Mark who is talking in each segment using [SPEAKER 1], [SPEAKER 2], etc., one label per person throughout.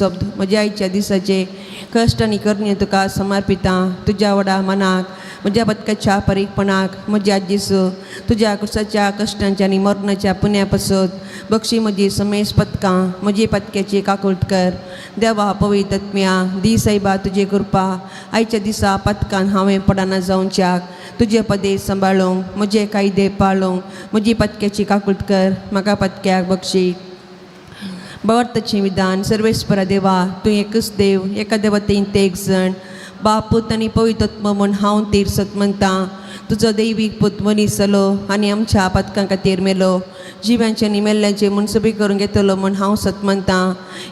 [SPEAKER 1] शब्द म्हज्या आयच्या दिसाचे कश्ट आनी करणे तुका समर्पितां. तुज्या व्हडा मनाक, म्हज्या पदकाच्या परीकपणाक, म्हज्या जेसू तुज्या कुसाच्या कश्टांच्या आनी मरणाच्या पुण्या पासत बक्षी म्हजी समेस पदकां, म्हजी पदक्याची काकूट कर. देवा पवित्र आत्म्या दी सायबा तुजे कृपा आयच्या दिसा पदकान हांवें पडना जावच्याक तुजे पदे सांबाळूंक, म्हजे कायदे पाळूंक म्हजी पदक्याची काकूट कर. म्हाका पदक्याक बक्षी. बवर्थाचें विधान. सर्वेस्परा देवा, तूं एकच देव, एका देवतेंत एक जण, बाप, पूत आनी पवित्र आत्मो म्हूण हांव तीर सत म्हणटां. तुजो दैवीक पूत मनीस जालो आनी आमच्या पातकां खातीर मेलो, जिव्यांचे आनी मेल्ल्यांचे मनसुबी करून घेतलो म्हूण हांव सत म्हणटां.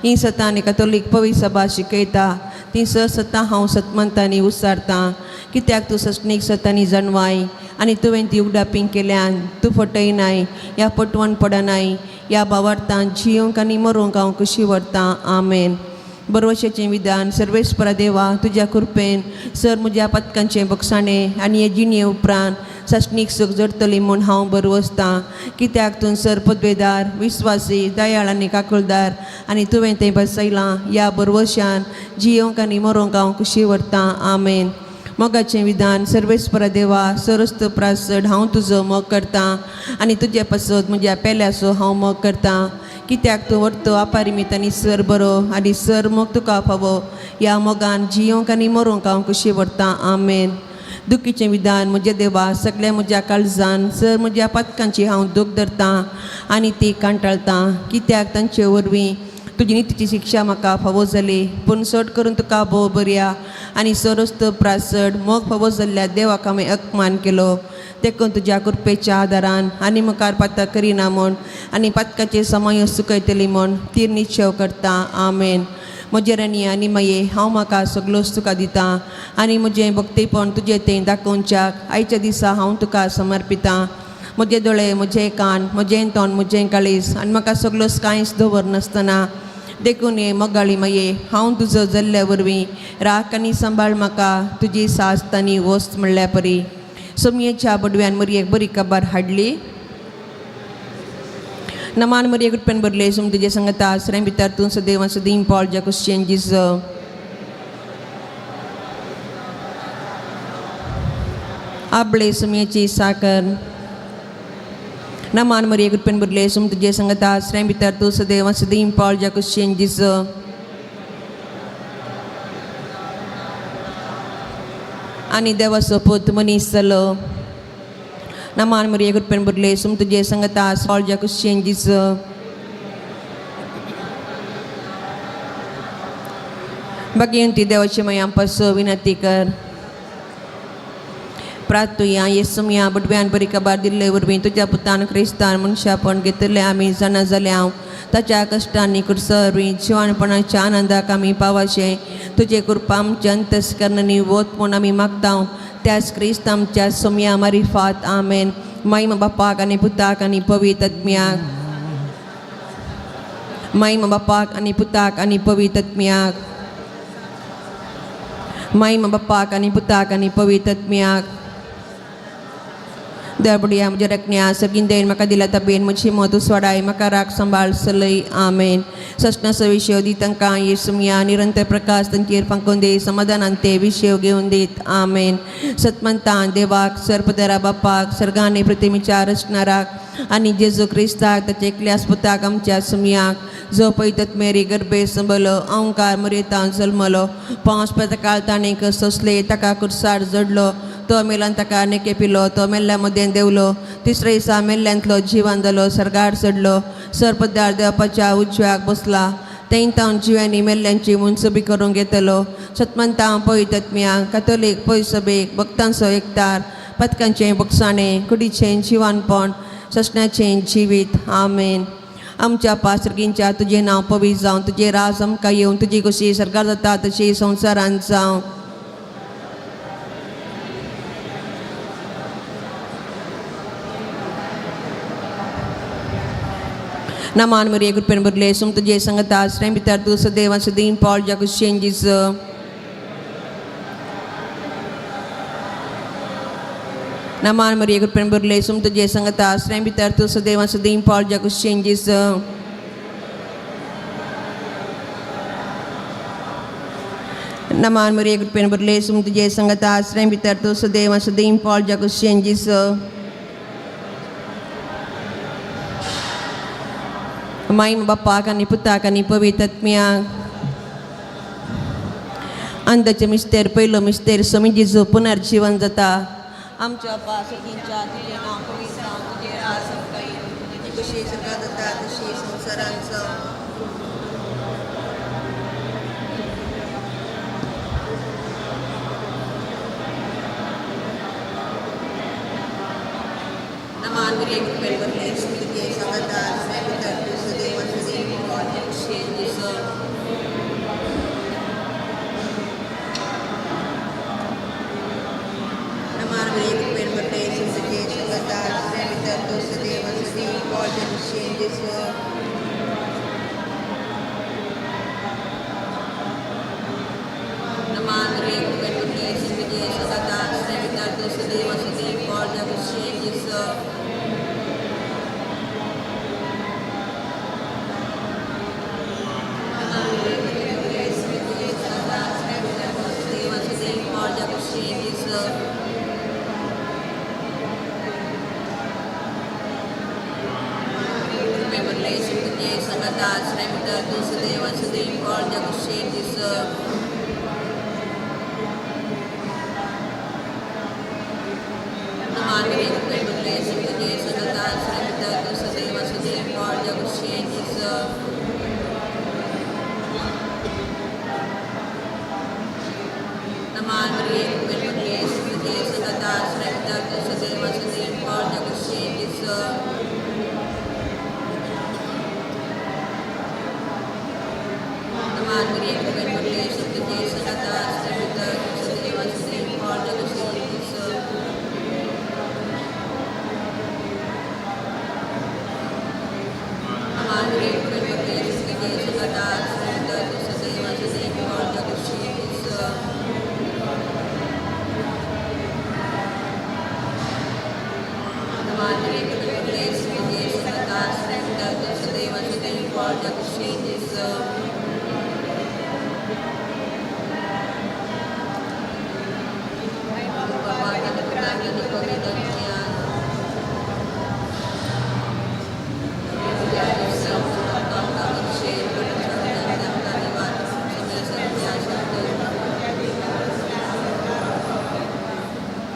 [SPEAKER 1] ही सतां आनी कथोलीक पवित्र सभा शिकयता ती स सतां हांव सत म्हणटां आनी उसारतां. कित्याक तूं सस्नीक सतांनी जाणवाय आनी तुवें ती उगडापींग केल्यान तूं फटयनाय ह्या पटवण पडनाय. ह्या भावार्थान जियोंक आनी मरूंक हांव खुशी व्हरतां. आमेन. बरवशेचें विधान. सर्वेस्परा देवा, तुज्या कृपेन सर म्हज्या पदकांचें बक्षाणें आनी हे जिणे उपरांत सासणीक सूख जोडटली म्हूण हांव बरवसतां. कित्याक तूं सर पदवेदार, विस्वासी, दयाळ आनी काकुळदार आनी तुवें तें बसयलां. ह्या बरवशान जियोंक आनी मरोंक हांव खुशी व्हरतां. आमेन. मोगाचें विधान. सर्वेस्परा देवा, सरस्त प्रासड हांव तुजो मोग करतां आनी तुजे पासत म्हज्या पेल्याचो हांव मोग करतां. कित्याक तूं व्हरतो अपारिमीत आनी सर बरो आनी सर मोग तुका फावो. ह्या मोगान जियोंक आनी मरोंक हांव खुशी व्हरतां. आमेन. दुखीचें विधान. म्हज्या देवा, सगळ्या म्हज्या काळजान सर म्हज्या पातकांची हांव दूख धरतां आनी ती कांटाळतां. कित्याक तांचे वरवीं तुजी नितीची शिक्षा म्हाका फावो जाली. पूण चड करून तुका भोव बरया आनी सरस्त प्रासड मोग फावो जाल्ल्या देवाक हांवें अपमान केलो. देखून तुज्या कृपेच्या आदारान आनी मुखार पातक करिना म्हूण आनी पातकाचे समय सुकयतली म्हूण तीर निश्चेव करता. आमेन. म्हजे राणी आनी माये, हांव म्हाका सगळोच तुका दितां आनी म्हजें भक्तीपण तुजें तें दाखोवच्याक आयच्या दिसा हांव तुका समर्पितां. म्हजे दोळे, म्हजे कान, म्हजें तोंड, म्हजें काळीज आनी म्हाका सगळोच कांयच दवर नासतना. देखून हे मोगाळी माये, हांव तुजो जाल्ल्या वरवीं राख आनी सांबाळ म्हाका तुजी सास्त आनी वस्त म्हणल्या परी. सोमयेच्या बडव्यान मरयेक बरी खबर हाडली. नमान मरिये, कृपेन भरले, सुम तुजे संगता, स्त्रियां भितर तूं सदैव सदीं पॉल ज्या क्रिश्चियन जीज. आपले सुमयेची साकर. नमान मरिये, कृपेन भरले, सुम तुजे संगता, स्त्रियां भितर तूं सदैव सदीं पॉल ज्या क्रिश्चियन जीज. आनी देवाचो पूत मनीस जालो. नमान मरिये, कृपेन भरले, सुम तुजे संगता, पॉल ज्या क्रिश्चियन जीज. भाग्यवंती देवाची माया पासो विनंती कर. प्रार्थुया. येसुमया बडव्यान बरी खबर दिल्ले वरवीं तुज्या पुतान क्रिस्तान मनशापण घेतिल्लें आमी जाणा जाल्या. ताच्या कश्टांनी कुर्सा वरवीं जिवानपणाच्या आनंदाक आमी पावाशें तुजे कृपा आमच्या अंतस्करणांनी वत म्हूण आमी मागता. त्याच क्रिस्त आमच्या सोमया मारिफात. आमेन. मायमा बापाक आनी पुताक आनी पवित्र आत्म्याक. मायमा बापाक आनी पुताक आनी पवित्र आत्म्याक. मायमा बापाक आनी पुताक आनी पवित्र आत्म्याक. देवबुडया म्हज्या रकण्या सगळीं देन म्हाका दिला तबेन म्हजी मत उसवाडाय, म्हाका राख सांबाळ सलय. आमेन. सस्नाचो विशय दी तांकां येसुमया, निरंतर प्रकाश तांचेर फांकून दे, समाधानान ते विशय घेवन दीत. आमेन. सतमंतान देवाक, सर्पदरा बापाक, सर्गाने प्रतिमेच्या रचणाराक आनी जेजू क्रिस्ताक ताचे एकल्यास पुताक आमच्या सुमयाक, जो पयतत मेरी गर्भे संबलो, अंकार मरेतान जल्मलो, पांच पतकाळ ताणें सोंसले, ताका कुर्सार जडलो, तो मेलान ताका नेके पिलो, तो मेल्ल्या मदें देंवलो, तिसरे दिसा मेल्ल्यांतलो जिवान जालो, सर्गार चडलो, सर्पदार देवपाच्या उजव्याक बसला, तें तावन जिव्यांनी मेल्ल्यांची मुनसुबी करूंक घेतलो. सतमंतां पवित्र कथोलीक पयसबेक, भक्तांचो एकतार, पथकांचें बक्षाणें, कुडीचें जिवानपण, ससण्याचें जिवीत. आमेन. आमच्या पासर्गींच्या तुजें नांव पवित्र जावं, तुजें राज आमकां येवन, तुजी कशी सरकार जाता तशी संवसारांत जावं. नमान मरिये, कृपेन भरले, सुम तुजे संगता, स्त्रियां भितर तूं सदैव सदीं पॉल ज्या क्रिश्चियन जीज. नमान मरिये, कृपेन भरले, सुम तुजे संगता, स्त्रियां भितर तूं सदैव सदीं पॉल ज्या क्रिश्चियन जीज. नमान मरिये कृपेन भरले सुम तुझे संगता आश्रय भितर तूं सदैव सदैव पॉल जागुशेन जिसो माई बापाक आनी पुताक आनी पवित्र अंदाचे मिस्तेर पयलो मिस्तेर स्वामी जेजू पुनर्जीवन जाता. आमच्या बापा सगळींच्या तुजें नांव पवित्र जावं, तुजें राज आमकां येवं, तुजी कशी स्वर्गात जाता तशी संवसारांत जावं. नमान मरिये कृपेन भरले तुझे संगता आश्रय भितर तूं सदैव सदैव पॉल जागुशेन जिसो. नमान मरिये कृपेन भरले तुझे संगता आश्रय भितर तूं सदैव सदैव पॉल जागुशेन जिसो. नमान मरिये कृपेन भरले तुझे संगता आश्रय भितर तूं सदैव सदैव पॉल जागुशेन जिसो. नमान मरिये कृपेन भरले तुझे संगता आश्रय भितर तूं सदैव सदैव पॉल जागुशेन जिसो. कृपेन भरले तुझे संगता आश्रय भितर तूं सदैव सदैव पॉल जागुशेन जिसो. नमान मरिये कृपेन भरले तुझे संगता आश्रय भितर तूं सदैव सदैव पॉल जागुशेन जिसो. नमान मरिये कृपेन भरले तुझे संगता आश्रय भितर तूं सदैव सदैव पॉल जागुशेन जिसो. नमान मरिये कृपेन भरले तुझे संगता आश्रय भितर तूं सदैव सदैव पॉल जागुशेन जिसो. नमान मरिये कृपेन भरले तुझे संगता आश्रय भितर तूं सदैव सदैव पॉल जागुशेन जिसो. नमान मरिये कृपेन भरले तुझे संगता आश्रय भितर तूं सदैव सदैव पॉल जागुशेन जिसो. बापाक आनी पुताक आनी पवित्र आत्म्याक.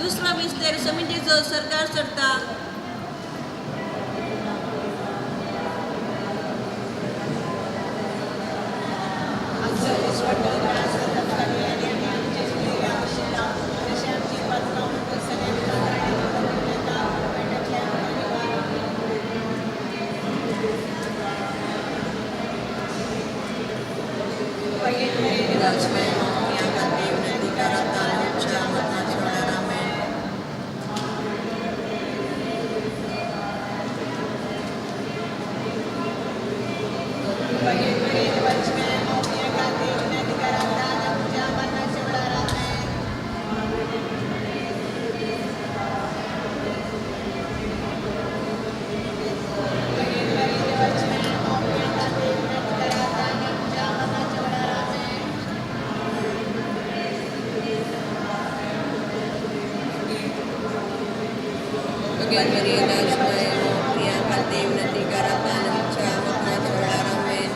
[SPEAKER 1] दुसरो मिस्तेर समितीचो सरकार चडता. विनंती करता आमच्या मरणाच्या वेळार. आमेन. भगवान मरिये प्रिया खातीर विनंती करता आमच्या मरणाच्या वेळार. आमेन.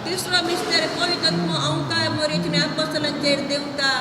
[SPEAKER 1] तिसरो मिस्तर पवित्र अंकार मोरेचे अपोस्तलांचेर देवता.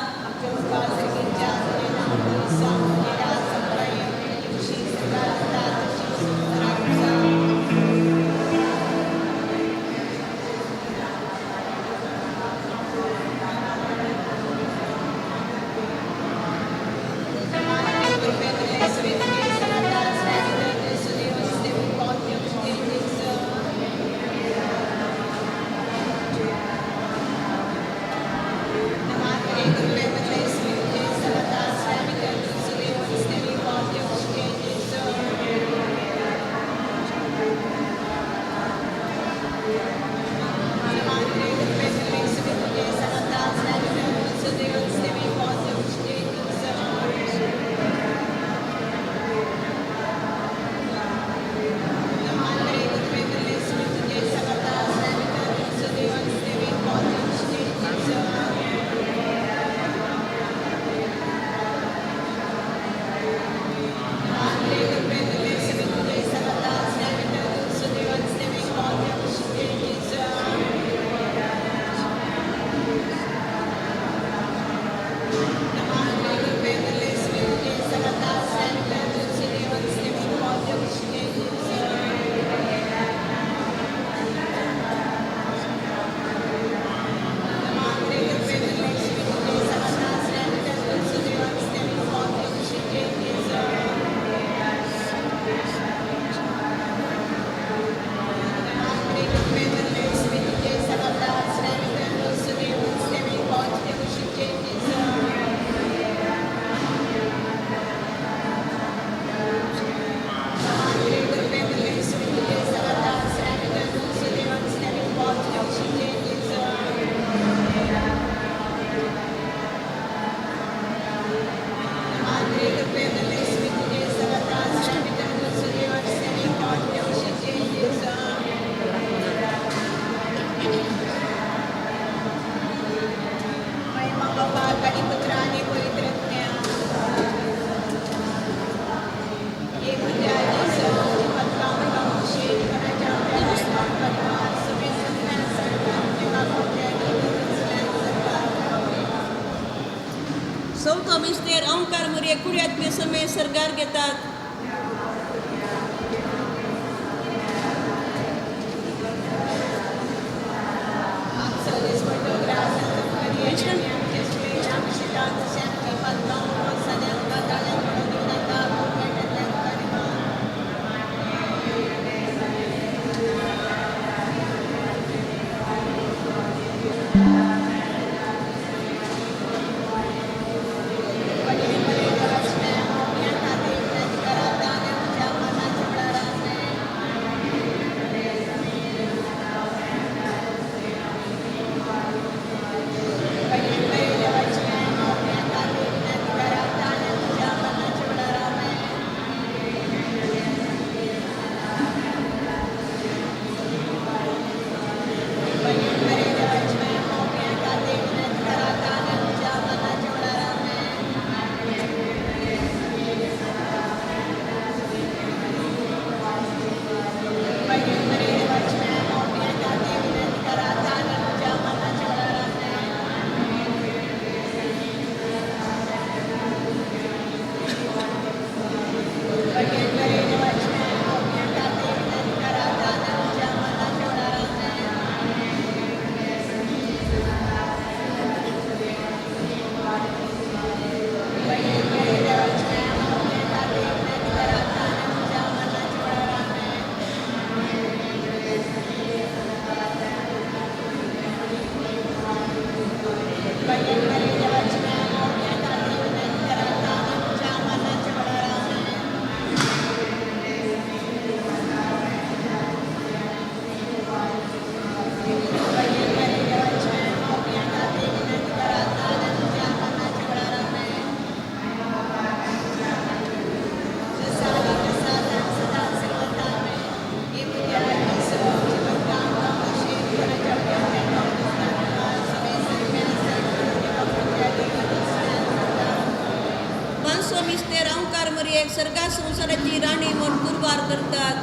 [SPEAKER 1] चवथो मिस्तेर अंकार मुरये कुड्यात्मे समय सरगार घेतात. मातयेक सर्गा संवसाराची राणी म्हूण कुरवार करतात.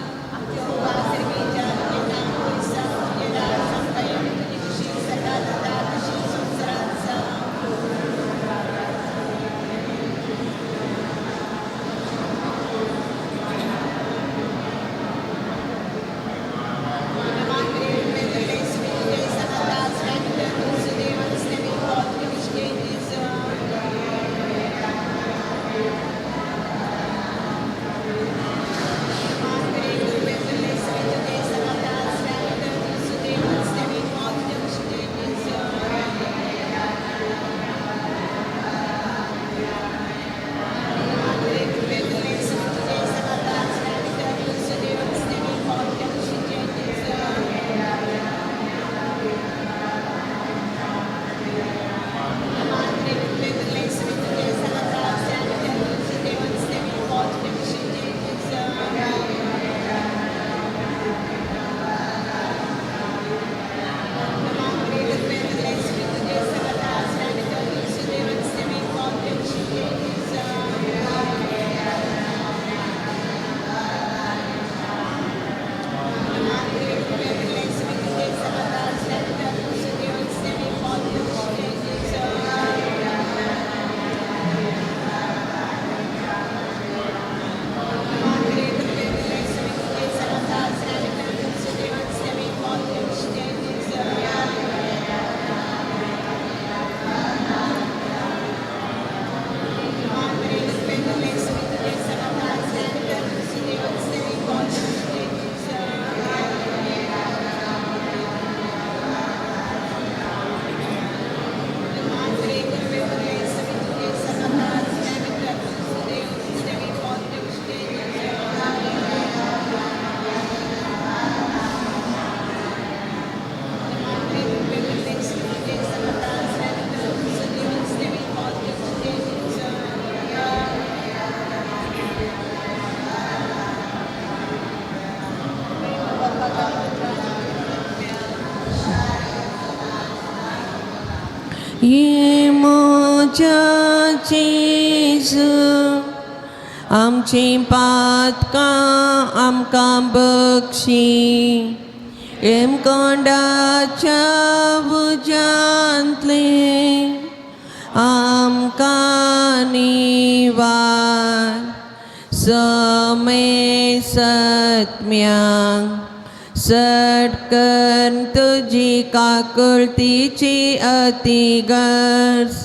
[SPEAKER 1] ये म्हज्या जेजू, आमचीं पातकां आमकां बक्षी, हेमकोंडाच्या उज्यांतलें आमकां निवार. समय सत्म्यांक सटकन तुजी काकुळतीची अती गरज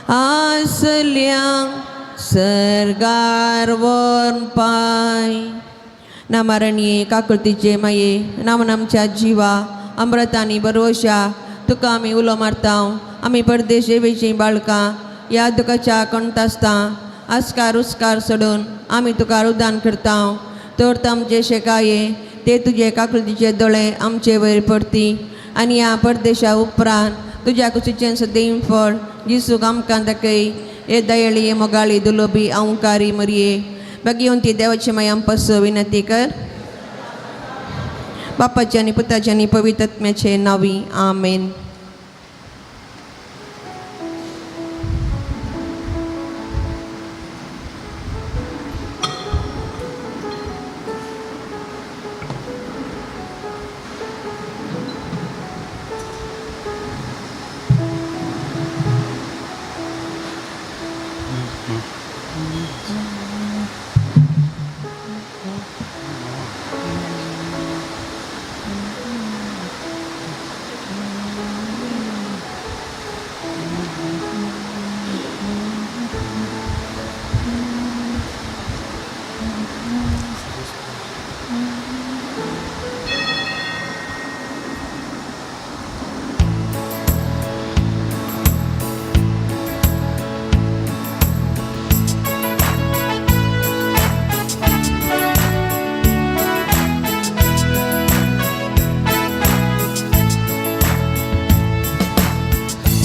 [SPEAKER 1] आसल्या सर्गार व्हर पाय. नामारणये काकुळतीचे माये, नामन आमच्या जिवा अमृतानी बरोवशा तुका आमी उलो मारता. आमी परदेश वेचीं बाळकां ह्या दुखाच्या कोणतासता आस्कार उस्कार सोडून आमी तुका रुदान करता. तर आमचे शेकाये ते तुजे काकुळतीचे दोळे आमचे वयर पडती आनी ह्या परदेशा उपरांत तुज्या कुशीचें सदैव फळ जिसूक आमकां दाखय. हे दयाळी, हे मोगाळी, दुलोबी अंकारी मरये, भाग्यवंती देवाची माय, आमपासो विनंती कर. बापाचे आनी पुताचे आनी पवित्र आत्म्याचे नावी, आमेन.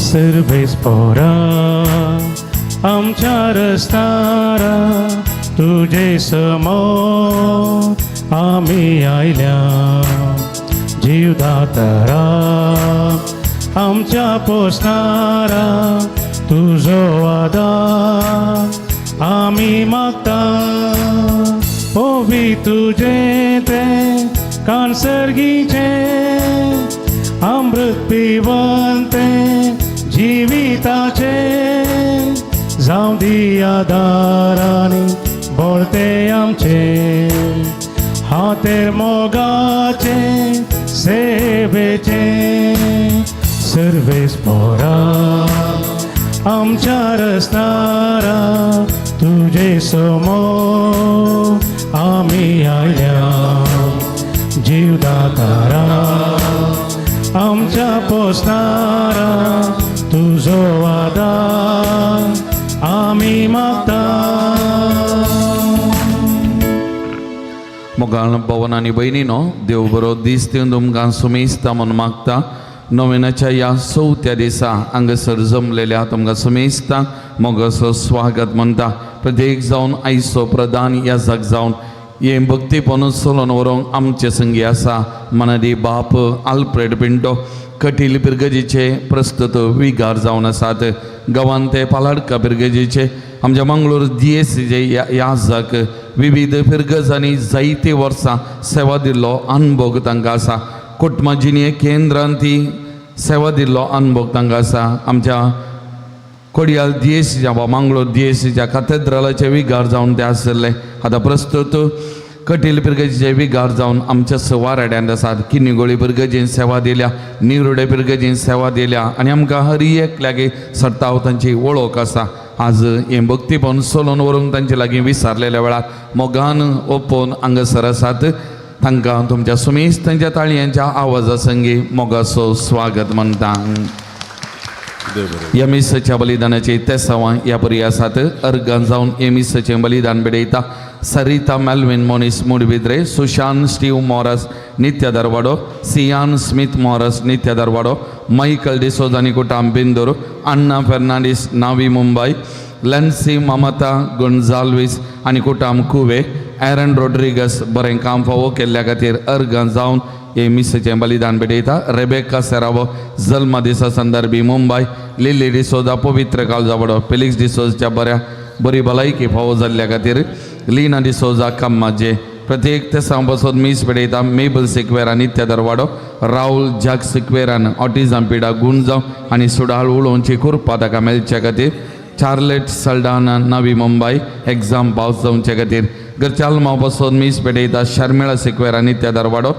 [SPEAKER 2] सर्वेस पोरा आमच्या रस्तारा तुजे समोर आमी आयल्या. जीवदातारा आमच्या पोसणारा तुजो आदार आमी मागता ओवी तुजें तें कानसर्गीचें अमृत पिवन तें जिविताचें जावं दी आदारानी बोळते आमचें हातेर मोगाचें सेवेचें सर्वेस पोरा आमच्या रस्तारा तुजे समोर आमी आयल्या जीवदातारा आमच्या पोसणारा तुजो आदार आमी मागता.
[SPEAKER 3] मोगाळ भवन आनी भयणीनो, देव बरो दीस दिवन तुमकां सुमेस्ता म्हूण मागता. नोवेनाच्या ह्या चवथ्या दिसा हांगासर जमलेल्या तुमकां सुमेस्ता मोगाचो स्वागत म्हणटा. प्रत्येक जावन आयचो प्रधान ह्या जाग जावन हें भक्तीपण चलोवन व्हरूंक आमचे संगी आसा मनादी बाप आल्फ्रेड पिंटो, कटील पिरगजीचे प्रस्तुत विगार जावन आसात. गांवांत ते पालाडका पिरगजीचे आमच्या मंगळूर दियेसीचे याजक विविध फिरगजांनी जायते वर्सां सेवा दिल्लो अनुभव तांकां आसा. कुटुंबा जिणे केंद्रान ती सेवा दिल्लो अनुभव तांकां आसा. आमच्या कोडियाल दियेसीच्या वा मंगळूर दियेसीच्या कातेद्रालाचे विगार जावन ते आशिल्ले. आतां प्रस्तुत कटील पिरगजीचे विगार जावन आमच्या सवाराड्यांत आसात. किन्नीगोळी पिरगजीन सेवा दिल्या, निरुडे पिरगजीन सेवा दिल्या आनी आमकां हर एक लागीं सरताव तांची वळख आसा. आज हें भक्तीपण चलोवन व्हरूंक तांचे लागीं विसारलेल्या वेळार मोगान ओपोवन हांगासर आसात. तांकां तुमच्या सुमेस तांच्या ताळयांच्या आवाजा संगी मोगाचो स्वागत म्हणटा. ह्या मिसाच्या बलिदानाचे तेसावां ह्या परी आसात. अर्गान जावन हे मिसाचें बलिदान भेटयता Sarita Melvin Moniz Moodbidri, Sushan Steve Morris Nitya Dharwado, Sian Smith Morris Nitya Dharwado, Michael D'Souza आनी कुटाम Bindur, Anna Fernandes Navi Mumbai, Lancy Mamata Gonsalves आनी कुटाम कुवे, एरन रोड्रिगस बरें काम फावो केल्ल्या खातीर अर्गां जावन हे मिसाचें बलिदान भेटयता. रेबेका सेरावो जल्मा दिसा संदर्भी मुंबय, लिली डिसोजा पवित्र काळजावडो, फेलिक्स डिसोजाच्या बऱ्या बरी भलायकी फावो जाल्ल्या खातीर, लीना डिसोजा काम्माजे. प्रत्येक तेसां बसोन मीस भेटयता मेबल सिक्वेरा नित्य दरवाडो, राहुल जाक सिक्वेरान ऑटिझम पिडा गुण जावं आनी सुडाळ उलोवची कृपा ताका मेळच्या खातीर, चार्लेट सल्डाना नवी मुंबय एग्जाम पास जावचे खातीर. घरच्या आल्माव बसोन मीस भेटयता शर्मिळा सिक्वेरा नित्य दरवाडो.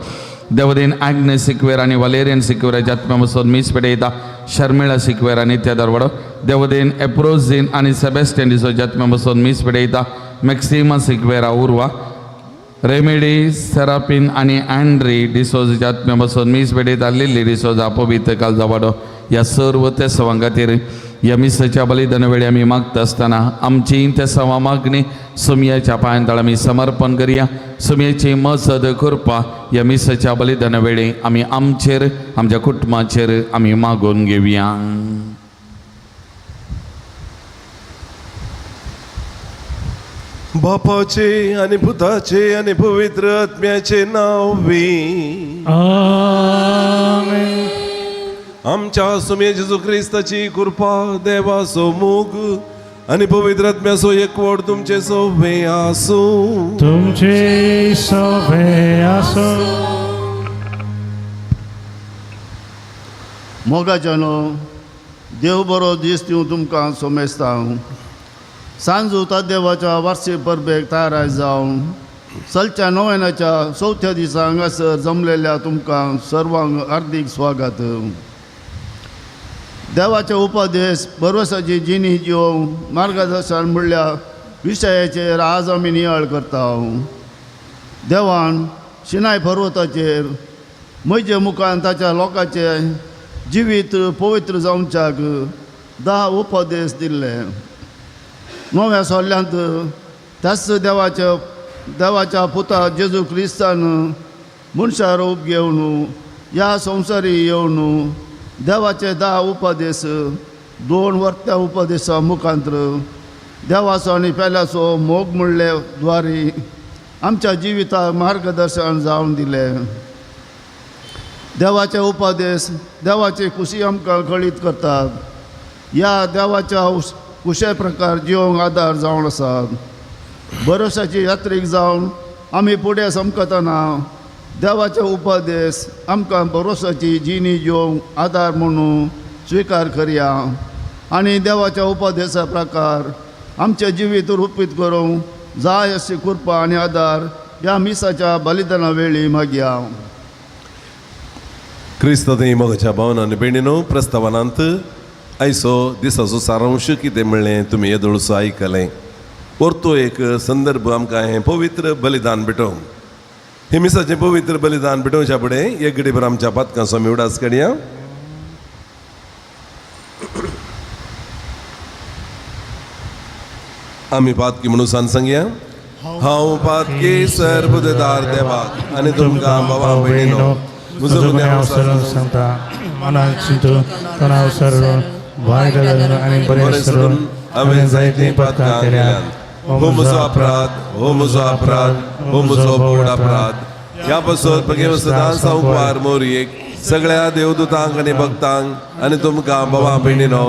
[SPEAKER 3] देवदेन आग्ने सिक्वेर आनी वलेरियन सिक्वेराच्या आत्म्या बसोन मीस भेटयता शर्मिळा सिक्वेरा नित्य दरवाडो. देवदेन एप्रोझीन आनी सेबेस्टियन डिसोच्या आत्म्या बसोन मीस भेटयता मॅक्सिमा सिक्वेरा उर्वा. रेमेडी सेरापिन आनी अँड्री डिसोजाच्या आत्म्या बसोन मीस भेटयता लिल्ली डिसोजा पवित्र कालजावाडो. ह्या सर्व तेसवां खातीर ह्या मिसाच्या बलिदान वेळी आमी मागता आसतना आमची तेसवां मागणी सुमयाच्या पांयांतळ आमी समर्पण करया. सुमयेची मजत कृपा ह्या मिसाच्या बलिदान वेळी आमी आमचेर आमच्या कुटुंबाचेर आमी मागून घेवया.
[SPEAKER 4] बापाचे आणि पुताचे आणि पवित्र आत्म्याचे नाव वी.
[SPEAKER 2] आमेन.
[SPEAKER 4] आमच्या सुमे जेजू क्रिस्ताची कृपा, देवाचो मोग आणि पवित्र आत्म्याचो एकवट तुमचे सोवे आसूं.
[SPEAKER 2] तुमचे सवे आसो.
[SPEAKER 5] मोगाच्यानो, देव बरो दीस दिवं तुमकां सोमेस्ता. सांजू देवाच्या वार्षिक परबेक तयार जावन चलच्या नोवेनाच्या चवथ्या दिसा हांगासर जमलेल्या तुमकां सर्वांक हार्दीक स्वागत. देवाचे उपदेश भरवसाची जिणी जिवन मार्गदर्शन म्हणल्या विशयाचेर आज आमी नियाळ करता. देवान शिनाय पर्वताचेर म्हजे मुखान ताच्या लोकांचे जिवीत पवित्र जावच्याक 10 उपदेश दिल्ले. नव्या सोल्ल्यांत त्याच देवाच्या देवाच्या पुता जेजू क्रिस्तान मनशा रूप घेवन ह्या संवसारी येवन देवाचे 10 उपदेश 2 वर्त्या उपदेसा मुखांत्र देवाचो आनी पेल्याचो मोग म्हणले द्वारी आमच्या जिविताक मार्गदर्शन जावन दिलें. देवाचे उपदेश देवाची खुशी आमकां कळीत करतात. ह्या देवाच्या कुशळ प्रकार जिवंक आदार जावन आसात. भरोशाची यात्रीक जावन आमी फुडें समकतना देवाचे उपदेश आमकां भरोसाची जिणी जिवंक आदार म्हणून स्विकार करया आनी देवाच्या उपदेशा प्रकार आमचें जिवीत रुपीत करूंक जाय अशी कृपा आनी आदार ह्या मिसाच्या बलिदाना वेळी मागया.
[SPEAKER 4] क्रिस्त थंय मोगाच्या भावना आनी भयणीनो, प्रस्तावनांत आयचो दिसाचो सारांश कितें म्हणलें तुमी येदोळसो आयकलें. परतो एक संदर्भ आमकां हें पवित्र बलिदान भेटोवंक, हें मिसाचें पवित्र बलिदान भेटोवच्या फुडें एक घडीभर आमच्या पातकांचो आमी उडास काडया. आमी पातकी म्हणून सांग सांगया. हांव पातकी सर्वदार देवाक आनी तुमकां बाबा भयणीनो म्हजो गुन्यांव
[SPEAKER 2] सरून सांगता, मनात चिंतून तणाव सरून वायट आनी बरें सरून
[SPEAKER 4] हांवें जायतीं पातकां केल्यांत. हो म्हजो अपराध, हो म्हजो अपराध, हो म्हजो व्हड अपराध. ह्या पासत भगेव सदां सावकार मोरयेक सगळ्या देवदूतांक आनी भक्तांक आनी तुमकां बाबा भयणीनो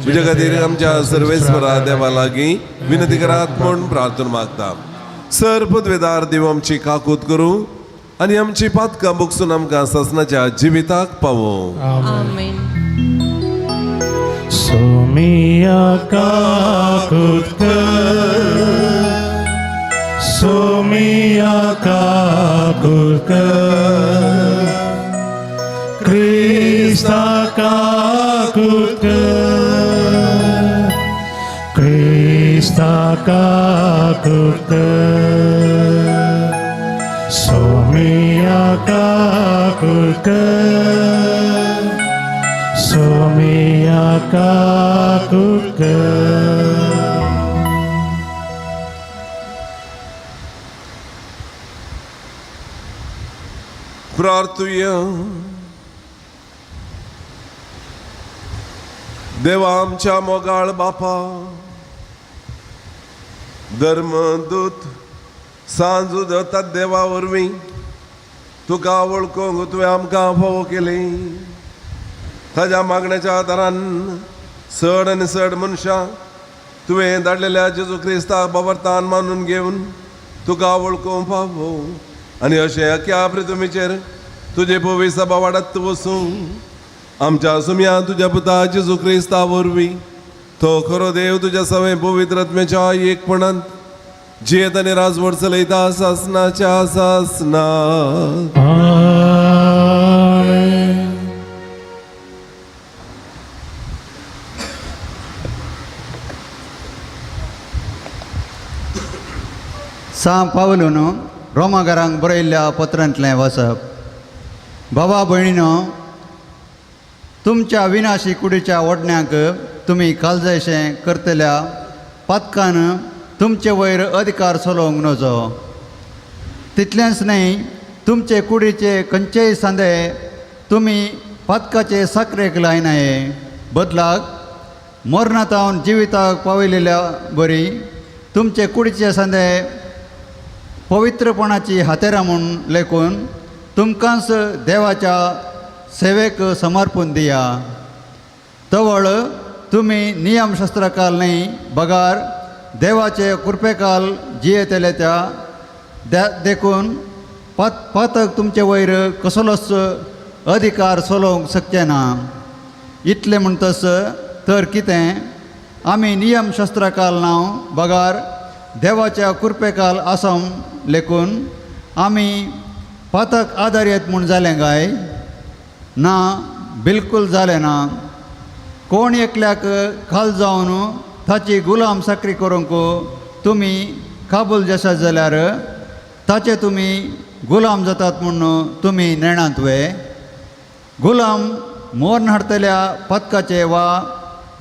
[SPEAKER 4] तुज्या खातीर आमच्या सर्वेस्वरा देवा लागीं विनंती करात म्हूण प्रार्थना मागता. सर पदवेदार देव आमची काकूत करूं आनी आमची पातकां भोगसून आमकां सासनाच्या जिविताक पावोवं.
[SPEAKER 1] आमेन.
[SPEAKER 2] सोमिया काकूत कर, सोमिया काकूत कर, क्रिस्ता काकूत कर, क्रिस्ता काकूत कर, सोमिया काकूत कर, सोमिया काकूत कर.
[SPEAKER 4] प्रार्थुया. देवा आमच्या मोगाळ बापा, धर्मदूत सांज उदतात देवा वरवीं तुका वळखूंक तुवें आमकां फावो केली. ताज्या मागण्याच्या आदारान चड आनी चड मनशां तुवें धाडलेल्या जेजू क्रिस्ताक बाबरतान मानून घेवन तुका वळखूंक फावो आनी अशें अख्या पृथ्वीचेर तुजे पवी सभा वाडत वसूं. आमच्या सुमया तुज्या पुता जेजू क्रिस्ता वरवीं तो खरो देव तुज्या सवें पवित्र आत्म्याच्या एकपणांत जियेत आनी राजवट चलयता सासनाच्या सासना.
[SPEAKER 2] आमेन.
[SPEAKER 6] सां पावलून रोमागारांक बरयल्ल्या पत्रांतलें वाचप. बाबा भयणीनो, तुमच्या विनाशी कुडीच्या ओडण्याक तुमी कालजायशें करतल्या पातकान तुमचे वयर अधिकार चलोवंक नजो. तितलेंच न्हय, तुमचे कुडीचे खंयचेय सांदे तुमी पातकाचे साकरेक लायनाये, बदलाक मरणातावन जिविताक पावयलेल्या बरी तुमचे कुडीचे सांदे पवित्रपणाची हातेरां म्हूण लेखून तुमकांच देवाच्या सेवेक समर्पून दिया. तवळ तुमी नियमशास्त्राकाल न्हय बगार देवाचे कृपेकाल जियेतले त्या देखून पातक तुमचे वयर कसलोच अधिकार चलोवंक शकचे ना. इतलें म्हणटस तर कितें, आमी नियमशास्त्राकाल नांव बगार देवाच्या कृपेकाल आसा लेखून आमी पातक आदार येत म्हूण जालें काय? ना, बिलकूल जालें ना. कोण एकल्याक खाल जावन ताची गुलाम साकरी करूंक तुमी काबूल जाशात जाल्यार ताचे तुमी गुलाम जातात म्हूण तुमी नेणात वे? गुलाम मोर्न हाडटल्या पदकाचे वा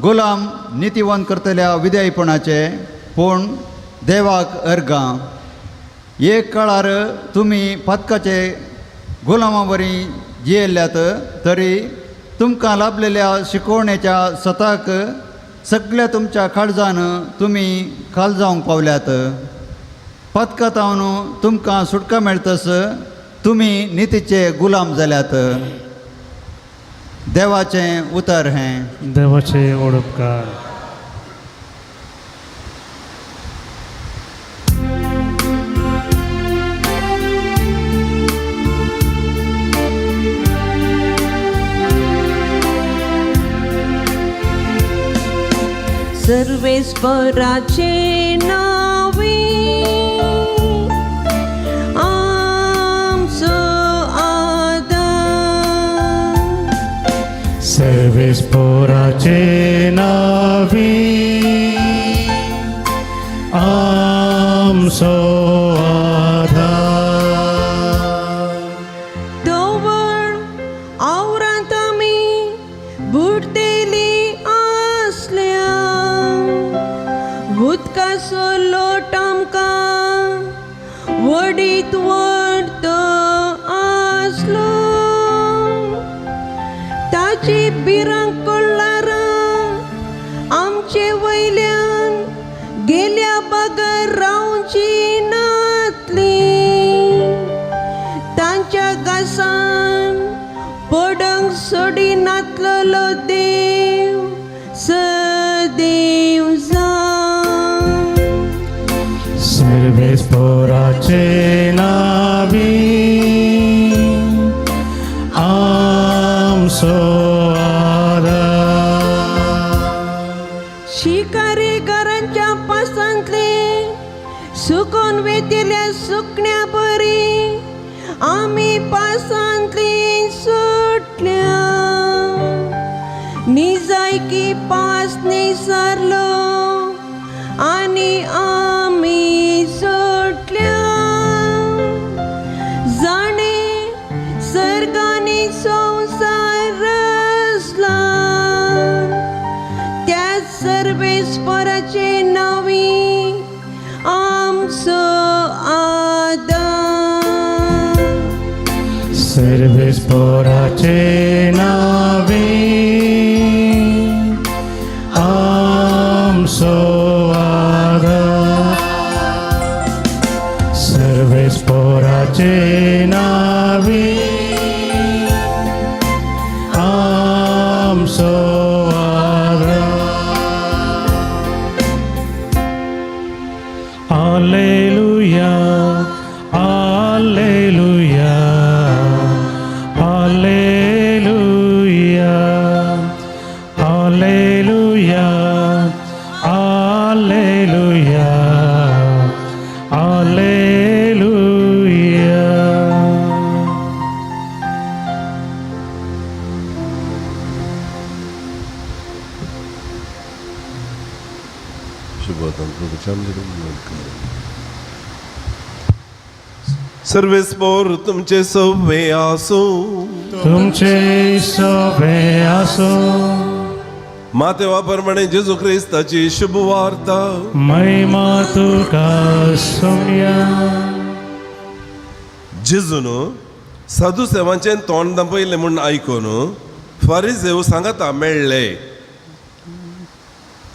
[SPEAKER 6] गुलाम नितीवंत करतल्या विधेयपणाचे, पूण देवाक अर्गां. एक काळार तुमी पदकाचे गुलामा बरी जियेल्यात तरी तुमकां लाभलेल्या शिकवणेच्या सताक सगळ्या तुमच्या काळजान तुमी खाल जावंक पावल्यात. पदकातावन तुमकां सुटका मेळतस तुमी नितीचे गुलाम जाल्यात. देवाचें उतर हें.
[SPEAKER 2] देवाचे ओडपकार.
[SPEAKER 1] सर्वेस्पराचे नावे आमचो आदार.
[SPEAKER 2] सर्वेस्पोराचे नावी आमचो आधार.
[SPEAKER 1] तवळ आवरांत आमी बुडतेली आसल्या उदकाचो लोट आमकां वडीत व्हरत आसलो. ताची भिरांत कळ्ळारां आमचे वयल्यान गेल्या बगर रावची नातली. तांच्या घासान पडंग सोडिनातलो देव सदैव जावं.
[SPEAKER 2] सर्वेस्पोराचे नावी आमचो आधार.
[SPEAKER 1] शिकारी घरांच्या पासांतले सुकून वेतिल्या सुकण्या बरी आमी पासांतली सुटल्या. निजायकी पास निसरलो आनी आमी सुटल्या. जाणे सर्गांनी संवसार रचला त्या सर्वेस्पराचे नावी आमचो आदार.
[SPEAKER 2] सर्वेस्पोराचे नावे आमचो आधार. सर्वेस्पोराचे नावे आमचो आधार. Alleluia, Alleluia, Alleluia, Alleluia, Alleluia, Alleluia.
[SPEAKER 4] सर्वेस्पोर तुमचे सवे आसूं.
[SPEAKER 2] तुमचे सोबे आसो.
[SPEAKER 4] मातेवा प्रमाणे जेजू क्रिस्ताची शुभ वार्ता.
[SPEAKER 2] महिमा तुका सोम्या.
[SPEAKER 4] जेजून साधू सेवांचें तोंड दांपयलें म्हूण आयकून फारीजेव सांगाता मेळ्ळे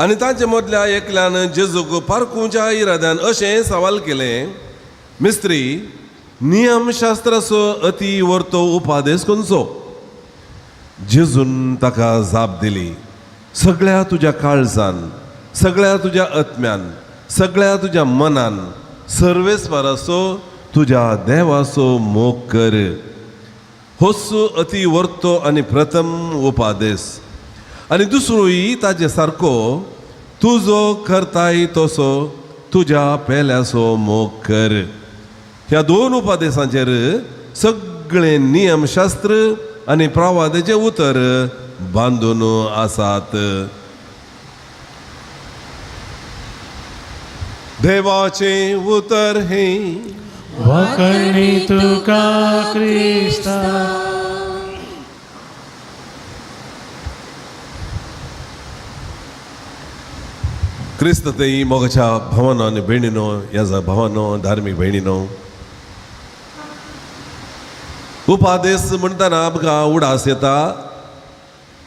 [SPEAKER 4] आनी तांचे मदल्या एकल्यान जेजूक पारखुच्या इराद्यान अशें सवाल केलें, मिस्त्री, नियमशास्त्राचो अती वर्तो उपादेश खंयचो? जेजून ताका जाप दिली, सगळ्या तुज्या काळजान, सगळ्या तुज्या आत्म्यान, सगळ्या तुज्या मनान सर्वेस्पराचो तुज्या देवाचो मोग कर. होच अती वर्तो आनी प्रथम उपादेश. आनी दुसरोय ताजे सारको, तुजो करताय तसो तुज्या पेल्याचो मोग कर. ह्या दोन उपादेशांचेर सगळे नियमशास्त्र आनी प्रवादाचें उतर बांदून आसात. देवाचें उतर हें.
[SPEAKER 2] वखणी तुका क्रिस्ता.
[SPEAKER 4] क्रिस्त ते मोगाच्या भावानो आनी भयणीनो, ह्या भावानो, धार्मीक भयणीनो, उपादेश म्हणटना आमकां उडास येता.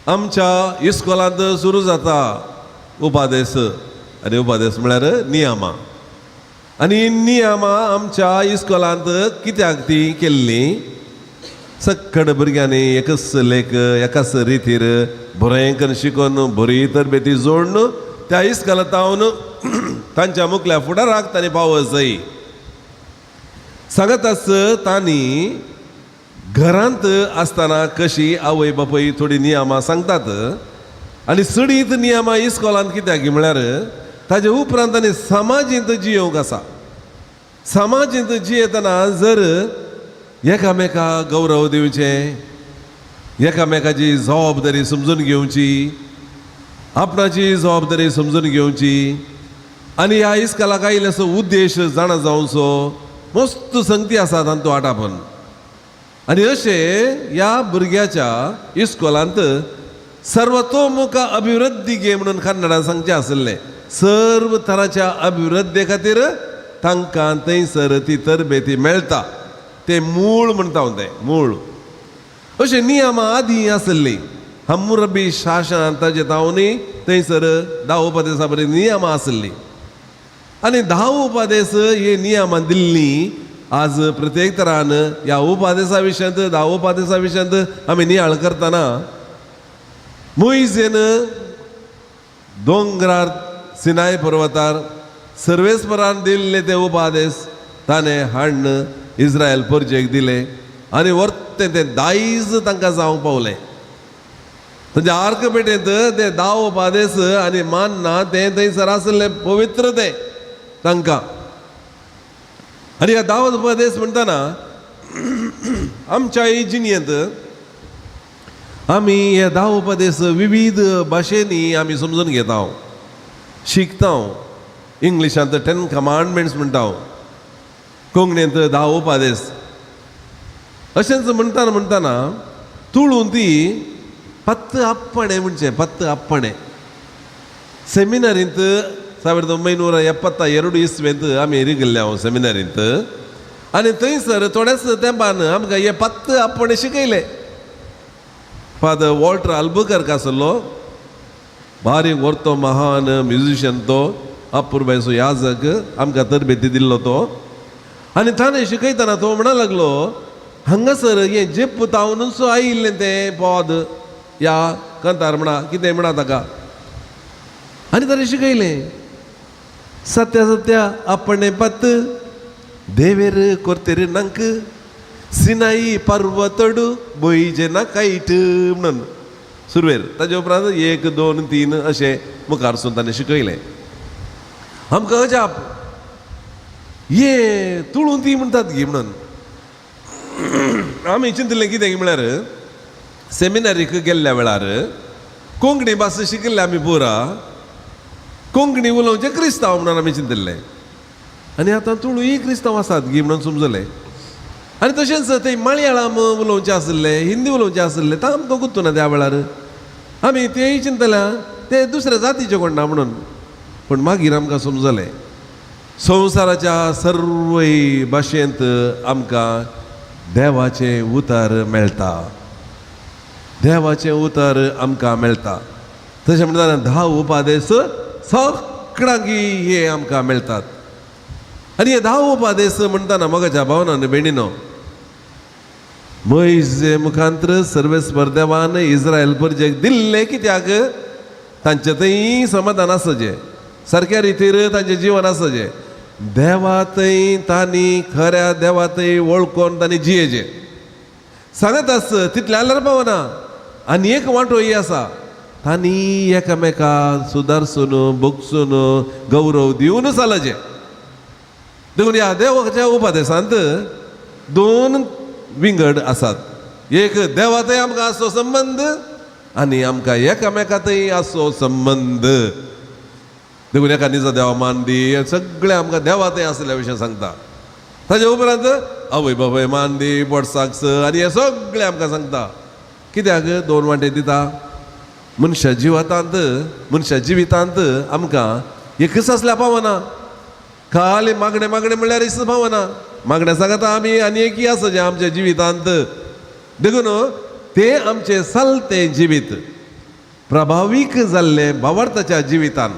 [SPEAKER 4] आमच्या इस्कोलांत सुरू जाता उपादेश, आनी उपादेश म्हळ्यार नियमां. आनी नियमां आमच्या इस्कोलांत कित्याक ती केल्लीं? सक्कड भुरग्यांनी एकच लेख एकाच रितीर बरें करून शिकोवन बरी तरबेती जोडून त्या इस्कोलांत तांच्या मुखल्या फुडाराक तांणी पावत जाय. सांगत आस तांणी घरांत आसतना कशी आवय बापूय थोडी नियमां सांगतात आनी चडीत नियमां इस्कोलांत कित्याक म्हळ्यार ताजे उपरांत आनी समाजींत जियोवंक आसा. समाजींत जियेतना जर एकामेका गौरव दिवचें, एकामेकाची जबाबदारी समजून घेवची, आपणाची जबाबदारी समजून घेवची आनी ह्या इस्कोलाक आयिल्ल्याचो उद्देश जाणा जावचो, मस्त संगती आसा तांतू आटापून. आनी अशें ह्या भुरग्याच्या इस्कोलांत सर्वतोमुख अभिवृद्धी गे म्हणून कन्नडान सांगचें आशिल्लें. सर्व तरांच्या अभिवृद्धी खातीर तांकां थंयसर ती तरबेती मेळटा. तें मूळ म्हणटा हांव, तें मूळ. अशें नियमां आदीं आशिल्लीं. हम्मुरबी शासन ताजे तावनी थंयसर 10 उपदेसा बरी नियमां आशिल्लीं आनी 10 उपदेस हे नियमां दिल्लीं. आज प्रत्येक तरान ह्या उपदेसा विशयांत 10 उपदेसा विशयांत आमी नियाळ करतना मोयजेन दोंगरार सिनाय पर्वतार सर्वेस्परान दिल्ले ते उपदेस ताणें हाडून इस्रायल परजेक दिले आनी वर्तें तें दायज तांकां जावंक पावलें. तांच्या आर्क पेटेंत ते 10 उपदेस आनी मान्ना तें थंयसर आशिल्लें पवित्र तें तांकां. आनी ह्या 10 उपदेस म्हणटना आमच्या जिणेंत आमी हे 10 उपदेस विविध भाशेंनी आमी समजून घेता, शिकता. इंग्लिशांत 10 कमांडमेंट्स म्हणटा, कोंकणींत 10 उपदेस. अशेंच म्हणटाना म्हणटाना तुळून ती 10 अप्पणे म्हणचे 10 अप्पणे. सेमिनारींत 1972 इस्वेंत आमी रिगल्ले हांव सेमिनारींत आनी थंयसर थोड्याच तेंपान आमकां हे 10 अप्पणे शिकयले. फादर वॉल्टर अल्बुकर्क आसलो, बारीक व्हरतो महान म्युजिशियन तो, अपुरबायचो याजक, आमकां तरबेती दिल्लो तो. आनी ताणें शिकयतना तो म्हणा लागलो, हांगासर हें जेप्प तावनूच आयिल्लें तें पद ह्या कंतार म्हणा कितें म्हणा ताका. आनी ताणें शिकयलें, सत्या सत्या आपणे पत्त देवेर कोरतेर नांक सिनाई पर्वतडू बोयजे ना कायट म्हणून सुरवेर. ताजे उपरांत 1 2 3 अशें मुखार सून ताणें शिकयलें आमकां. अजाप, ये तुळून ती म्हणटात गी म्हणून आमी चिंतलें कितें म्हळ्यार सेमिनारीक गेल्ल्या वेळार कोंकणी भास शिकिल्ले आमी पुरा, कोंकणी उलोवचें क्रिस्तांव म्हणून आमी चिंतिल्लें. आनी आतां तुळूय क्रिस्तांव आसात गी म्हणून समजलें. आनी तशेंच ते मलयाळम उलोवचें आशिल्लें, हिंदी उलोवचें आशिल्लें, तां आमकां गुत्तू ना त्या वेळार. आमी तेय चिंतल्या ते दुसऱ्या जातीचे कोण ना म्हणून. पूण मागीर आमकां समजलें संवसाराच्या सर्वय भाशेंत आमकां देवाचें उतर मेळटा, देवाचें उतर आमकां मेळटा. तशें म्हणटा 10 उपदेस सगळ्यांकी हे आमकां मेळटात. आनी हे 10 उपदेस म्हणटाना मोगाच्या भावना आनी भयणीनो, मोयजे मुखांत्र सर्वेस्पर देवान इस्रायल परजेक दिल्ले कित्याक तांचे थंय समाधान आसचें, सारक्या रितीर तांचें जिवन आसचें, देवा थंय तांणी खऱ्या देवा थंय वळखून तांणी जियेचें. सांगत आस तितलें जाल्यार पावना. आनी एक वांटो ही आसा, तांणी एकामेका सुदारसून भोगसून गौरव दिवन चलचें. देखून ह्या देवाच्या उपदेशांत 2 विंगड आसात. एक देवा थंय आमकां आसचो संबंद आनी आमकां एकामेका थंय आसचो संबंद. देखून एका निजा देवा मान दी, सगळें आमकां देवा थंय आसल्या विशय सांगता. ताजे उपरांत आवय बापाय मान दी, पोटसाक स आनी हें सगळें आमकां सांगता. कित्याक 2 वांटे दिता मनशा जिवातांत, मनशा जिवितांत आमकां एकच आसल्यार पावना. खाली मागणें मागणें म्हणल्यार इसच पावना. मागणें सांगता आमी आनी एकय आसा जें आमच्या जिवितांत. देखून तें आमचें चलतें जिवीत प्रभावीक जाल्लें भावार्थाच्या जिवितान.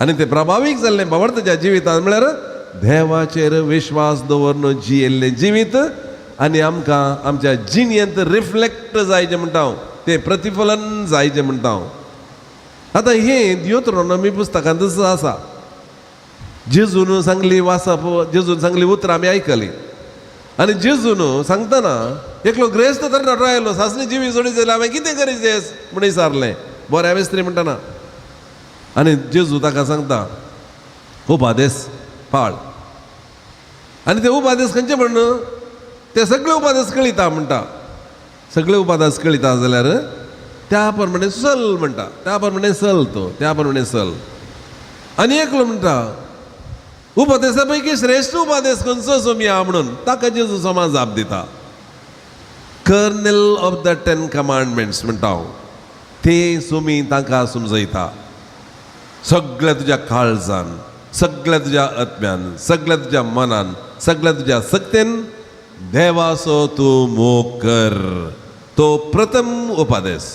[SPEAKER 4] आनी तें प्रभावीक जाल्लें भावार्थाच्या जिवितान म्हळ्यार देवाचेर विश्वास दवरून जियेल्लें जिवीत आनी आमकां आमच्या जिणेंत रिफ्लेक्ट जायचें म्हणटा हांव, तें प्रतिफलन जायचें म्हणटा हांव. आतां हें दियोत्रोनोमी पुस्तकांतच आसा. जेजून सांगली वाचप, जेजून सांगली उतरां आमी आयकली. आनी जेजून सांगतना एकलो ग्रेस्त तरणाटो आयलो, सासणी जिवी जोडी जाल्यार हांवें कितें करीत जेस म्हण विचारलें. बऱ्या मिस्त्री म्हणटाना. आनी जेजू ताका सांगता उपादेस पाळ. आनी ते उपादेस खंयचे म्हण ते सगळे उपादेस कळिता म्हणटा. सगळे उपादेस कळिता जाल्यार त्या प्रमाणे चल म्हणटा, त्या प्रमाणे चल तो, त्या प्रमाणे चल. आनी एकलो म्हणटा उपदेसा पैकी श्रेश्ठ उपादेस खंयचो सोमया म्हणून ताका जेजू समाज जाप दिता. Kernel of the ten commandments म्हणटा हांव, ते सोमी तांकां समजयता. सगळ्या तुज्या काळजान, सगळ्या तुज्या आत्म्यान, सगळ्या तुज्या मनान, सगळ्या तुज्या सक्तेन देवाचो तूं मोग कर, तो प्रथम उपादेस.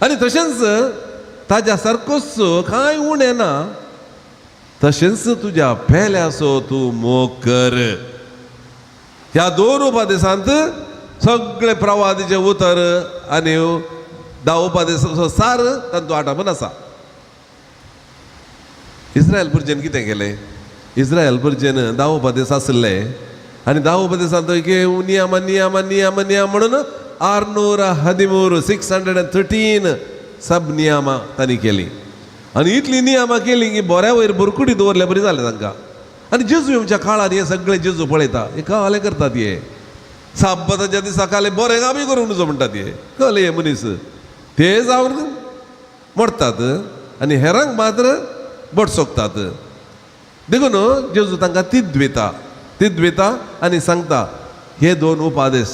[SPEAKER 4] आनी तशेंच ताज्या सारकोच कांय उणें ना, तशेंच तुज्या पेल्याचो तूं मोग कर. ह्या दोन उपादेसांत सगळे प्रवादीचे उतर आनी धा उपादेसाचो सार तांचो आटापून आसा. इस्रायल पुरजेन कितें केलें? इस्रायल पुरजेन धा उपदेस आसले आनी धा उपदेसांत नियम नियम नियम नियम म्हणून 613 613 सब नियमां तांणी केलीं. आनी इतलीं नियमां केलीं की बऱ्या वयर बुरकुटी दवरल्या बरी जालें तांकां. आनी जेजू येवच्या काळार हे सगळे जेजू पळयता, हे काले करतात, हे साब्बाताच्या दिसा काले बरें कामूय करूंक नजो म्हणटात, हे कले हे मनीस ते जावन मोडटात आनी हेरांक मात्र बोट सोकतात. देखून जेजू तांकां तिद्विता तिद्विता आनी सांगता हे दोन उपादेस,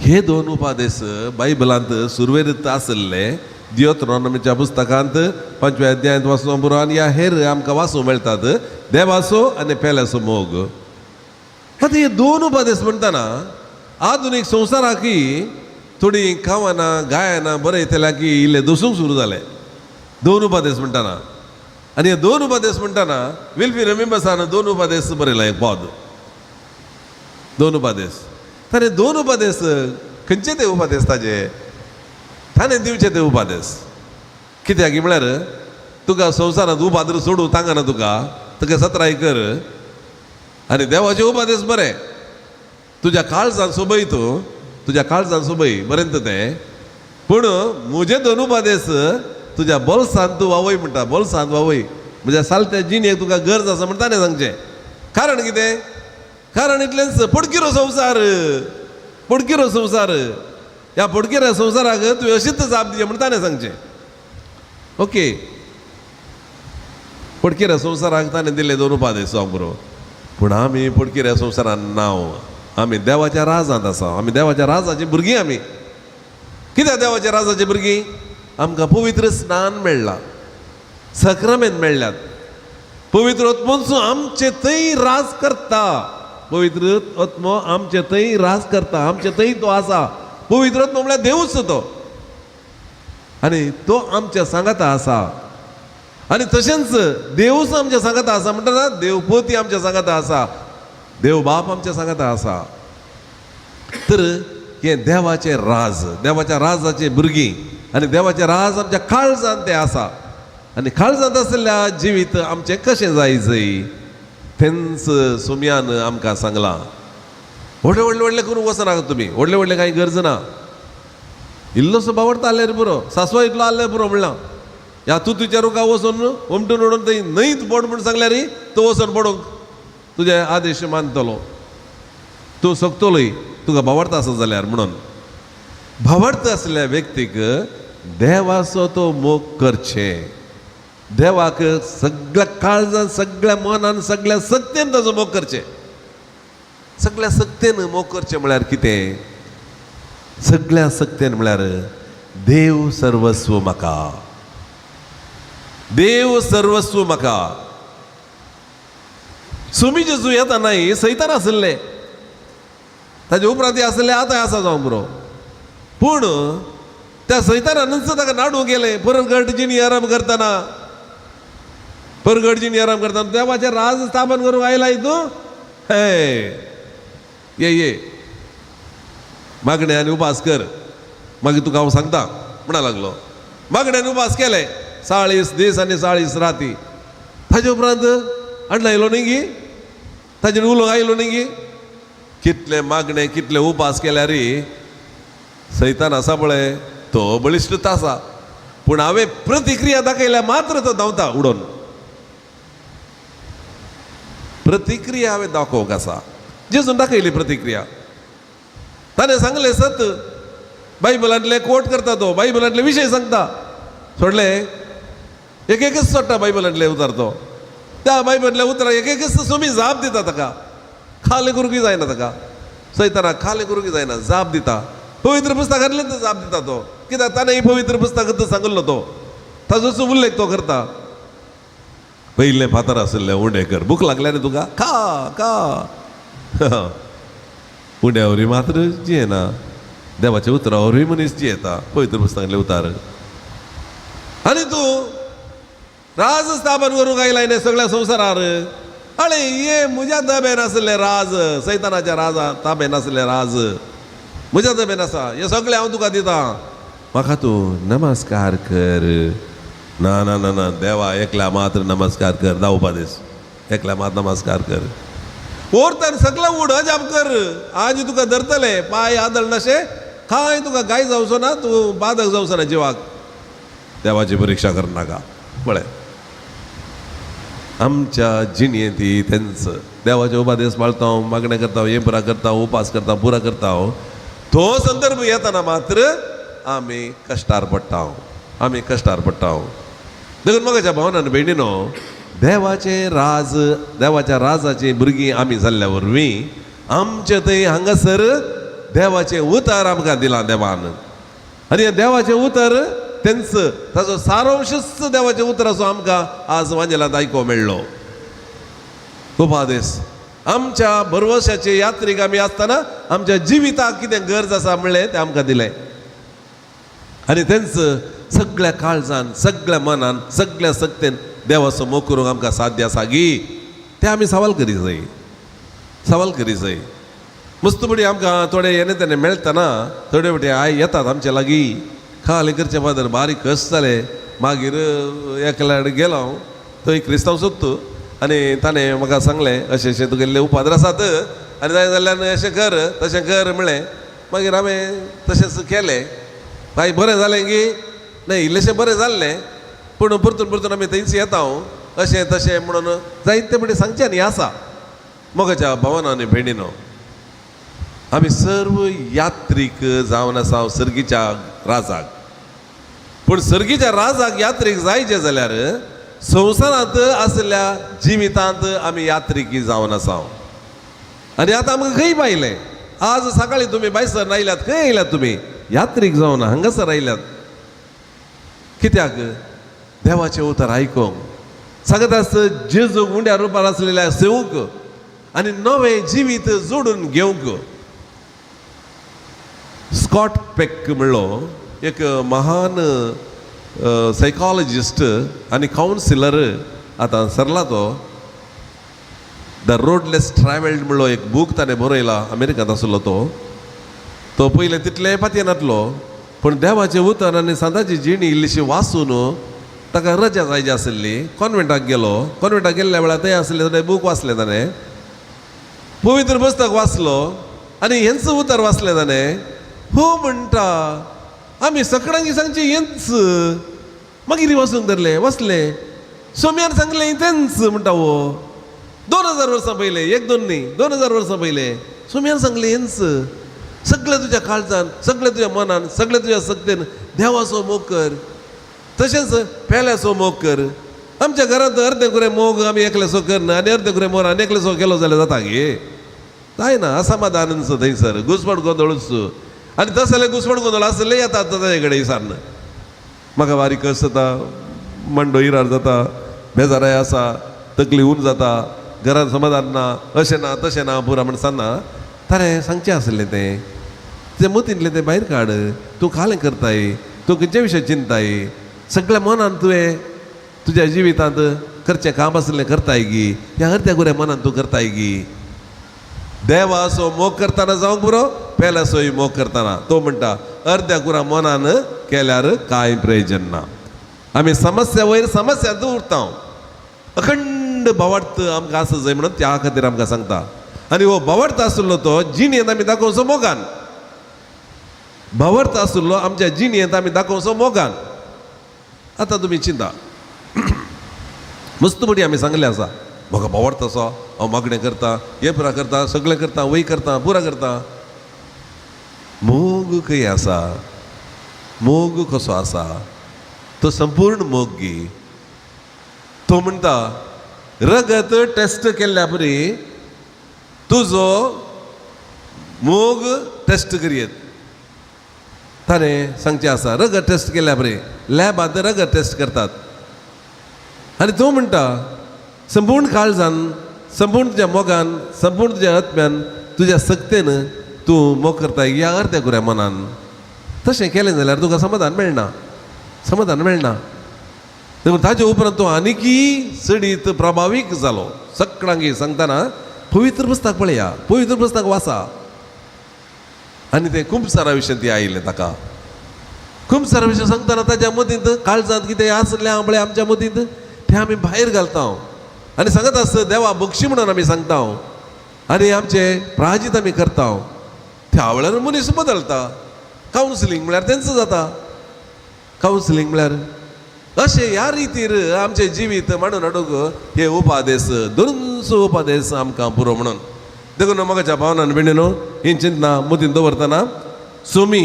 [SPEAKER 4] हे दोन उपादेस बायबलांत सुरवेर आशिल्ले. दियोत्रॉनॉमीच्या पुस्तकांत 5व्या अध्यायांत वाचूंक पुरो आनी ह्या हेर आमकां वाचूंक मेळटात देवाचो आनी पेल्याचो मोग. आतां हे दोन उपादेस म्हणटना आधुनीक संवसाराकय थोडीं कवनां गायनां बरयतल्या की इल्ले दसूंक सुरू जाले दोन उपादेस म्हणटना. आनी हे दोन उपादेस म्हणटना विल्फी रमिंबसान दोन उपादेस बरयला एक पद, दोन उपादेस. ताणें दोन उपादेस खंयचे ते उपादेस ताजे ताणें दिवचे ते उपादेस कित्याक म्हळ्यार तुका संवसारांत उपाद्र सोडूं तांगना तुका, तुका सत्राय कर आनी देवाचे उपादेस बरें तुज्या काळजान सोबय, तूं तुज्या काळजान सोबय बरें तें, पूण म्हजे दोन उपादेस तुज्या बोल्सान तूं वावय म्हणटा, बोल्सान वावय म्हज्या सालत्या जिणेक तुका गरज आसा म्हणटा ताणें सांगचें. कारण कितें? कारण इतलेंच, पडकिरो संवसार, पडकिरो संवसार, ह्या पडकिऱ्या संवसाराक तुवें अशीच जाप दिवची म्हण ताणें सांगचें. ओके, पडकिऱ्या संवसाराक ताणें दिल्ले दोन उपादेस जावंक पुरो, पूण आमी पडकिऱ्या संवसारान नांव, आमी देवाच्या राजांत आसा, आमी देवाच्या राजाचीं भुरगीं. आमी कित्याक देवाच्या राजाचीं भुरगीं? आमकां पवित्र स्नान मेळ्ळां, सक्रामेंत मेळ्ळ्यात, पवित्र आत्मोच आमचे थंय राज करता, पवित्र आत्मो आमचे थंय राज करता, आमचे थंय तो आसा. पवित्र आत्मो म्हळ्यार देवूच तो, आनी तो आमच्या सांगाता आसा. आनी तशेंच देवूच आमच्या सांगाता आसा म्हणटना देवपोती आमच्या सांगाता आसा, देव बाप आमच्या सांगाता आसा. तर हें देवाचें राज, देवाच्या राजाचें भुरगीं आनी देवाचें राज आमच्या काळजांत तें आसा. आनी काळजांत आशिल्ल्या जिवीत आमचें कशें जाय जय तेंच सोम्यान आमकां सांगलां. व्हडलें व्हडलें व्हडलें करूंक वचनाका तुमी, व्हडलें व्हडलें कांय गरज ना, इल्लोसो बावडता आसल्यार पुरो, सासवा इतलो आसल्यार पुरो म्हणलां. ह्या तूं तुज्या रुखा वचून उमटून उडोवन थंय न्हंयत पड म्हूण सांगल्यार तो वचून पडूंक तुजे आदेश मानतलो, तूं सोकतलोय तुका भावार्थ आसा जाल्यार. म्हणून भावार्थ आसल्या व्यक्तीक देवाचो तो मोग करचें, देवाक सगळ्या काळजान, सगळ्या मनान, सगळ्या सक्तेन ताजो मोग करचें. सगळ्या सक्तेन मोग करचें म्हळ्यार कितें? सगळ्या सक्तेन म्हळ्यार देव सर्वस्व म्हाका, देव सर्वस्व म्हाका. सुमी जेजू येता नाय सैतान आशिल्ले, ताजे उपरांत आसले आतां आसा जावंक पुरो, पूण त्या सैतानानूच ताका नाडूंक गेलें. परगट जिणी आराम करतना, परगट जिणी आराम करतना देवाचें राज स्थापन करूंक आयलाय तूं, हे ये ये मागणें आनी उपास कर, मागीर तुका हांव सांगता म्हणा लागलो. मागणें आनी उपास केले 40 दीस आनी 40 राती. ताजे उपरांत अण्णा आयलो न्ही गी, ताजेर उलोवंक आयलो न्ही गी. कितले मागणे कितले उपास केल्यार सैतान आसा पळय तो बळिश्टच आसा, पूण हांवें प्रतिक्रिया दाखयल्या मात्र तो धांवता उडोवन. प्रतिक्रिया हांवें दाखोवंक आसा. जेजून दाखयली प्रतिक्रिया. ताणें सांगलें सत, बायबलांतले कोट करता तो, बायबलांतले विशय सांगता. सोडले एक एकच सोडटा बायबलांतले उतर तो. त्या बायबलांतल्या उतराक एक एकच सोमी जाप दिता ताका. खाले करूंकय जायना ताका, सैतानाक खाले करूंकय जायना, जाप दिता. पवित्र पुस्तकांतल्यान जाप दिता तो, कित्याक ताणें ही पवित्र पुस्तकांत सांगिल्लो तो, ताजोच उल्लेख तो करता. पयलें फातर आशिल्लें उंडे कर, भूक लागल्या न्ही तुका, खा खा. उंड्या वरवीं मात्र जियेना, देवाच्या उतरा वरवीं मनीस जियेता, पवित्र पुस्तकांतलें उतार. आनी तूं राज स्थापन करूंक आयलाय न्ही सगळ्या संवसारार. आनी हे म्हज्या ताब्यान आशिल्लें राज, सैतानाच्या राजा ताब्यान आशिल्लें राज म्हज्या ताब्यान आसा, हें सगळें हांव तुका दितां, म्हाका तूं नमस्कार कर. ना ना ना ना, देवा एकल्या मात्र नमस्कार कर, धांवपा दीस, एकल्या मात्र नमस्कार कर. ओरतान सगळें उड अजाप कर, आज तुका धरतले पांय आदळ नाशे, कांय तुका गाय जावचो ना, तूं बादक जावचो ना जिवाक. देवाची परिक्षा करनाका. पळय आमच्या जिणेंत तेंच देवाचे उपादेश पाळता, मागणें करता, हें पुरा करता, उपास करता, पुरा करता. तो संदर्भ येतना मात्र आमी कश्टार पडटा, आमी कश्टार पडटा. देखून म्हज्या भावनान भयणीनो, देवाचे राज, देवाच्या राजाची भुरगीं आमी जाल्ल्या वरवीं आमचे थंय हांगासर देवाचें उतर आमकां दिलां देवान. आनी हें देवाचें उतर तेंच ताजो सारांशच देवाचें उतर असो आमकां आज वांजेलांत आयको मेळ्ळो. उपादेश आमच्या भरवशाचे यात्रीक आमी आसतना आमच्या जिविताक कितें गरज आसा म्हणलें तें आमकां दिलें. आनी तेंच सगळ्या काळजान, सगळ्या मनान, सगळ्या सक्तेन देवाचो मोग करूंक आमकां साध्य आसा गी, तें आमी सवाल करी जाय, सवाल करी जाय. मस्त बडी आमकां थोडे येणे तेणे मेळटना थोडे फावटी I येतात आमचे लागीं, खाली करचें फादर बारीक कश्ट जाले. मागीर एकल्या गेलो हांव, थंय क्रिस्तांव सोदता आनी ताणें म्हाका सांगलें अशें अशें तुगेले उपाद्र आसात आनी जाय जाल्यार अशें कर तशें कर म्हणलें. मागीर हांवें तशेंच केलें. मागीर बरें जालें की न्हय, इल्लेशें बरें जाल्लें, पूण परतून परतून आमी थंयच येता हांव अशें तशें म्हणून जायते फावटी सांगचें न्ही आसा. मोगाच्या भावानो आनी भयणीनो, आमी सर्व यात्रीक जावन आसा सर्गीच्या राजाक. पूण सर्गीच्या राजाक यात्रीक जायचें जाल्यार संवसारांत आशिल्ल्या जिवितांत आमी यात्रिकी जावन आसा. आनी आतां आमकां खंय पायलें, आज सकाळीं तुमी भायसर आयल्यात, खंय आयल्यात तुमी? यात्रीक जावन हांगासर आयल्यात. कित्याक? देवाचें उतर आयकूंक. सांगत आस जेजूक उंड्या रुपार आसलेल्या सेवूंक आनी नवें जिवीत जोडून घेवंक. स्कॉट पेक म्हणलो एक महान सायकोलॉजिस्ट आनी कावन्सिलर आतां सरला तो. The road less travelled म्हणलो एक बूक ताणें बरयला, अमेरिकांत आसलो तो. तो पयलें तितलें पातयेनातलो, पूण देवाचें उतर आनी सांताची जिणी इल्लीशी वाचून ताका रजा जायची आसली. कॉन्वेंटाक गेलो. कॉन्वेंटाक गेल्ल्या वेळार थंय आसलें ताणें बूक वाचलें, ताणें पवित्र पुस्तक वाचलो आनी हेंच उतर वाचलें ताणें. हो म्हणटा आमी सगळ्यांक सांगचें हेंच. मागीर वाचूंक धरलें, वाचलें, सोम्यान सांगलें तेंच म्हणटा. हो 2000 वर्सां पयलें, एक दोन न्ही, 2000 वर्सां पयलें सोम्यान सांगलें हेंच. सगळें तुज्या काळजान, सगळें तुज्या मनान, सगळें तुज्या सक्तेन देवाचो मोग कर, तशेंच पेल्याचो मोग कर. आमच्या घरांत अर्दें कुरें मोग आमी एकल्याचो करना आनी अर्दें कुरें मोग आनी एकल्याचो केलो जाल्यार जाता गे? जायना. असमाधानच थंयसर, घुसपट गोंदळूच. आनी तसले जाल्यार घुसपट गोंदळ आसले येतात ताजे कडेन विचारून म्हाका बारीक कश्ट जाता, मांडो इरार जाता, बेजाराय आसा, तकली ऊन जाता, घरांत समाधान ना, अशें ना तशें ना पुरा म्हण सांगना. ताणें सांगचें आसलें तें तें मतींतलें तें भायर काड. तूं कालें करताय, तूं खंयच्या विशय चिंताय, सगळ्या मनान तुवें तुज्या जिवितांत करचें काम आसलें करताय गी, ह्या अर्द्या गुऱ्या मनान तूं करताय गी. देवाचो मोग करतना जावंक पुरो, पेल्याचोय मोग करतना. तो म्हणटा अर्द्या गुरा मनान केल्यार कांय प्रयोजन ना. आमी समस्या वयर समस्या उरता. अखंड भावार्थ आमकां आसा जाय म्हणून त्या खातीर आमकां सांगता. आनी हो भावार्थ आसलो तो जिणेंत आमी दाखोवचो मोगान. भावार्थ आशिल्लो आमच्या जिणेंत आमी दाखोवचो मोगान. आतां तुमी चिंता मस्त पटी आमी सांगलें आसा, म्हाका भावार्थ आसा, हांव मागणें करता, हें पुरा करता, सगळें करता, वय करता, पुरा करता. मोग खंय आसा? मोग कसो आसा? तो संपूर्ण मोग गी. तो म्हणटा रगत टेस्ट केल्ल्या परी तुजो मोग टेस्ट करयेत. ताणें सांगचें आसा रगत टेस्ट केल्या परी लॅबांत रगत टेस्ट करतात. आनी तो म्हणटा संपूर्ण काळजान, संपूर्ण तुज्या मोगान, संपूर्ण तुज्या आत्म्यान, तुज्या सक्तेन तूं मोग करता ह्या अर्द्या कुऱ्या मनान. तशें केलें जाल्यार तुका समाधान मेळना, समाधान मेळना. देखून ताजे उपरांत तूं आनीकय चडीत प्रभावीक जालो. सगळ्यांक सांगतना पवित्र पुस्तक पळया, पवित्र पुस्तक वाचा. आनी तें कुमसारा विशय ती आयिल्लें ताका. कुमसारा विशय सांगतना ताज्या मतींत काळजांत कितें आसलें पळय आमच्या मतींत तें आमी भायर घालता आनी सांगत आसता देवा बक्षी म्हणून आमी सांगता आनी आमचे प्राजीत आमी करता. त्या वेळार मनीस बदलता. कावन्सिलींग म्हळ्यार तेंच जाता. कावन्सिलींग म्हळ्यार अशें ह्या रितीर आमचें जिवीत मांडून हाडूंक हे उपादेस, दोनसो उपादेस आमकां पुरो म्हणून. देखून म्हाका भावनान भयणीनो ही चिंतना मतीन दवरतना सुमी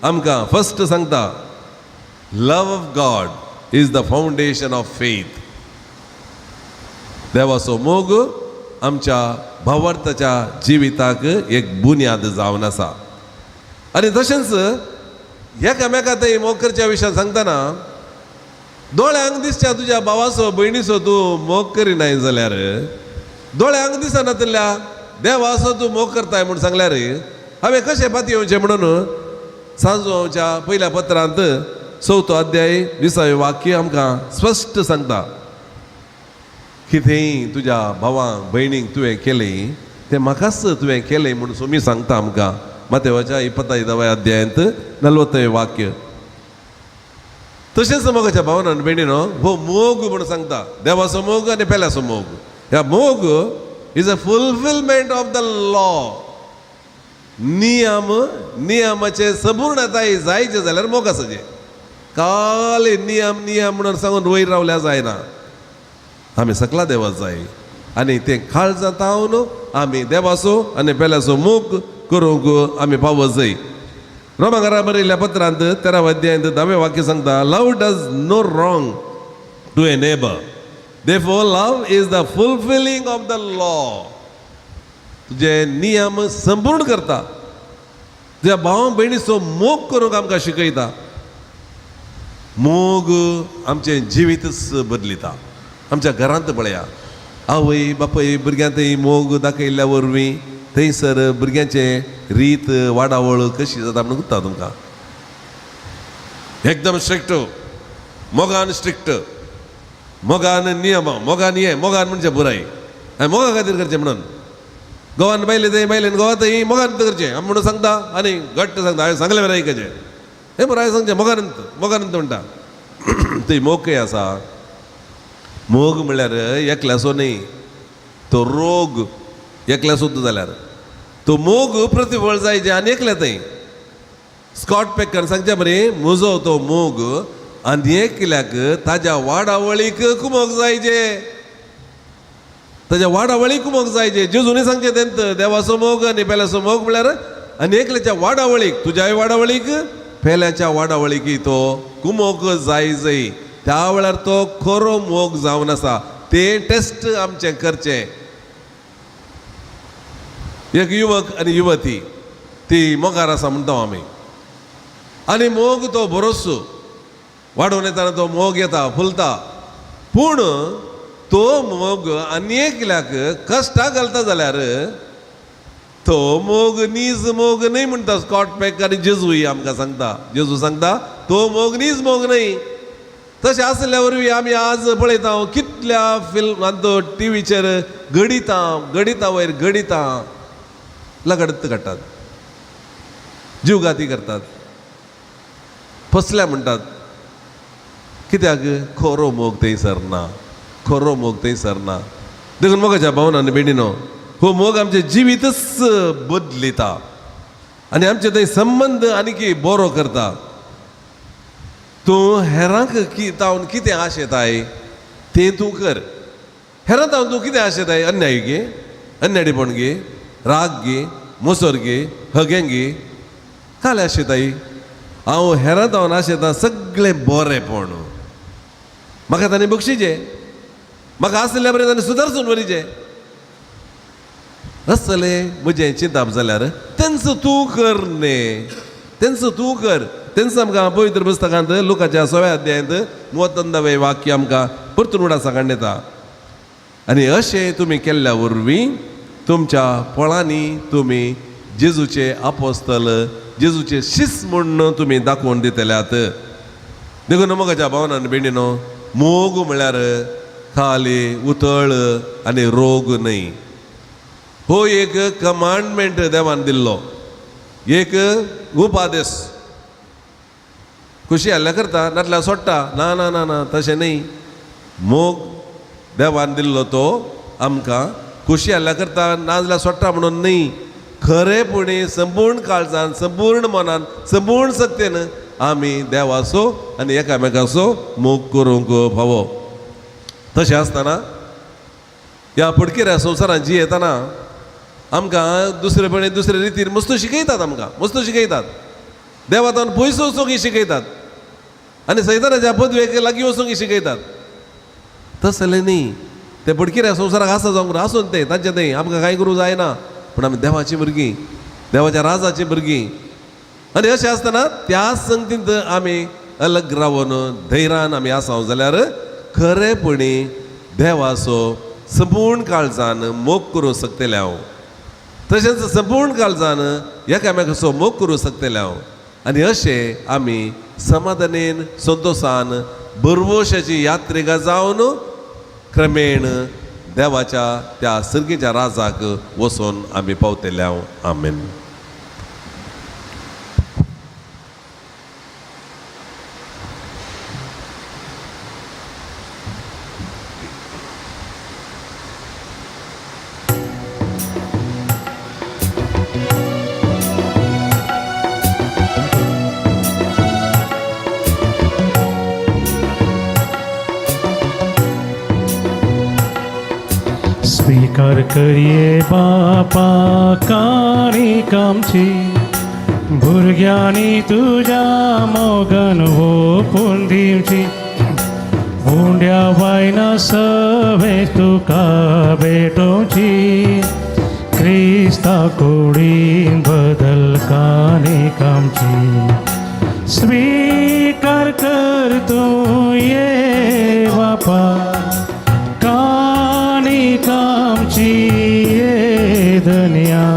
[SPEAKER 4] आमकां फस्ट सांगता, love of God is the foundation of faith. देवाचो मोग आमच्या भावार्थाच्या जिविताक एक बुन्याद जावन आसा. आनी तशेंच एकामेका थंय मोग करच्या विशयान सांगतना दोळ्यांक दिसच्या तुज्या भावाचो भयणीचो तूं मोग करिनाय जाल्यार, दोळ्यांक दिसनातल्या देवाचो तूं मोग करताय म्हूण सांगल्यार हांवें कशें पातयेवचें म्हणून सांजवाच्या पयल्या पत्रांत चवथो अध्याय 20वें वाक्य आमकां स्पश्ट सांगता, कितेंय तुज्या भावांक भयणींक तुवें केलें तें म्हाकाच तुवें केलें म्हूण सुमी सांगता आमकां. मातेवाच्या 25व्या अध्यायांत 40वें वाक्य. तशेंच मोगाच्या भावनान भयणीनो हो मोग म्हूण सांगता, देवाचो मोग आनी पेल्याचो मोग. ह्या मोग is a fulfilment of the law. नियम, नियमाचे संपूर्णताय जायचे जाल्यार मोग आसाचे. काल नियम नियम म्हणून सांगून वयर रावल्या जायना. आमी सकला देवा जाय आनी तें काळजांत हांव आमी देवाचो आनी पेल्याचो मोग करूंक आमी पावत जाय. रोमांकारा बरयल्ल्या पत्रांत 13व्या अध्यायांत 10वें वाक्य सांगता, love does no wrong to a neighbour, therefore love is the fulfilling of the law. तुजे नियम संपूर्ण करता, तुज्या भाव भयणीचो मोग करूंक आमकां शिकयता. मोग आमचें जिवीतच बदलिता. आमच्या घरांत पळया, आवय बापूय भुरग्यां थंय मोग दाखयल्ल्या वरवीं थंयसर भुरग्यांचे रीत वाडावळ कशी जाता म्हणून गुत्ता तुमकां. एकदम स्ट्रिक्ट, मोगान स्ट्रिक्ट, मोगान नियम, मोगान हे, मोगान म्हणजे बुराय आनी मोगा खातीर करचें म्हणून. गोवान बायले थंय बायलेन गोवा थंय मोगान करचें आमी म्हणून सांगता आनी घट्ट सांगता, हांवें सांगलें बरें आयकचें हें पुराय सांगचें मोगानंत मोगानंत म्हणटा. थंय मोग खंय आसा? मोग म्हणल्यार एकल्याचो न्ही, तो रोग एकल्या सुद्दां जाल्यार तो मोग प्रतिफळ जायचे आनी एकल्या थंय. स्कॉट पेकर सांगचे बरें, म्हजो तो मोग आनी एकल्याक ताज्या वाडावळीक कुमोक जायचे, ताज्या वाडावळीक कुमोक जायचे. जेजूनी सांगचें तेंत देवाचो मोग आनी पेल्याचो मोग म्हळ्यार आनी एकल्याच्या वाडावळीक, तुज्याय वाडावळीक पेल्याच्या वाडावळीक तो कुमोक जाय जाय. त्या वेळार तो खरो मोग जावन आसा. तें टेस्ट आमचें करचें. एक युवक आनी युवती ती मोगार आसा म्हणटा आमी, आनी मोग तो बरोसो वाडोवन येताना तो मोग येता फुलता, पूण तो मोग आनी एकल्याक कश्टां घालता जाल्यार तो मोग नीज मोग न्हय म्हणटा स्कॉट पेक आनी जेजूय आमकां सांगता. जेजू सांगता तो मोग नीज मोग न्हय. तशें आसल्या वरवीं आमी आज पळयता कितल्या फिल्मांत टिवीचेर गणितां गणिता वयर गणितां लगडत काडटात, जीवघाती करतात, फसल्या म्हणटात. कित्याक? खरो मोग थंयसर ना, खरो मोग थंयसर ना. देखून मोगाच्या भावना आनी भयणीनो हो मोग आमचें जिवीतच बदलिता. आनी आमचे थंय संबंद आनीकी बरो करता. तूं हेरांक तावन कितें आशेताय तें तूं कर. हेरां तावन तूं कितें आशेताय? अन्याय गे, अन्याडीपण गे, राग गे, मोसर गे, हगें गे, काल आशेताय. हांव हेरां तावन आशेतां सगळें बरेंपण. म्हाका तांणी बक्षिचें, म्हाका आसलेल्या बरें तांणी सुदारसून व्हरिचें. आसतलें म्हजें चिंताप जाल्यार तेंचो तूं कर न्ही, तेंचो तूं कर. तेंच आमकां पवित्र पुस्तकांत लुकाच्या सव्या अध्यायांत 39वें वाक्य आमकां परतून उडासा काडून येता. आनी अशें तुमी केल्ल्या वरवीं तुमच्या फळांनी तुमी जेजूचे आपोस्तल, जेजूचे शिस म्हूण तुमी दाखोवन दितल्यात. देखून मोगाच्या भावना आनी भयणीनो, मोग म्हळ्यार खाली उतळ आनी रोग न्हय. हो एक कमांडमेंट देवान दिल्लो, एक उपादेश. खुशी हल्ला करता नातल्यार सोडटा, ना ना ना ना तशें न्हय. मोग देवान दिल्लो तो आमकां खुशी हल्ला करता नाजाल्यार सोडटा म्हणून न्हय. खरेपणी संपूर्ण काळजान, संपूर्ण मनान, संपूर्ण शक्तेन आमी देवाचो आनी एकामेकाचो मोग करूंक फावो. तशें आसतना ह्या पडकिऱ्या संवसारांत जियेतना आमकां दुसरेपणी दुसरे रितीन मस्त शिकयतात, आमकां मस्त शिकयतात. देवातान पयस वचूंक शिकयतात आनी सैतानाच्या पदवेक लागीं वचूंक शिकयतात. तसलें न्ही, ते पडकिऱ्या संवसाराक आसा जावंक आसून तें तांचें थंय आमकां कांय करूंक जायना. पूण आमी देवाचीं भुरगीं, देवाच्या राजाचीं भुरगीं. आनी अशें आसतना त्या संगतींत आमी अलग रावन धैर्यान आमी आसा जाल्यार खरेपणी देवाचो संपूर्ण काळजान मोग करूंक शकतले हांव. तशेंच संपूर्ण काळजान एकामेकाचो मोग करूंक शकतले हांव. आनी अशें आमी समाधानेन, संतोशान, भरवशाची यात्रिका जावन क्रमेण देवाच्या त्या सर्गीच्या राजाक वचून आमी पावतले हांव. आमेन.
[SPEAKER 2] स्वीकार करये बापा काणिक आमची, भुरग्यांनी तुज्या मोगान ओपून दिवची. उंड्या वायना सवे तुका भेटोवची, क्रिस्ता कुडीन बदल काणिक आमची. स्वीकार कर तूं ये बापा काणिक आमची ये धनया.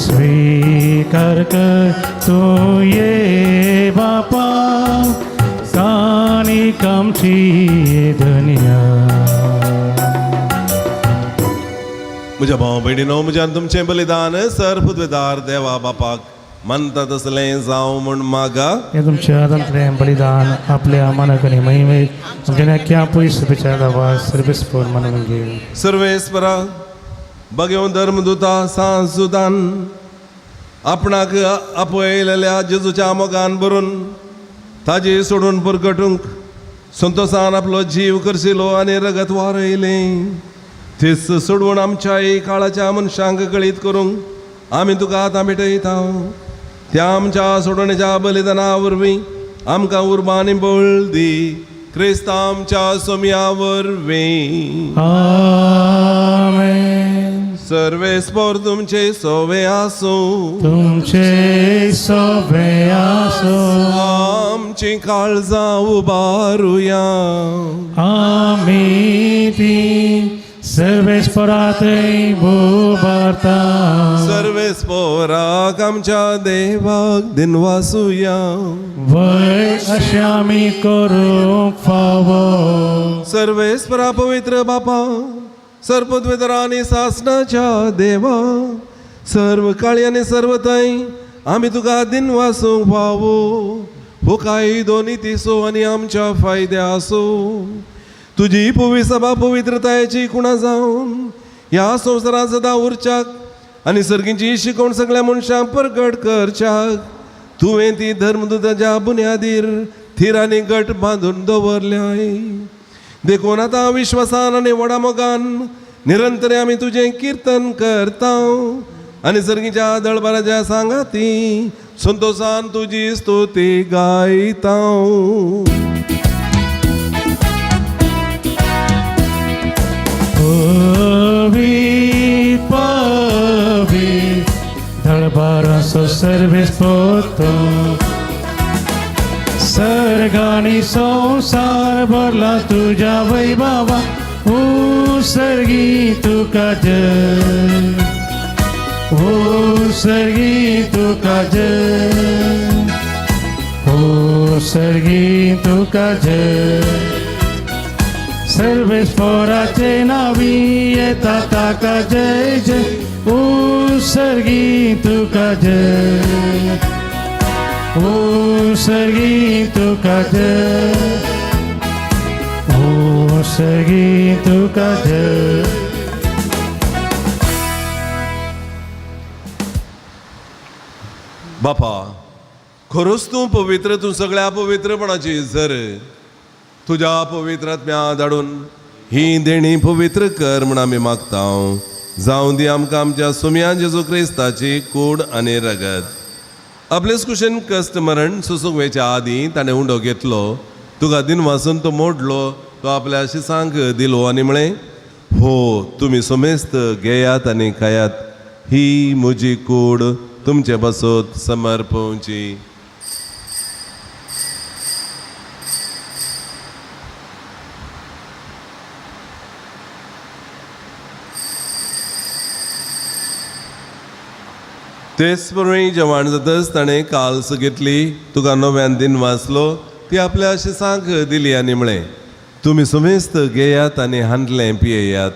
[SPEAKER 2] स्वीकार कर तूं ये बापा काणिक आमची ये धनया.
[SPEAKER 4] म्हज्या भाव भयणीनो, म्हज्यान तुमचें बलिदान सर पुदवेदार देवा बापाक मानता तसलें जावं म्हूण मागा.
[SPEAKER 2] हे तुमच्या हातांतलें बलिदान आपल्या मनाक आनी महिमेक आमच्या नक्या पयस विचार सर्वेस्पर मनोवन घेवन.
[SPEAKER 4] सर्वेस्परा बगेवन धर्मदुता सांसुदान आपणाक आपयलेल्या जेजूच्या मोगान भरून ताजी सोडून परगटूंक संतोसान आपलो जीव करशिलो आनी रगत वारयलें. तीच सोडून आमच्याय काळाच्या मनशांक कळीत करूंक आमी तुका आतां भेटयता. त्या आमच्या सोडवणेच्या बलिदाना वरवीं आमकां उर्बा आनी बळ दी, क्रिस्त आमच्या सोम्या वरवीं.
[SPEAKER 2] आमेन.
[SPEAKER 4] सर्वेस्पर तुमचे सोवे आसूं.
[SPEAKER 2] तुमचे सोबे आसो.
[SPEAKER 4] आमची काळजां उबारुया.
[SPEAKER 2] आमी ती सर्वेस्परातय उबारता.
[SPEAKER 4] सर्वेस्पोराक आमच्या देवाक दिनवासुया.
[SPEAKER 2] वय अशें आमी करूंक फावो.
[SPEAKER 4] सर्वेस्परा पवित्र बापा, सर्पद्वेदरा आनी सासणाच्या देवा, सर्व काळी आनी सर्व थंय आमी तुका दिनवासूंक फावो. हो काय दोनी तिसो आनी आमच्या फायद्या आसो. तुजी पवी सभा पवित्रतायेची कुणा जावन ह्या संवसारांत सदां उरच्याक आनी सर्गींची शिकवण सगळ्या मनशांक परगट करच्याक तुवें ती धर्मदुताच्या बुन्यादीर थीर आनी घट बांदून दवरल्याय. देखून आतां विश्वासान आनी व्हडा मोगान निरंतर आमी तुजें किर्तन करता आनी सर्गीच्या दळबाराच्या सांगाती संतोशान तुजी स्तुती गायता.
[SPEAKER 2] पवी पवी दळबाराचो सर्वेस पोतो सर्गानी संवसार भरला तुज्या वैभवा ओ सर्गी तुका जय ओ सर्गी तुका जय ओ सर्गी तुका जय. सर्वेस्पोराचे नावी येता ताका जय जय ओ सर्गी तुका जय ओ सर्गी तुका जय ओ सर्गी तुका जय.
[SPEAKER 4] बापा खरोच तूं पवित्र, तूं सगळ्या पवित्रपणाची जर तुज्या पवित्र आत्म्या धाडून ही देणी पवित्र कर म्हूण आमी मागता. जावं दी आमकां आमच्या सुमया जेजू क्रिस्ताची कूड आनी रगत. आपलेच कुशेन कश्ट मरण सोसूंक वेच्या आदीं ताणें उंडो घेतलो, तुका दिनवासून तो मोडलो, तो आपल्या शिसांक दिलो आनी म्हळें, हो तुमी समेस्त घेयात आनी खायात, ही म्हजी कूड तुमचे बसत समर्पवची. तेच प्रमाणे जेवण जातच ताणें काल्स घेतली, तुका नव्यान दिन वाचलो, ती आपल्या शिसांक दिली आनी म्हळें, तुमी समेस्त घेयात आनी हांडलें पियेयात,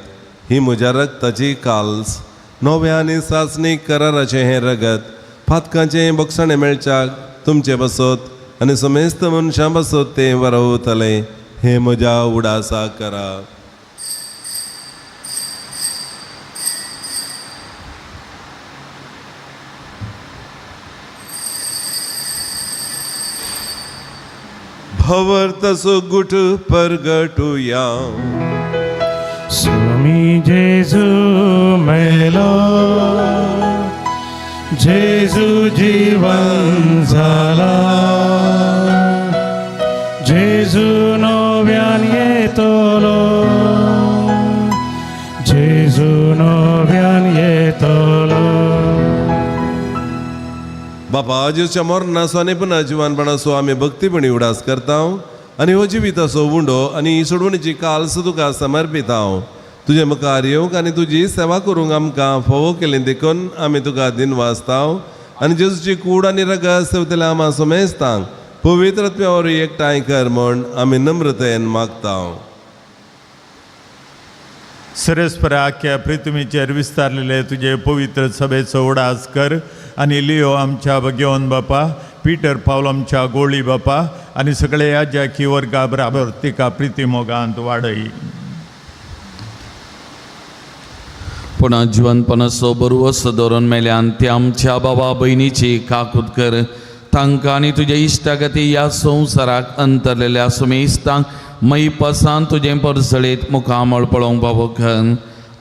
[SPEAKER 4] ही म्हज्या रक्ताची काल्स, नव्या आनी सासणीक कराराचें हें रगत, पातकांचें बक्षाणें मेळच्याक तुमचे बसत आनी समेस्त मनशां बसत तें वरवतलें, हें म्हज्या उडासा करा. भवर्तसो गुट परगटुया.
[SPEAKER 2] स्वामी जेजू मेलो, जेजू जीवन झाला, जेजू नव्यान येतलो, जेजू नव्यान येतलो.
[SPEAKER 4] बापा जेजूच्या मरणाचो आनी पुन्हा जिवानपणाचो आमी भक्तीपणी उडास करता आनी हो जिविताचो उंडो आनी सोडवणीची काल्स तुका समर्पिता. तुजें मुखार येवंक आनी तुजी सेवा करूंक आमकां फावो केली देखून आमी तुका दिनवासता आनी जेजूची कूड आनी रगत सेवतल्या आमा समेस्तांक पवित्र आत्म्या वरवीं एकठांय कर म्हूण आमी नम्रतेन मागता.
[SPEAKER 7] सरस्परा आख्या पृथ्वीचेर विस्तारलेले तुजे पवित्र सभेचो उडास कर आनी लियो आमच्या भगेवन बापा, पीटर पावल आमच्या गोळी बापा आनी सगळे आज्याकी वर्गा बराबर तिका प्रिती मोगांत वाडय.
[SPEAKER 3] पूण जिवनपणाचो बरवस दवरून मेल्यान ते आमच्या बाबा भयणीची काकूत कर, तांकां आनी तुज्या इश्टागती ह्या संवसाराक अंतरलेल्या सुमेस्तांक मैपासान तुजें परसळीत मुखामळ पळोवंक पावो कर.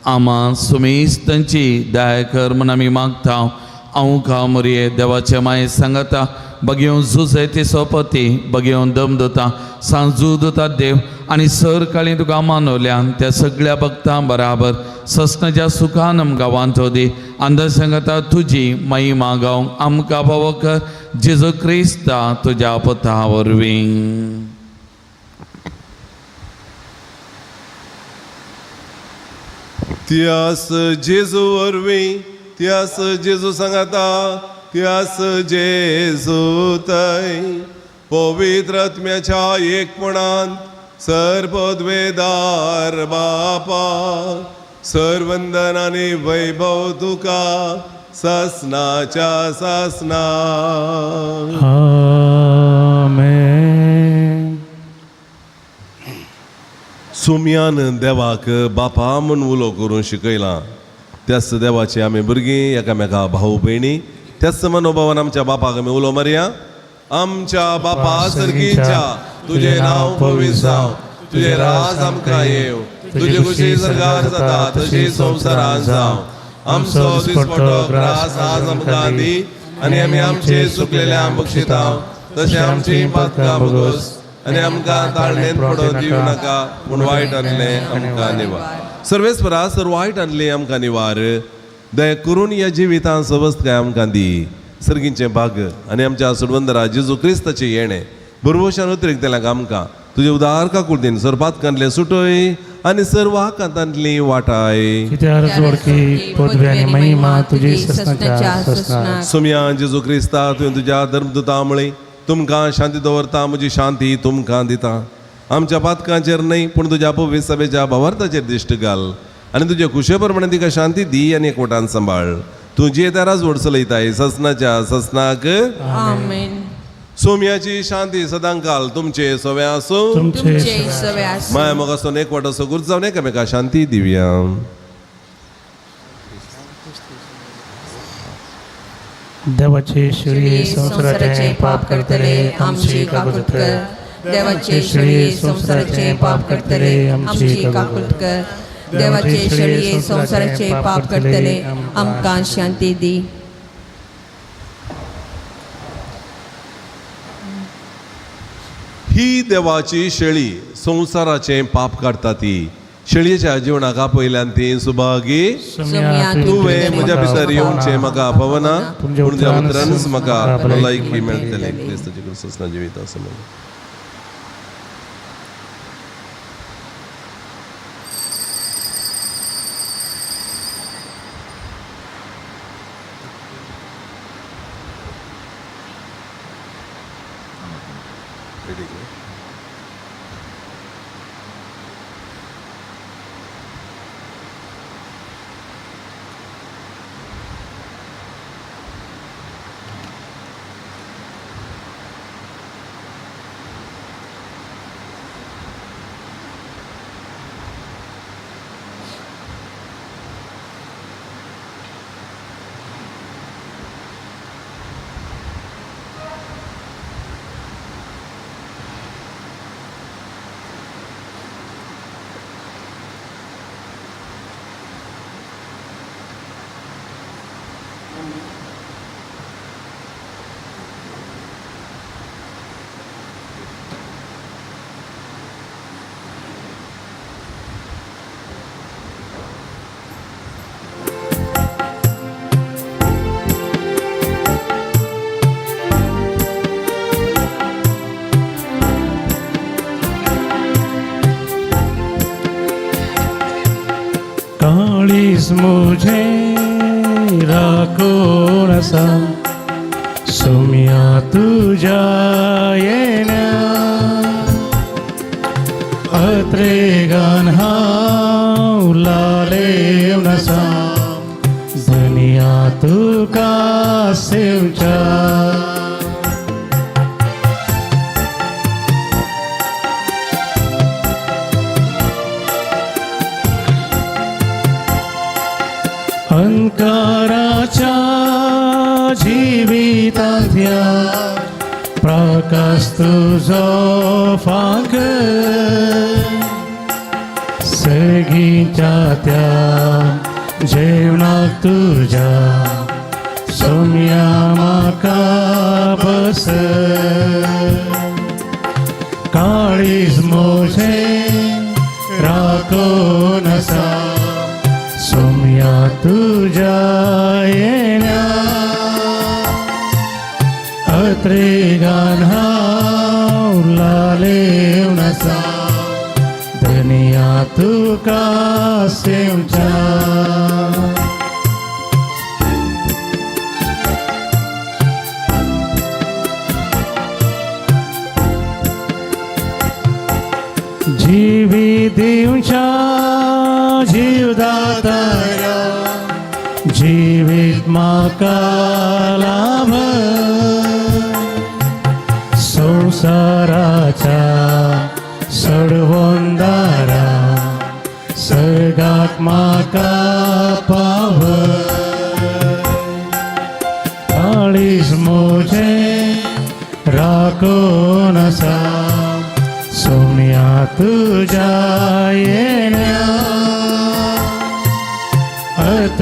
[SPEAKER 3] आमा सुमेस्तांची दया कर म्हूण आमी मागता. आंवका मोरये देवाचे माये सांगता, बगेवन जुजय ते सोपती, बगेवन दम दिता सांजू दिता देव आनी सरकाळी तुका मानवल्यान त्या सगळ्या भक्तां बराबर ससनाच्या सुखान आमकां वांचो दी. अंदर सांगता तुजी महिमा गावंक आमकां पावो कर, जेजू क्रिस्ता तुज्या पथा वरवीं.
[SPEAKER 4] त्यास जेजू वरवीं, त्यास जेजू सांगाता, त्यास जेजू तय पवित्र आत्म्याच्या एकपणांत सर्वद्वेदार बापा सर्वंदन आनी वैभव तुका ससनाच्या ससना.
[SPEAKER 2] आमेन.
[SPEAKER 4] सुमयान देवाक बापा म्हूण उलो करून शिकयलां. त्याच देवाची आमी भुरगीं एकामेका भाऊ भयणी त्याच मनोभावान आमच्या बापाक आमी उलो मारया. आमच्या बापा सर्गीच्या, तुजें नांव पवित्र जावं, तुजें राज आमकां येवं, तुजी खुशी सरकार जाता तशी संवसारांत जावं. आमचो दिसपटो ग्रास आज आमकां दी आनी आमी आमचे चुकलेल्या बक्षिता तशें आमची पातकां भोगोस आनी आमकां ताळणेंत पडोवन दिवं नाका, पूण वायट आणलें आमकां निवार. सर्वेस्परा सर वायट आणलें आमकां निवार. दया करून ह्या जिवितांत सवस्तकाय आमकां दी. सर्गींचें भाग आनी आमच्या सोडवंदरा जेजू क्रिस्ताचें येणें भरवशान उतरेक आमकां तुजे उदार काकुळतीन सर पातकांतलें सुटय आनी सर्व आकांतांतली वाटाय.
[SPEAKER 2] कित्यार जोडकी पदवी आनी महिमा तुजी ससनाच्या ससनाक.
[SPEAKER 4] सोमया जेजू क्रिस्ता, तुवें तुज्या धर्मदुता म्हळी तुमकां शांती दवरता, म्हजी शांती तुमकां दिता. आमच्या पातकांचेर न्हय पूण तुज्या पवित्र सभेच्या भावार्थाचेर दिश्ट घाल आनी तुज्या खुशे प्रमाणे तिका शांती दी आनी एकवटान सांबाळ. तूं जियेता राजवट चलयताय ससनाच्या ससनाक.
[SPEAKER 1] आमेन.
[SPEAKER 4] सोम्याची शांती सदांकाल तुमचे सवे आसूं.
[SPEAKER 2] तुमचे
[SPEAKER 1] तुमचे सवे आसूं.
[SPEAKER 4] माया मोगासून एकवट असो गुरु जावन एकामेका शांती दिवया.
[SPEAKER 2] देवाचे शिळये संवसाराचे पाप करतले आमची काकूत कर.
[SPEAKER 1] देवाचे शेळये संवसाराचे पाप करतले आमची काकूत कर. देवाचे शेळये संवसाराचे पाप करतले आमकां शांती दी.
[SPEAKER 4] ही देवाची शेळी संवसाराचें पाप काडटा ती शेळयेच्या जिवनाक आपयल्यान ती सुभागी. तुवें म्हज्या भितर येवचें म्हाका पवना, पूण तुज्या उतरानच म्हाका भलायकी मेळटली. क्रिस्ताची क्रिस्तना जिवीत आसा म्हणून.
[SPEAKER 2] काळीज मुझे राखून आसा सोम्या तुज्या येण्या अत्रेगान हांव लालेवन आसा धनिया तुका सेवच्या. अंकाराच्या जिवितांतल्या प्रकाश तुजो फांक सगीच्या त्या जेवणाक तुज्या सोम्या म्हाका बस. काळीज म्हजें राखून आसा सोम्या तुज्या येण्या अत्रेगान हांव लालेवन आसा धनिया तुका सेवच्या. जीवी दिवच्या जीवदाताया जिवीत म्हाका लाभ संवसाराच्या सडवंदारा सर्गाक म्हाका पाव.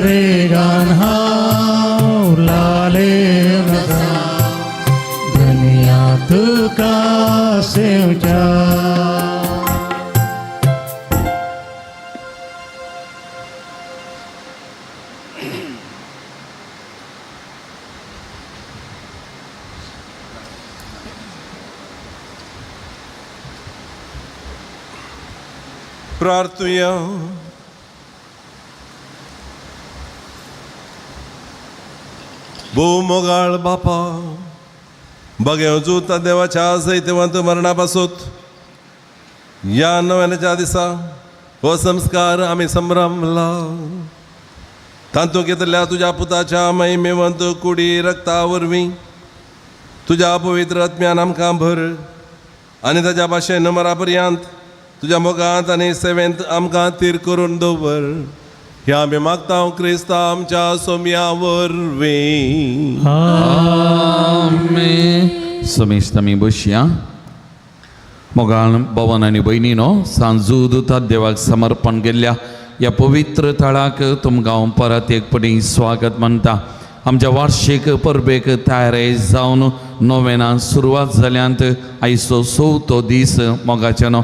[SPEAKER 2] इंत्रिगान हांव लालेवन आसा धनया तुका सेवच्या.
[SPEAKER 4] प्रार्थुया. भोव मोगाळ बापा, बगेव जुता देवाच्या जैतवंत मरणा पासूत ह्या नव्याच्या दिसा हो संस्कार आमी संभ्रमला. तातूंत घेतल्या तुज्या पुताच्या महिमेवंत कुडी रक्ता वरवीं तुज्या पवित्र आत्म्यान आमकां भर आनी ताज्या भाशेन मरा पर्यंत तुज्या मोगांत आनी सेवेंत आमकां तीर करून दवर. ह्या आमी मागता क्रिस्ता आमच्या सोम्या वरवीं.
[SPEAKER 3] आमेन. समेस्त आमी बसया. मोगाळ भवन आनी भयणीनो, सांजू देवाक समर्पण केल्ल्या ह्या पवित्र थळाक तुमकां हांव परत एक पटी स्वागत मानता. आमच्या वार्षीक परबेक तयारी जावन नोवेनां सुरवात जाल्यांत. आयचो चवथो दीस मोगाच्यानो.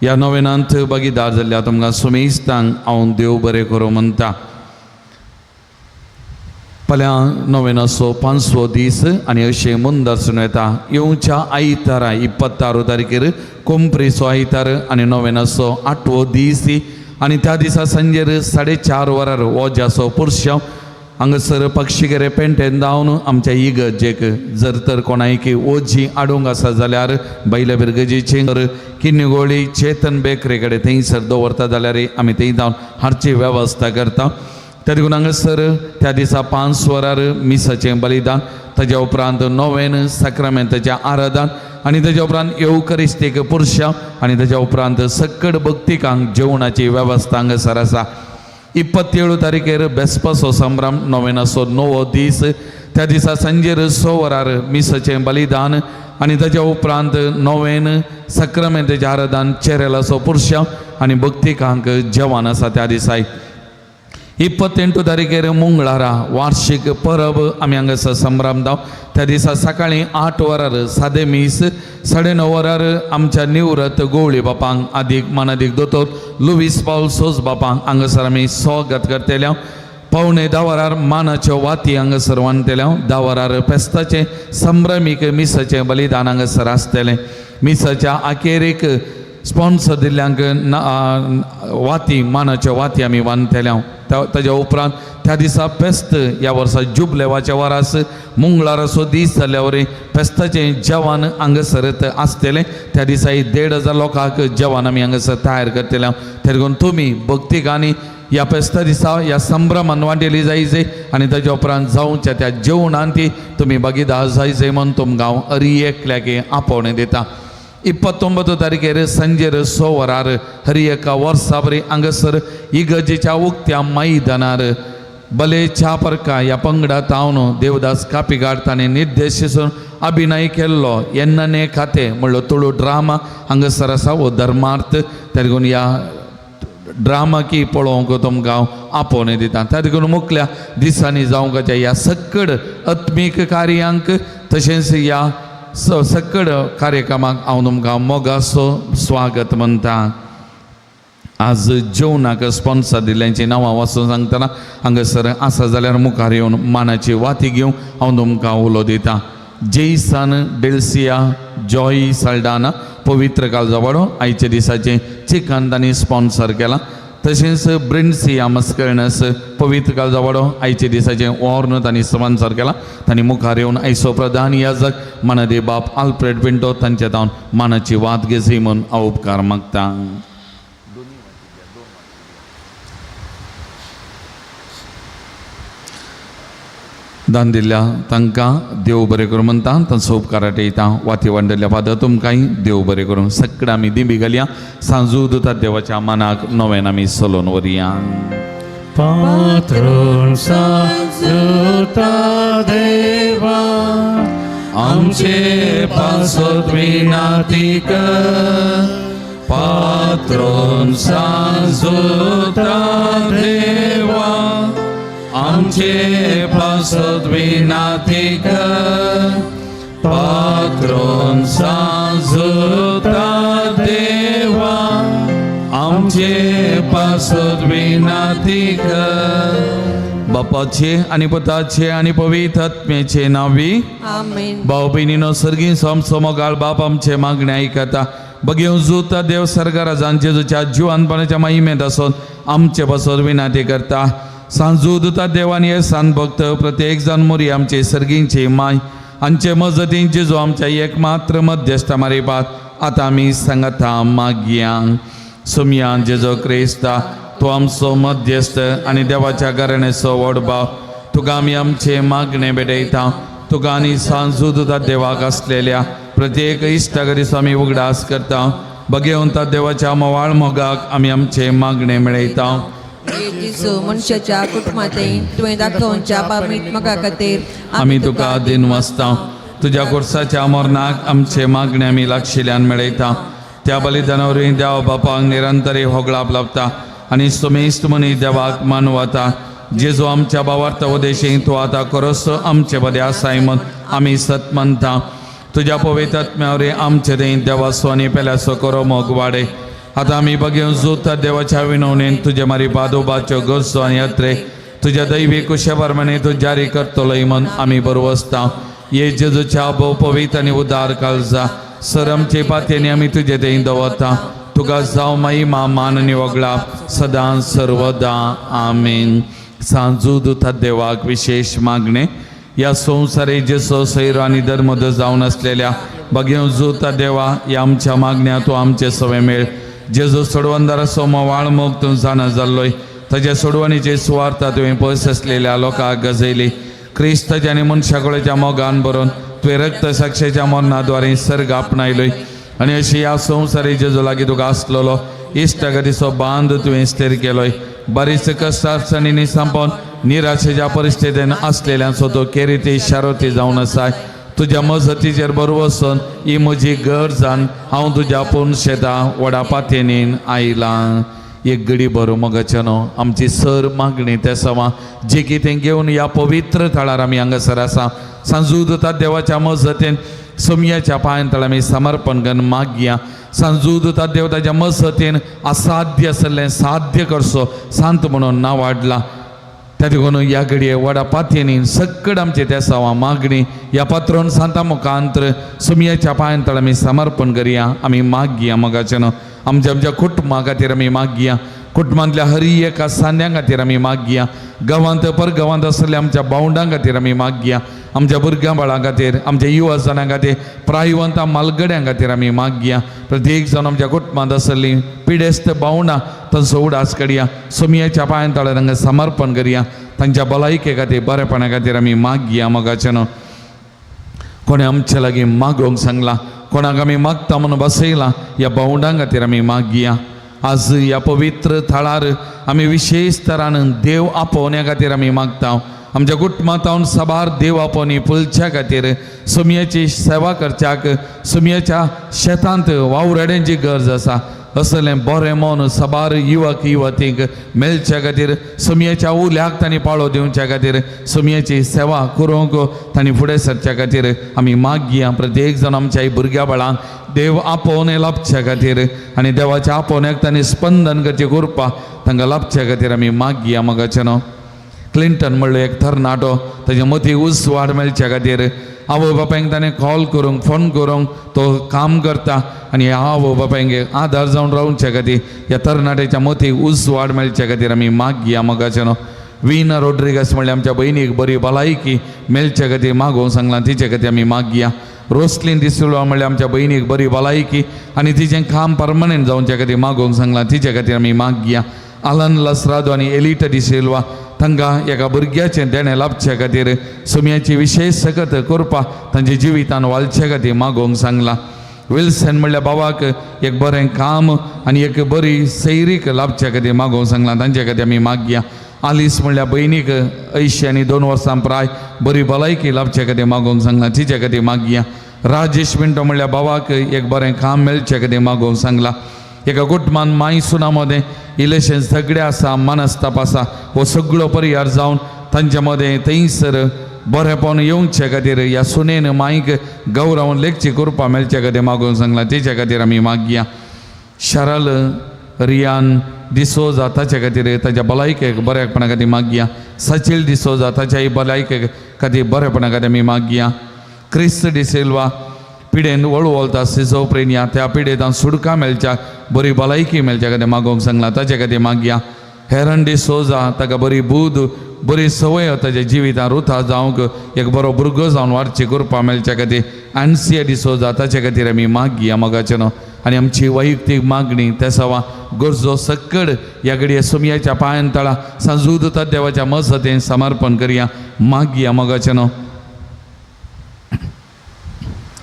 [SPEAKER 3] ह्या नोवेनांत भागीदार जाल्ल्या तुमकां सुमेस्तांक हांव देव बरें करूं म्हणटा. फाल्यां नोवेनाचो पांचवो दीस आनी अशें मुंदरसून येता. येवच्या आयतारा 26 तारखेर कोंपरीचो आयतार आनी नोवेनाचो आठवो दीस आनी त्या दिसा सांजेर 4:30 वरार वोज्याचो पुरशांव हांगासर पक्षीगेरे पेंटेन धांवन आमच्या इगर्जेक जर तर कोणायकी ओजी हाडूंक आसा जाल्यार बैल्या बिरगजेची किन्नीगोळी चेतन बेकरे कडेन थंयसर दवरता जाल्यार आमी थंय धांवन हाडची वेवस्था करता. त्या देखून हांगासर त्या दिसा 5 वरार मिसाचें बलिदान, ताज्या उपरांत नोवेन साक्रामेंताचें आराधन आनी ताज्या उपरांत येवकरिस्तीक पुरशांव आनी ताज्या उपरांत सक्कड भक्तिकांक जेवणाची वेवस्था हांगासर आसा. 27 तारखेर बेसपाचो संभ्रम नोवेनाचो णवो दीस. त्या दिसा सांजेर 6 वरार मिसाचें बलिदान आनी ताज्या उपरांत नोवेन साक्रामेंताचें आराधन, चेरेलाचो पुरशांव आनी भक्तिकांक जेवण आसा त्या दिसाय. 28 तारखेर मंगळारा वार्षिक परब आमी हांगासर संभ्रमता. त्या दिसा सकाळीं 8 वरार सादें मीस, 9:30 वरार आमच्या निवृत्त गोवळी बापांक आदीक मानादीक दोतोर लुवीस पावल सोज बापांक हांगासर आमी स्वागत करतले. 9:45 वरार मानाच्यो वाती हांगासर वांटतले. 10 वरार फेस्ताचें संभ्रमीक मिसाचें बलिदान हांगासर आसतलें. मिसाच्या आखेरीक स्पॉन्सर दिल्ल्यांक वाती मानाच्यो वाती आमी वांटतले. ताज्या उपरांत त्या दिसा फेस्त ह्या वर्सा जुबलेवाच्या वरास मंगळाराचो दीस जाल्ल्या वरी फेस्ताचें जेवण हांगासर आसतलें. त्या दिसा 1500 लोकांक जेवण आमी हांगासर तयार करतले. त्या देखून तुमी भक्ती गाणी ह्या फेस्ता दिसा ह्या संभ्रमान वांटेली जायचे आनी ताज्या उपरांत जावच्या त्या जेवणान ती तुमी भागीदार जायचे म्हूण तुमकां हांव हरी एकल्याक आपोवणें दिता. 29 तारखेर सांजेर 6 वरार हरी एका वर्सा बरी हांगासर इगर्जेच्या उक्त्या मैदानार बले च्या परका ह्या पंगडा तावन देवदास कापिगाड ताणें निर्देशिसून अभिनय केल्लो येन्नने खाते म्हणलो तुळू ड्रामा हांगासर आसा हो धर्मार्थ. त्या देखून ह्या ड्रामा की पळोवंक तुमकां हांव आपोवणें दिता. त्या देखून मुखल्या दिसांनी जावंकाच्या ह्या सक्कड आत्मीक कार्यांक तशेंच ह्या सक्कड कार्यक्रमाक हांव तुमकां मोगाचो स्वागत म्हणटा. आज जेवणाक स्पॉन्सर दिल्ल्यांची नांवां वाचून सांगतना हांगासर आसा जाल्यार मुखार येवन मानाची वाती घेवन हांव तुमकां उलो दिता. जेसन डेल्सिया जॉय साल्डाना पवित्र कालजावाडो आयच्या दिसाचें चिकन तांणी स्पॉन्सर केलां. तशेंच ब्रिन्सिया मस्कर्णस पवित्र कालजावाडो आयच्या दिसाचें वॉर्न तांणी स्पॉन्सर केलां. तांणी मुखार येवन आयचो प्रधान याजक मानादे बाप आल्फ्रेड पिंटो तांच्या तावन मानाची वात घेजी म्हूण हांव उपकार मागता. दान दिल्ल्या तांकां देव बरें करूं म्हणटा, तांचो उपकार येता. वाती वांडल्ल्या फादर तुमकांय देव बरें करूं. सगळें आमी दिंबी घालया. सांजू दुता देवाच्या मानाक नव्यान आमी सलोन व्हरया.
[SPEAKER 2] पात्रून सांजुता देवा
[SPEAKER 3] आमचे पासत विनाती कर, पात्रून सांजुता देवा आमचे पासत विनाती कर पात्रोन सांजुता देवा आमचे पासत विनाती कर. बापाचे आनी पुताचे आनी पवित्र आत्म्याचे नांवी.
[SPEAKER 1] आमेन.
[SPEAKER 3] भाव भयणीनो, सर्गीं सोमसोमोगाळ बाप आमचे मागणे आयकता. बगेवन जुता देव सरकाराजान जेजूच्या जिवानपणाच्या महिमेंत आसून आमचे पासत विनाती करता. सांजू दुता देवान हे सान भक्त प्रत्येक जाण मोरी आमचे सर्गींची माय आमचे मजतीन जेजू आमच्या एकमात्र मध्यस्थ मारिपात आतां आमी सांगता मागया. सुमयान जेजो क्रिस्ता, तो आमचो मध्यस्थ आनी देवाच्या घराण्याचो व्हड भाव, तुका आमी आमचे मागणे भेटयता. तुका आनी सांजू दुता देवाक आसलेल्या प्रत्येक इश्टागरीचो आमी उगडास करता. बगेवंता देवाच्या मोवाळ मोगाक आमी आमचे मागणे मेळयता.
[SPEAKER 1] हे जेजू, मनशाच्या कुटुंबांतय तुवें दाखोवच्या पामीत मोगा खातीर
[SPEAKER 3] आमी तुका दिन वाचता. तुज्या कोर्साच्या मरणाक आमचे मागणे आमी लागशिल्ल्यान मेळयता. त्या बलिदाना वरवीं देव बापाक निरंतरी होगळाप लाबता आनी सुमेस्त मनी देवाक मानवता. जेजू आमच्या भावार्थ उदेशी तूं आतां खरोच आमचे बदे आसाय म्हूण आमी सत मानता. तुज्या पवित्र आत्म्या वरवीं आमचे थंय देवाचो आनी पेल्याचो करो मोग वाडे. आतां आमी बगेवन जोता देवाच्या विनवणेन तुजे मारी बादोबाच्यो गरजो आनी यात्रे तुज्या दैवी कुशे प्रमाणे तूं जारी करतलोय म्हूण आमी बरवसता. ये जेजूच्या भोव पवित्र आनी उदार काळजा सर आमचे पातयेनी आमी तुजे थंय दवरता. तुका जावं महिमा, मान आनी वगळा सदां सर्वदा. आमेन. सांजू दुता देवाक विशेष मागणे. ह्या संवसारे जेसो सैरो आनी धर्मद जावन आसलेल्या बगेवन जुता देवा, ह्या आमच्या मागण्या तूं आमचे सवे मेळ. जेजू सोडवंदाराचो मोवाळ मोग तूं जाणा जाल्लोय. ताज्या सोडवणीचे सुवार्ता तुवें पयस आसलेल्या लोकांक गजयली. क्रिस्ताच्या आनी मनशाकळेच्या मोगान भरून तुवें रक्त साक्षेच्या मरणाद्वारे सर्ग आपणायलोय आनी अशी ह्या संवसारी जेजू लागीं तुका आसलेलो इश्टागतीचो बांद तुवें स्थिर केलोय. बरीच कश्ट अडचणींनी संपोवन निराशेच्या परिस्थितीन आसलेल्यांचो तो केरिती शारोती जावन आसाय. तुज्या मजतीचेर बरवसून ही म्हजी गरजान हांव तुज्या पूर्ण शेता व्हडा पातयेनीन आयलां. एक घडी बरो मोगाचें न्हू, आमची सर मागणी ते सवा जे कितें घेवन ह्या पवित्र थळार आमी हांगासर आसा, सांजू दुता देवाच्या मजतीन सोमयाच्या पांयां तळ आमी समर्पण करून मागया. सांजू दुता देव ताच्या मजतीन असाध्य आसलें साध्य करचो सांत म्हणून नांव वाडलां. त्या देखून ह्या घडये वडा पातयेनी सकड आमचे त्या सवा मागणी ह्या पात्रोन सांता मुखांत्र सुमयाच्या पांयां तळ आमी समर्पण करया. आमी मागया मोगाचें न्हू, आमच्या आमच्या कुटुंबा खातीर आमी मागया. कुटुंबांतल्या हरी एका सांद्यां खातीर आमी मागया. गांवांत परगांवांत आसलेल्या आमच्या भावंडां खातीर आमी मागया. आमच्या भुरग्यां बाळां खातीर, आमच्या युवा जाणां खातीर, प्रायवंता मालगड्यां खातीर आमी मागया. प्रत्येक जाण आमच्या कुटुंबांत आसलीं पिडेस्त भावंडां तांचो उडास करया. सोमयाच्या पांयां तळ्यार तांकां समर्पण करया. तांच्या भलायके खातीर, बरेपणा खातीर आमी मागया. मोगाचें न्हू, कोणें आमचे लागीं मागोवंक सांगलां, कोणाक आमी मागता म्हणून बसयलां, ह्या भावंडां खातीर आमी मागया. आज ह्या पवित्र थळार आमी विशेश तरान देव आपोवण्या खातीर आमी मागता. आमच्या कुटुंबांत साबार देव आपोवणी फुलच्या खातीर, सुमयाची सेवा करच्याक, सुमयाच्या शेतांत वावराड्यांची गरज आसा. असलें बरें मन साबार युवक युवतींक मेळच्या खातीर, सुमयेच्या उल्याक तांणी पाळो दिवच्या खातीर, सुमयेची सेवा करूंक तांणी फुडें सरच्या खातीर आमी मागया. प्रत्येक जाण आमच्या भुरग्या बाळांक देव आपोवणें लाभच्या खातीर आनी देवाच्या आपोवण्याक तांणी स्पंदन करची कृपा तांकां लाभच्या खातीर आमी मागया. मोगाचें न्हू, क्लिंटन म्हणलो एक तरणाटो, ताच्या मती उजवाड मेळच्या खातीर आवय बापायक ताणें कॉल करूंक, फोन करूंक तो काम करता आनी ह्या आवय बापायंक आदार जावन रावच्या खातीर, ह्या तरणाट्याच्या मतीक उजवाड मेळच्या खातीर आमी मागया. मोगाचें न्हू, विना रोड्रिगस म्हणल्यार आमच्या भयणीक बरी भलायकी मेळच्या खातीर मागोवंक सांगलां, तिचे खातीर आमी मागया. रोसलीन डिसिल्वा म्हणल्यार आमच्या भयणीक बरी भलायकी आनी तिचें काम परमनंट जावच्या खातीर मागोवंक सांगलां, तिचे खातीर आमी मागया. आलन लसरादो आनी एलिटा डिसिल्वा तांकां एका भुरग्याचें देणें लाभच्या खातीर सुमयाची विशेश सकत करपा तांच्या जिवितान वालचे खातीर मागोवंक सांगलां. विल्सन म्हणल्यार बाबाक एक बरें काम आनी एक बरी सैरीक लाभच्या खातीर मागोवंक सांगलां, तांचे खातीर आमी मागया. आलीस म्हणल्यार भयणीक 82 वर्सां प्राय बरी भलायकी लाभच्या खातीर मागोवंक सांगलां, तिचे खातीर मागया. राजेश मिंटो म्हणल्यार बाबाक एक बरें काम मेळचे खातीर मागोवंक सांगलां. एका कुटुंबान माय सुना मदें इल्लेशें झगडें आसा, मनस्ताप आसा, हो सगळो परिहार जावन तांच्या मदें थंयसर बरेपण येवचे खातीर ह्या सुनेन माईक गौरव लेखची कृपा मेळचे खातीर मागूंक सांगलां तेच्या खातीर आमी मागया. शरल रियान डिसोजा ताच्या खातीर ताच्या भलायकेक बऱ्यापणा खातीर मागया. सचील डिसोजा ताच्याय भलायकेक खातीर बरेपणा खातीर आमी मागया. क्रिस्त डिसिल्वा पिडेन वळवळता सिजोप्रेनिया त्या पिडेतान सुडका मेळच्या बरी भलायकी मेळच्या खातीर मागूंक सांगलां ताच्या खातीर मागया. हेरन डिसोजा ताका बरी बूद बरी संवय ताच्या जिवितान रुथा जावंक एक बरो भुरगो जावन वाडची कृपा मेळच्या खातीर आन्सिया डिसोजा ताच्या खातीर आमी मागया मोगाचें न्हू. आनी आमची वैयक्तीक मागणी तेसावा गरजो सक्कड ह्या घडये सुमयाच्या पांयान तळा सांजूद देवाच्या मजतेन समर्पण करया मागया मोगाचें न्हू.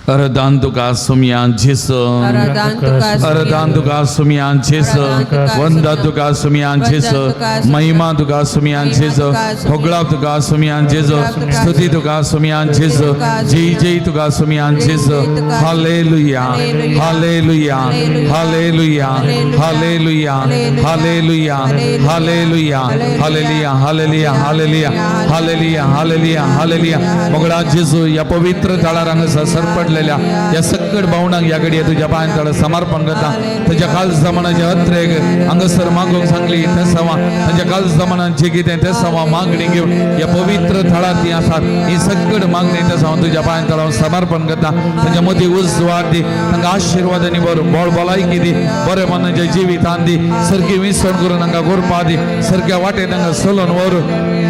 [SPEAKER 3] अरदान तुका सुमया झिस
[SPEAKER 1] अरदान तुका
[SPEAKER 3] अरदान तुका सुमया झिस वंदा तुका सुमया झिस महिमा तुका सुमया झिस होगळा तुका सुमया झिस स्तुती तुका सुमया झिस जय जय तुका Somaiya झिस. Hallelujah hallelujah hallelujah hallelujah hallelujah hallelujah hallelujah hallelujah hallelujah hallelujah hallelujah hallelujah. मोगळा जेजू या पवित्र थळार हांगासर सरपडलेल्या या सक्कड भावणांक ह्या घडये तुज्या पांयां तळ समर्पण करता. तुज्या काल जमानाचे अत्रेक हांगासर मागूंक सांगली ते सवा तांच्या काल जमानान जे कितें ते सवा मागणी घेवन ह्या पवित्र थळार ती आसात ही सक्कड मागणी ते सवा तुज्या पांयां तळार समर्पण करता. तांच्या मदीं उजवाड दी, तांकां आशिर्वाद आनी बरो बळ भलायकी दी, बरें मनाच्या जिवितान दी, सारकी विसवण करून तांकां गोरपा दी, सारक्या वाटेर तांकां चलोवन व्हर,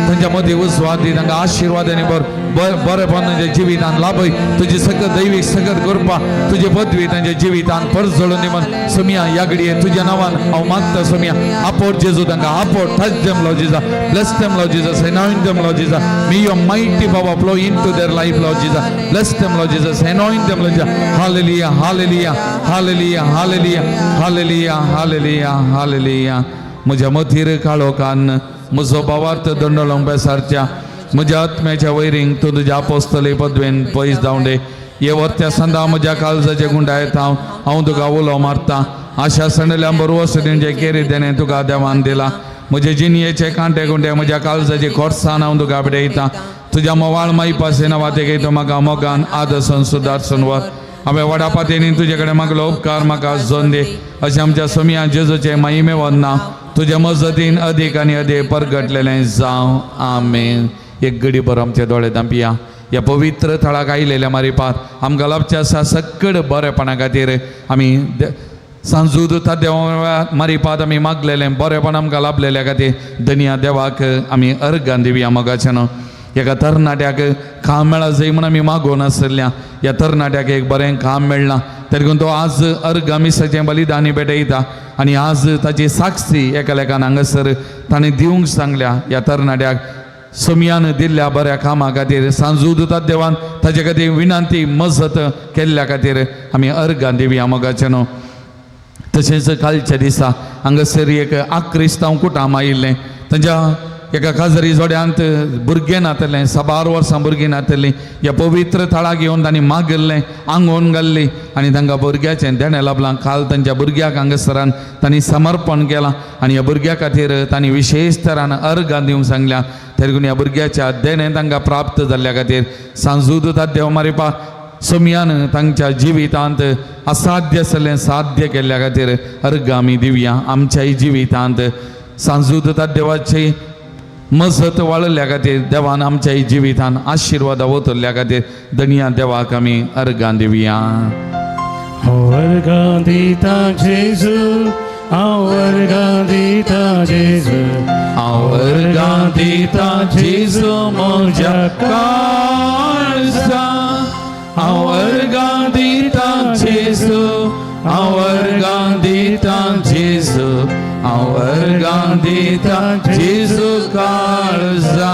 [SPEAKER 3] तांच्या मदीं उजवाड दी, तांकां आशिर्वाद आनी बरो बरें तांच्या जिवितान लाभय. तुजी सकत दैवीक सकत कृपा तुजी पदवी तांच्या जिवितान परजळून दी म्हण सुमया ह्या घडये तुज्या नांवान हांव मागता. सुमया आपोट जेजू तांकां आपोट, touch them Lord Jesus, bless them Lord Jesus, anoint them Lord Jesus. May your mighty power flow into their life Lord Jesus, bless them Lord Jesus, anoint them Lord Jesus. Hallelujah hallelujah hallelujah hallelujah hallelujah hallelujah hallelujah. म्हज्या मतीर काळोखान म्हजो भावार्थ दंडलोंग बेसारच्या म्हज्या आत्म्याच्या वैरींक तूं तुज्या आपोस्तली पदवेन पयस जावं दे. हे वर्त्या संदा म्हज्या काळजाचे गुंडायत हांव हांव तुका उलो मारता. आशा सणल्या बरोबर दिवचे केरी देणें तुका देवान दिला. म्हजे जिणयेचे कांटे गुंडे म्हज्या काळजाचे खोर्सान हांव तुका बडयता. तुज्या मोवाळ माई पासे वाते तूं म्हाका मोगान आदर्शन सुदारसन वर. हांवें व्हडा पातयेनी तुजे कडेन मागलो उपकार म्हाका जोन दी. अशें आमच्या सोमया जेजूचे महिमे वंदना तुज्या मजतीन अदीक आनी अदीक परगटलेलें जावं. आमेन. एक घडी बरो आमचे दोळे धांपिया. ह्या पवित्र थळाक आयलेल्या मारिपात आमकां लाभचें आसा सक्कड बरेपणा खातीर आमी सांजूद देवा मारिपात आमी मागलेलें बरेपण आमकां लाभलेल्या खातीर धनिया देवाक आमी अर्गान दिवया मोगाच्यान. एका तरणाट्याक काम मेळा जाय म्हूण आमी मागून आसल्या ह्या तरणाट्याक एक बरें काम मेळ्ळां तरी तो आज अर्घ मिसाचें बलिदानी भेटयता आनी आज ताची साक्षी एकालेकान हांगासर ताणें दिवंक सांगल्या. ह्या तरणाट्याक सोमयान दिल्ल्या बऱ्या कामा खातीर सांजूद देवान ताचे खातीर विनंती मजत केल्ल्या खातीर आमी अर्गां दिवया मोगाचें न्हू. तशेंच कालच्या दिसा हांगासर एक आक्रिस्तांव कुटाम आयिल्लें तांच्या एका काजरी जोड्यांत भुरगें नातलें साबार वर्सां भुरगीं नातलीं. ह्या पवित्र थळाक येवन तांणी मागिल्लें आंगोवन घाल्ली आनी तांकां भुरग्याचें देणें लाभलां. काल तांच्या भुरग्याक हांगासरान तांणी समर्पण केलां आनी ह्या भुरग्या खातीर तांणी विशेश तरान अर्गां दिवंक सांगल्या. तरी ह्या भुरग्याच्या देणें तांकां प्राप्त जाल्ल्या खातीर सांजूद देव मारिपा सोमयान तांच्या जिवितांत असाध्य आसलें साध्य केल्ल्या खातीर अर्गां आमी दिवया. आमच्याय जिवितांत सांजूद देवाची मजत वाळिल्ल्या खातीर देवान आमच्याय जिवितान आशिर्वाद ओतरल्या खातीर धनिया देवाक आमी अर्गां दिवया.
[SPEAKER 2] वर्गां दिता जेजू, हांव वर्गां दिता जेजू,
[SPEAKER 3] हांव अर्गां दिता जेजू म्हज्या काळजा, हांव अर्गां दिता जेजू, हांव अर्गां दिता जेजू, हांव अर्गां दिता जेजू काळजा.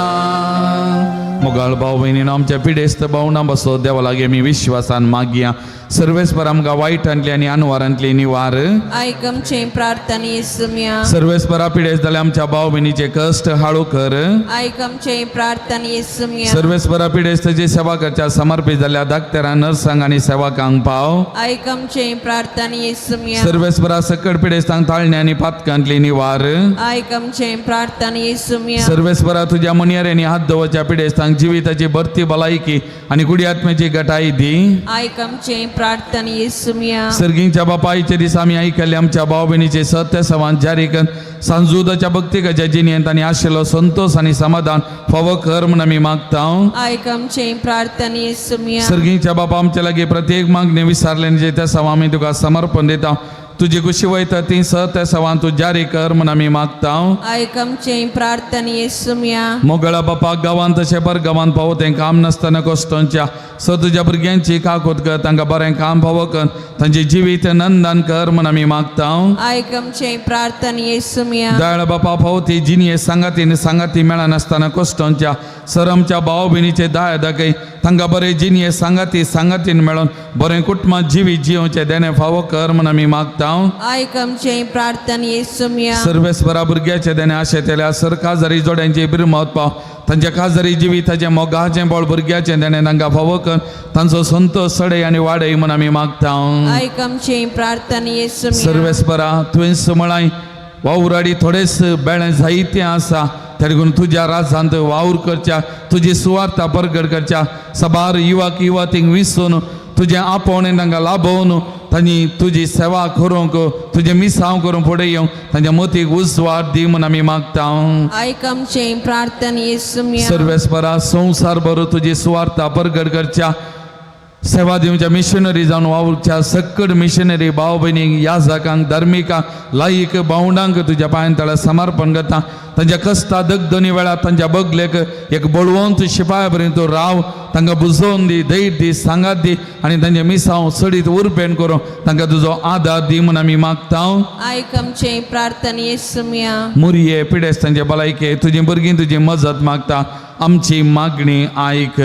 [SPEAKER 3] मोगाळ भाव भयणीन आमच्या पिडेस्त भावना बसो देवा लागीं आमी विश्वासान मागया. सर्वेस्पर आमकां वायटांतली आनी अनवारांतली निवार.
[SPEAKER 1] आयक आमचे प्रार्थना येसुम्या.
[SPEAKER 3] सर्वेस्परा पिडेस्त जाल्या आमच्या भाव भयणीचे कश्ट हाळू कर.
[SPEAKER 1] आयक आमचे प्रार्थना येसुम्या.
[SPEAKER 3] सर्वेस्परा पिडेस्ताची सेवा करच्या समर्पित जाल्या डाक्टरां, नर्सांक आनी सेवकांक पाव.
[SPEAKER 1] आयक आमचे प्रार्थना येसुम्या.
[SPEAKER 3] सर्वेस्परा सकट पिडेस्तांक ताळणे आनी पातकांतली निवार.
[SPEAKER 1] आयक आमचे प्रार्थना येसुम्या.
[SPEAKER 3] सर्वेस्परा तुझ्या मुनियरेंनी हात दवरच्या पिडेस्तांक जिविताची भरती भलायकी आनी कुडी आत्म्याची गटाई दी.
[SPEAKER 1] आयक आमचे प्रार्थना येसुम्या.
[SPEAKER 3] सर्गींच्या बापायचे दिसा आमी आयकल्ले आमच्या भाव भयणीचे सत्य सवान जारी कर सांजुदाच्या भक्तिकाच्या जिणेंत आनी आशिल्लो संतोष आनी समाधान फावो कर म्हूण आमी मागता.
[SPEAKER 1] आयक आमचे प्रार्थना येसुम्या.
[SPEAKER 3] सर्गींच्या बापा, आमच्या लागीं प्रत्येक मागणी विसारले त्या सवा आमी तुका समर्पण दिता. तुजी कुशी वयता ती सत्य सवान तूं जारी कर म्हूण आमी मागता.
[SPEAKER 1] आयक आमचे प्रार्थना येसुम्या.
[SPEAKER 3] मोगळा बापा, गांवांत तशें पर गांवांत पावो तें काम नासतना कश्टोंच्या स तुज्या भुरग्यांची काकूत कर, तांकां बरें काम फावो कर, तांचें जिवीत नंदन कर म्हूण आमी मागता.
[SPEAKER 1] आयक आमचे प्रार्थना येसुम्या.
[SPEAKER 3] दयाळ बापा, फावो ती जिणये सांगाती सांगाती मेळनासतना कश्टोंच्या सर आमच्या भाव भयणीचे दाय दाखय, तांकां बरें जिणये सांगाती सांगातीन मेळोन बरें कुटुंबात जिवीत जियोवचें देणें फावो कर म्हूण आमी मागता.
[SPEAKER 1] आयक आमचे प्रार्थना येसुम्या.
[SPEAKER 3] सर्वेस्परा भुरग्याचे देणे आशेतल्या सर काजारी जोड्यांची बिरमत पाव, तांच्या काजारी जिविताचें मोगाचें बळ भुरग्याचें देणें तांकां फावो कर, तांचो संतोश सडय आनी वाडय म्हूण आमी मागता.
[SPEAKER 1] आयक आमचे प्रार्थना येसुम्या.
[SPEAKER 3] सर्वेस्परा, तुवें म्हळाय वावराडी थोडेच बेळें जायतें आसा, तरी तुज्या राजांत वावर करच्या, तुजी सुवार्ता परगट करच्या सबार युवक युवतींक विसून तुजें आपोवणें तांकां लाभोवन तांणी तुजी सेवा करूंक तुजें मिसांव करूंक फुडें येवंक तांच्या मतीक उजवाड दी म्हूण आमी मागता.
[SPEAKER 1] आयक आमचे प्रार्थना येसुम्या.
[SPEAKER 3] सर्वेस्परा, संवसार भर तुजी सुवार्ता परगट करच्या सेवा दिवच्या मिशनरी जावन वावुरच्या सक्कड मिशनरी भाव भयणींक, याजकांक, धार्मिकांक, लायक भावंडांक तुज्या पांयां तळा समर्पण करता. तांच्या कस्ता दगदनी वेळार तांच्या बगलेक एक बळवंत शिपाया पर्यंत तूं राव, तांकां बुजोवन दी, धैर्य दी, सांगात दी आनी तांचे मिसांव चडीत उर्बेन करूं तांकां तुजो आदार दी म्हूण आमी मागता.
[SPEAKER 1] आयक आमचे प्रार्थना येसुम्या.
[SPEAKER 3] मुरये पिडेस्तांचे भलायके तुजी भुरगीं तुजी मजत मागता, आमची मागणी आयक.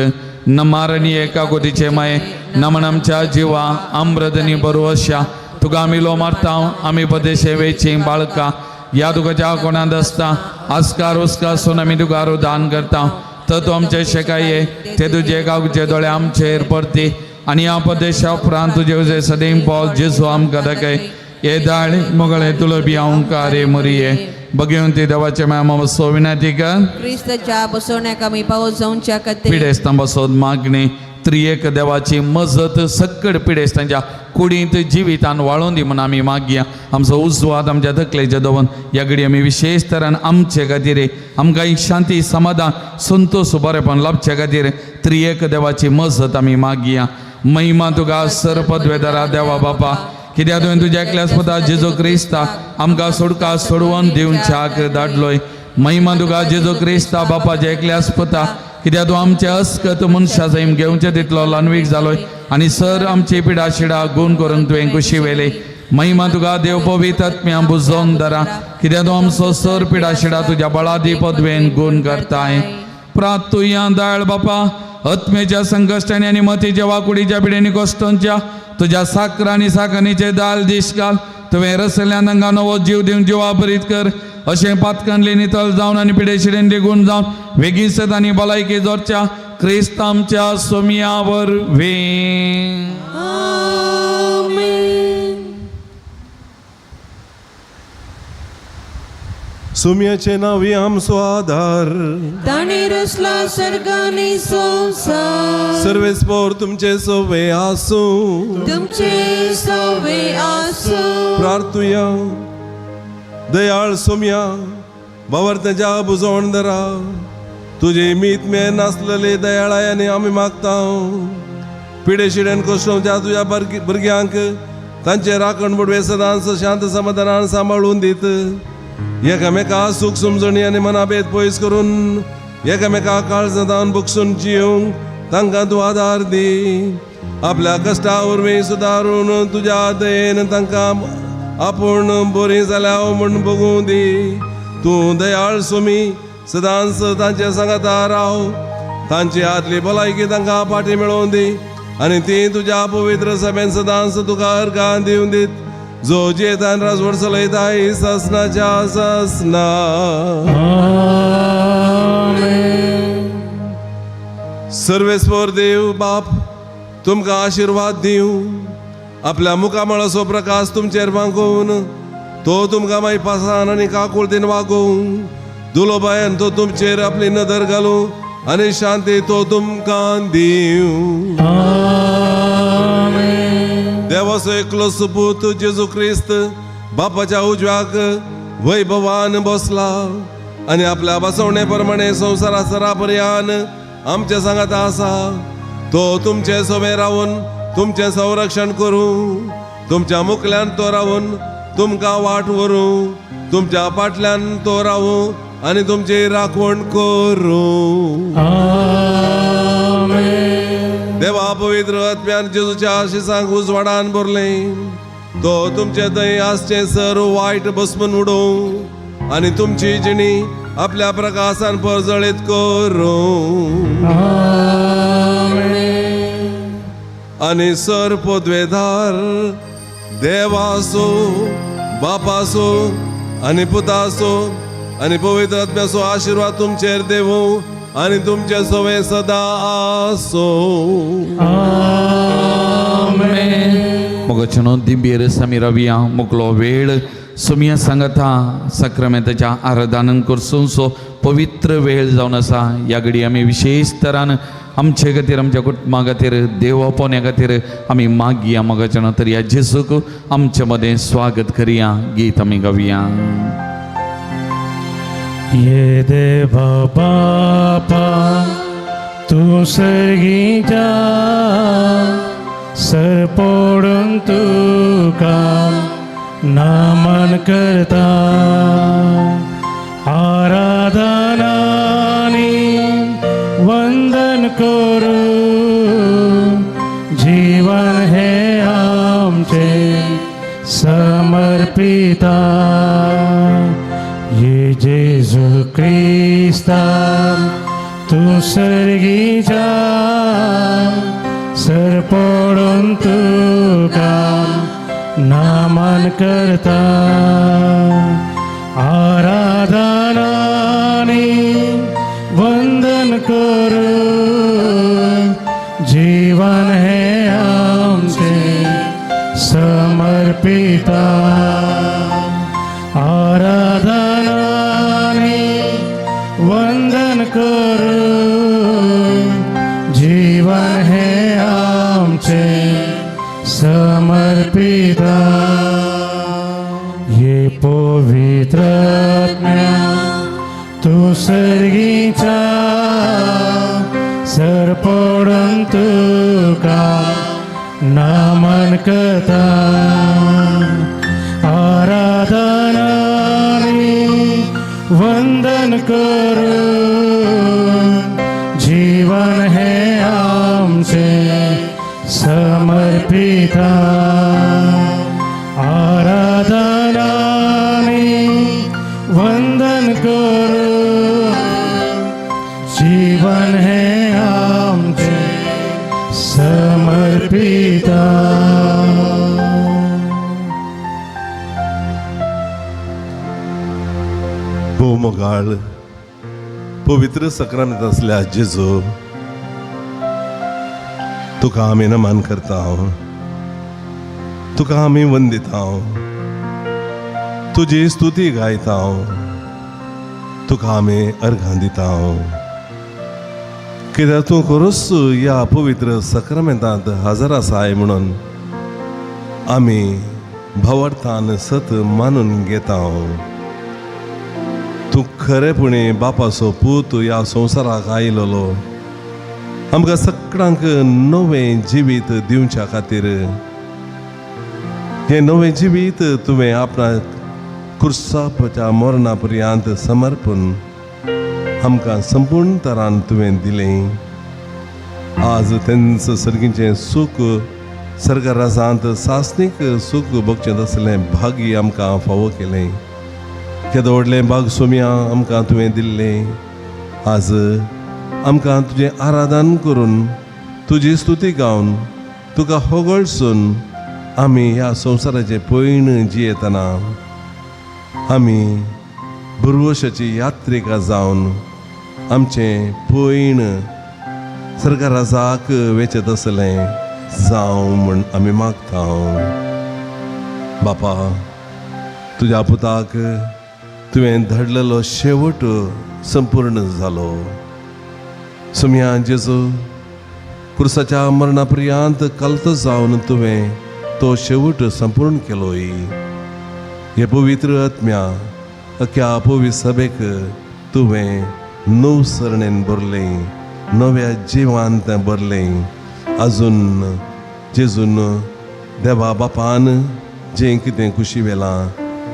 [SPEAKER 3] नमारणी एका कोटीचे माये नमन आमच्या जिवा अमृतनी बरोवश्या तुका आमी लो मारता. आमी पदेशे वेची बाळका ह्या तुकाच्या कोणांत आसता आस्कार उस्कार सून आमी तुका दान करता. तर तूं आमचे शेकाये ते तुजे गांवचे दोळे आमचेर परती आनी ह्या पदेशा उपरांत तुजे उजे सदैव पावल जेजू आमकां दाखय. हे दाळ मोगळे तुलो बी अंकारे मुरये बघेवन ती देवाचे माया बसो विनंती कर.
[SPEAKER 1] क्रिस्ताच्या बसवण्याक आमी पावस जावच्या खातीर.
[SPEAKER 3] पिडेस्तां बसोत मागणी. त्रियेक देवाची मजत सक्कड पिडेस्तांच्या कुडींत जिवितान वाळोवन दी म्हूण आमी मागया. आमचो उजवाद आमच्या तकलेचे दवर ह्या घडी आमी विशेश तरान आमचे खातीर आमकां एक शांती समाधान संतोष बरेपण लाभचे खातीर त्रियेक देवाची मजत आमी मागया. महिमा तुका सर पदवेदारा देवा बापा, कित्याक तुवें तुज्या एकल्याच पुता जेजू क्रिस्ता आमकां सोडका सोडवून दिवच्याक धाडलोय. महिमा तुका जेजू क्रिस्ता बापाच्या एकल्याच पुता, कित्याक तूं आमचे अस्कत मनशा सैम घेवचे तितलो ल्हानवीक जालोय आनी सर आमची पिडा शिडा गुण करून तुवें कुशी वेले. महिमा तुका देव पवित्र आत्म्या बुजोवन धरा, कित्याक तूं आमचो सर पिडा शिडा तुज्या बळादी पदवेन गुण करताय. प्रातुया दाळ बापा, आत्म्याच्या संकश्टांनी आनी मतीच्या वाकुडीच्या पिडेनी कश्टांच्या तुज्या साकर आनी साकरणीचे दाल दीस घाल. तुवें रसल्यान तांकां नवो जीव दिवन जिवा बरीत कर. अशें पातकांतले नितळ जावन आनी पिडेशिडेन रिगून जावन वेगीच आनी भलायकी जोडच्या क्रिस्त आमच्या सोमया वरवीं.
[SPEAKER 4] सुम्याचे नांव आमचो आधार.
[SPEAKER 1] ताणी रचला सर्गानी संसार.
[SPEAKER 4] सर्वेस्पोर तुमचे सोवे आसूं.
[SPEAKER 1] तुमचे सवे आसूं.
[SPEAKER 4] प्रार्थुया. दयाळ सोम्या, बावर्त्याच्या बुजवण धरा तुजे मीत मे नासलेले दयाळायाने आमी मागता. पिडे शिडेन कश्टोवच्या तुज्या भुरग्यांक तांचे राखण बुडवे सदांच शांत समाधानान सांबाळून दीत. एकामेका सूख समजणी आनी मनाभेद पयस करून एकामेका काळजान बुकसून जिवंक तांकां तूं आदार दी. आपल्या कश्टा वरवीं सुदारून तुज्या दयेन तांकां आपूण बरीं जाल्या म्हूण बगूं दी. तूं दयाळ सुमी, सदांच तांचे सांगाता राव. तांची आदली भलायकी तांकां फाटी मेळोवन दी. आनी ती तुज्या पवित्र सभेन सदांच तुका अर्गां दिवन दीत जो जियेतान राजवट चलयता ही ससनाच्या ससना. सर्वेस्पर देव बाप तुमकां आशिर्वाद दिवं, आपल्या मुखामळाचो प्रकाश तुमचेर बांगोवन तो तुमकां मागीर पासान आनी काकुळतीन वागोवं, दुलोबायन तो तुमचेर आपली नदर घालूं आनी शांती तो तुमकां दिवं. देवाचो एकलो सुपूत जेजू क्रिस्त बापाच्या उजव्याक वैभवान बसला आनी आपल्या बसवणे प्रमाणे संवसारा सरापर्यान आमच्या सांगात आसा. तो तुमचे सोबे रावन तुमचें संरक्षण करूं, तुमच्या मुखल्यान तो रावन तुमकां वाट व्हरूं, तुमच्या फाटल्यान तो रावूं आनी तुमची राखवण करूं. देवा पवित्र आत्म्यान जेजूच्या आशिसांक उजवाडान भरलें, तो तुमचे थंय आसचें सर वायट बसमून उडोवं आनी तुमची जिणी आपल्या प्रकाशान परजळीत करूं. आनी सर पदवेदार देवासो बापासो आनी पुतासो आनी पवित्र आत्म्याचो आशिर्वाद तुमचेर देवूं आनी तुमचे सवे सदा आसो.
[SPEAKER 3] मोगाचेनो दिंबेर समी रवया मुकलो वेळ सुमिया सांगता साक्रामेंताच्या आराधनान करसूनसो पवित्र वेळ जावन आसा. ह्या घडी आमी विशेश तरान आमचे खातीर आमच्या कुटुंबा खातीर देवा पोन्या खातीर आमी मागया. मोगाचेनो तर ह्या जेजूक आमचे मदें स्वागत करया, गीत आमी गावया.
[SPEAKER 2] ये देवा बापा तूं सर्गीच्या सर पडून तुका नमन करता, आराधनानी वंदन करू, जीवन हे आमचे समर्पिता. ये जेजू क्रिस्ता तूं सर्गीच्या सर पडून तुका नमन करता, आराधनानी वंदन करू, जीवन हे आमचे समर्पिता. आराधनानी वंदन करू, जीवन हे आमचे समर्पिता. ये पवित्र आत्म्या तूं सर्गीच्या सर पडून तुका नमन करता, आराधनानी वंदन करू, जीवन हे आमचे समर्पिता. आराधनानी वंदन करू, जीवन हे आमचे समर्पिता.
[SPEAKER 4] भोव मोगाळ पवित्र सक्रामेंत आसल्या जेजू, तुका आमी नमन करता, तुका आमी वंदिता, तुजी स्तुती गायता, तुका आमी अर्घां दिता. कित्याक तूं खरोच ह्या पवित्र सक्रामेंतांत हजर आसाय म्हणून आमी भावार्थान सत मानून घेता. तूं खरेपणी बापाचो पूत ह्या संवसाराक आयलेलो आमकां सगळ्यांक नवें जिवीत दिवच्या खातीर. हें नवें जिवीत तुवें आपणाक कुर्साच्या मरणा पर्यंत समर्पण आमकां संपूर्ण तरान तुवें दिलें. आज तेंच सर्गीचें सूख सर्गराजांत सासणीक सूख भोगचें तसलें भाग्य आमकां फावो केलें. केदो व्हडलें भाग सोम्या आमकां तुवें दिल्लें. आज आमकां तुजें आराधन करून तुजी स्तुती गावन तुका होगळसून आमी ह्या संवसाराचें पयण जियेतना आमी भुरवशाची यात्रिका जावन आमचें पयण सरकाराक वेचेत आसलें जावं म्हूण आमी मागता. बापा, तुज्या पुताक तुवें धाडलेलो शेवट संपूर्ण जालो. सुम्या जेजू, कुर्साच्या मरणा पर्यंत कल्त जावन तुवें तो शेवट संपूर्ण केलोय. हे पवित्र आत्म्या अख्या पवित्र सभेक तुवें नव सरणेन भरलें, नव्या जिवान तें भरलें. अजून जेजून देवा बापान जें कितें खुशी वेलां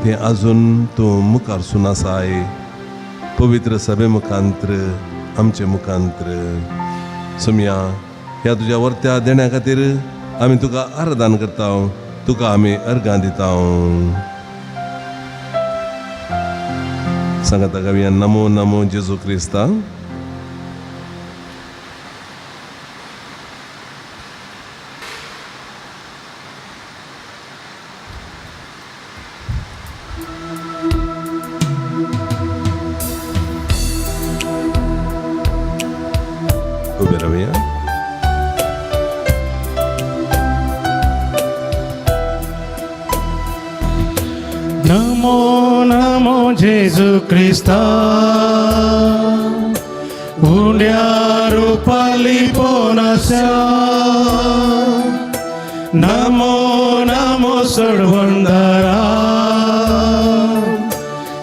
[SPEAKER 4] तें अजून तूं मुखार सून आसाय. पवित्र सभे मुखांत्र आमचे मुखांत्र सोमया ह्या तुज्या वर्त्या देण्या खातीर आमी तुका आराधन करता, तुका आमी अर्गां दिता. सांगता गावया नमो नमो जेजू क्रिस्ता. उबे रावया.
[SPEAKER 2] नमो नमो जेजू क्रिस्ता, उंड्या रुपाली पोनाशा. नमो नमो सोडवंदारा,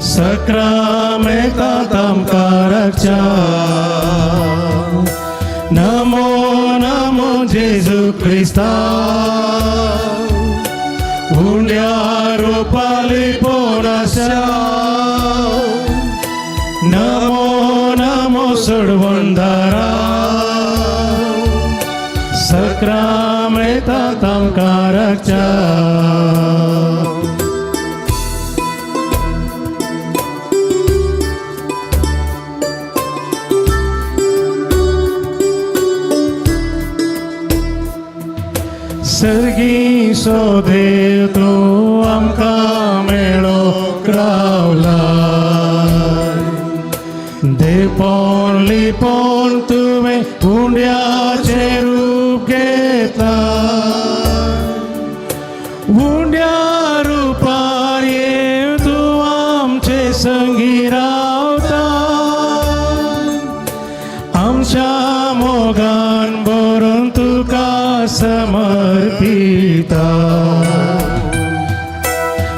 [SPEAKER 2] सक्रामेता आमकाराच्या. नमो नमो जेजू क्रिस्ता, उंड्या रुपाली पोनाशा. नमो नमो सोडवंदारा, सक्रामेता आमकाराच्या. सर्गी सो देव तूं आमकां मेळो रावला, देवपण लिपोन तुवें उंड्याचें रूप घेतला. उंड्या रुपार येवन तूं आमचे संगी रावता, आमच्या मोगान भरून तुका समर्पिता.